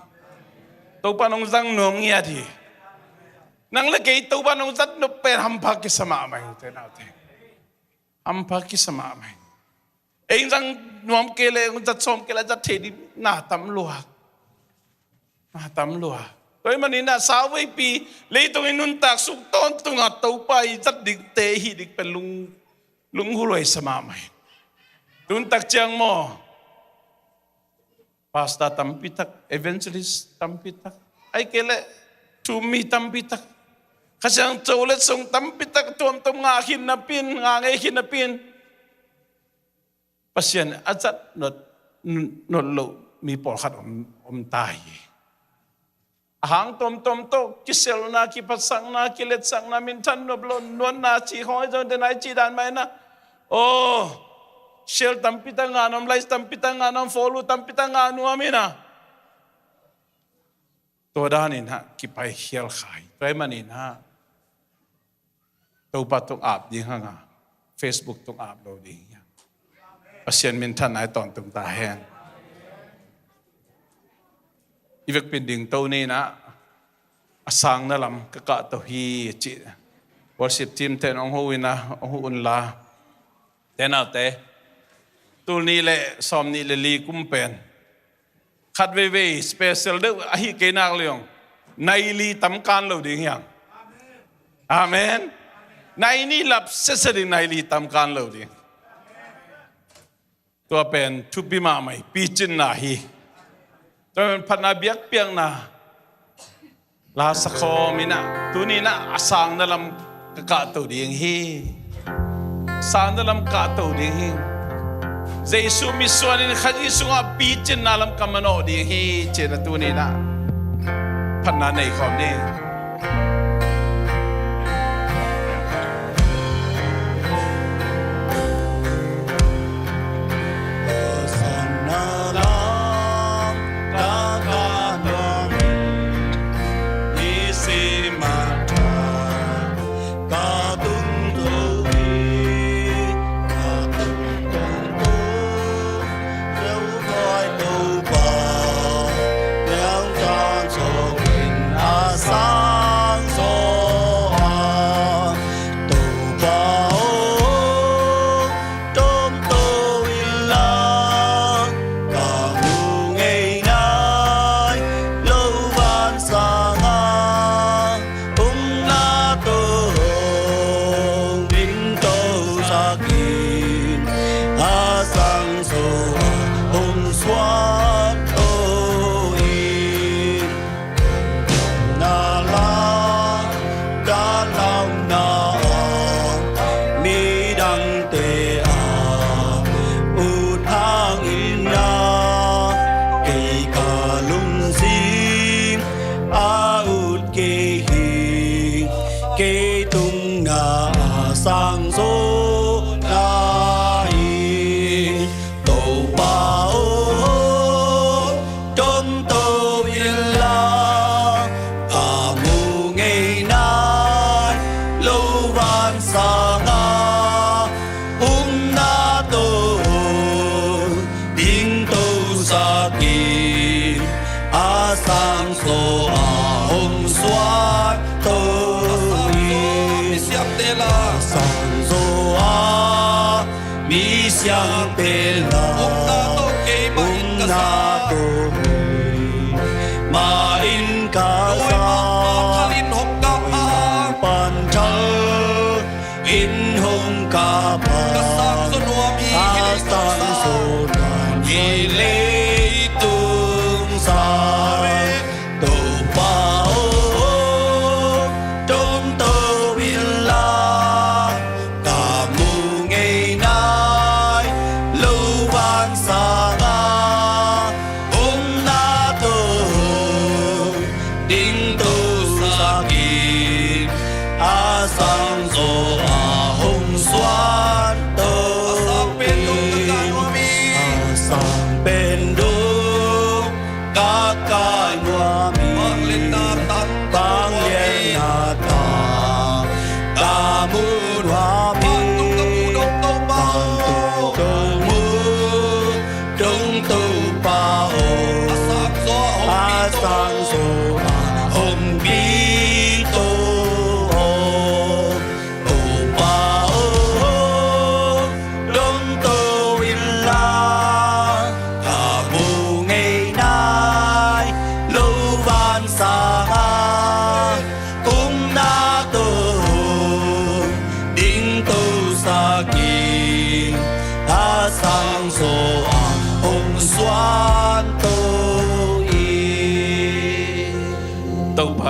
Topa in hong zang nuam ngiat hi. Nang le kei Topa in hong zat nop pen hampha kisa mahmah hi, te naute. Hampha kisa mahmah hi. Ei zang nuam kei leh, hong zat sawm kei leh, zat thei ding na tam lua. Na tam lua. Tua ahih manin ah sauveipi leitung i nuntak sung tawntung ah Topa i zat dingte i hih ding pen lung, lunghulhuai sa mahmah hi. Tun tak ciang maw, pastor tampi tak, evangelist tampi tak, ai kei leh thu-um mi tampi tak, Kha Siangtho letsong tampi tak tuamtuam ngah khin napi-in, ngah ngei khin napi-in, Pasian a zat nawn, nawn loh mi pawlkhat om, om ta hi. A hang tuamtuam tawh kiselna, kiphatsakna, kiletsakna, minthan nop loh, nuamna cih khawng hi zongin, den a i cih dan mah in ah, aw, share tampi tak ngah nuam, like tampi tak ngah nuam, follow tampi tak ngah nuam in ah, tua danin ah kipai khial kha hi. Tua ahih manin ah Topa tung ap ding hang a, Facebook tung ap lo ding hi hang. Pasian minthanna i tawntung ta hen. I vekpi in dingto ni in ah, a sangna lam ka kahto hi, a ci. Worship team te in hong ho in ah, hong ho un la. Te naute, tul nih le sawm nih le li kum pen khat veivei special deuh ahi kei nak leh zong, nai li tam kan lo ding hi hang. Amen. Nai nih lap sese ding, nai li tam kan lo ding. Tua pen thupi mahmah hi, picinna hi. Tua pen phatna biakpiakna la sa khawm in ah, tuni in ah a sangna lam ka kahto ding hi. Sangna lam kahto ding hi. Jesu mitsuan in Kha Siangtho sungah picinna lam ka manawh ding hi, ci-in ah tuni in ah phatna nei khawm ni. Topa aw, tomto in la, ka mu ngei nai lo, van sangah hong na tawh hong dingto sak in, a sang sawm ah hong suakto in. Na la, ka lam na a, midangte a ut hangin na, kei ka lungsim a ut kei hi, kei tung na a sang zo na hi. Topa aw, tomto in la, ka mu ngei nai lo, van sangah hong na tawh hong dingto sak in, a sang sawm ah hong suakto in. A sang zo a, misiangte la, hong na tawh keimah in ka sa, hong na tawh keimah in ka sa, pan thal in hong kap a, ka sang zo nuam hi, a sang zo nuam hi le.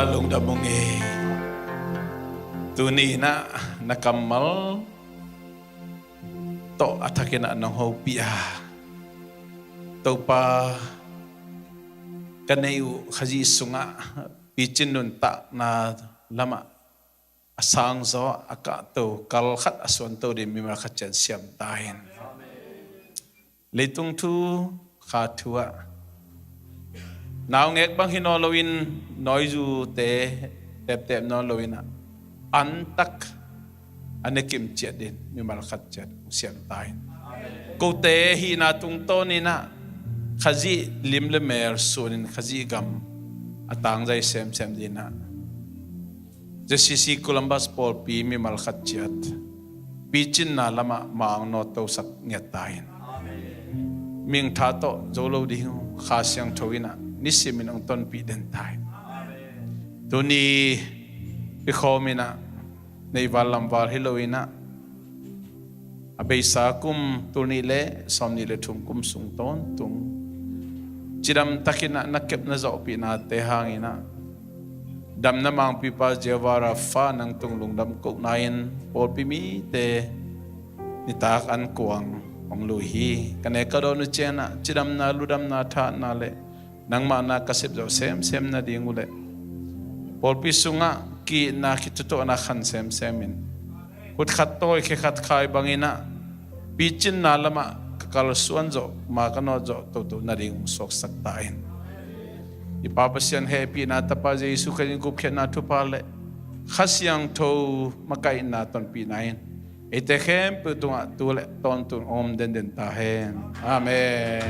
Lungdam ung ei. Tuni inah na kammal tawh a thakinah nong hopih a, Topa, ka neih uh Khazih sungah picin nuntakna lamah a sangzaw a kahto kal khat a suanto ding mimal khat ciat siam ta hen. Leitung thu, kha thu ah naungek bang hi nawn loin, noizute teptep nawn loin ah, antak a nekim ciat ding mimal khat ciat hong siam ta hen. Kote hihna tungtawn inah Khazih lim le mel sunin Khazih gam a tangzai semsem dinah J C C Columbus pawlpi mimal khat ciat picinna lamah mang nawttosak ngiat ta hen. Mingtha tawh zo lo ding uh, Kha Siangtho inah nisimin hong tonpih den ta hen. Tuni pikhawm inah neihval lamval hi lo inah a beisa kum tul nih le sawm nih le thum kum sung tawntung cidam takinah na kep na zawhpihnate hanginah damna mangpipa Jehovah Rapha nang tung lungdam kohna in pawlpi mite nitak an kuang hong lui hi. Ka nek ka dawn uh cianah cidamna, ludamna, thahatna le nangmah na ka sepzawh semsem nading uh le pawlpi sungah ki-itna, kithutuahna khan semsem in, khut khat tawi khe khat khai banginah picinna lamah ka kalsuan zawh, ma ka nawt zawh toto nading hong suaksak ta hen. I Pa Pasian hehpihna, Tapa Jesu Khazih in gupkhiatna thupha le Kha Siangtho makaihna tonpihna in eite khempeuh tungah tu le tawntung om denden ta hen. Amen.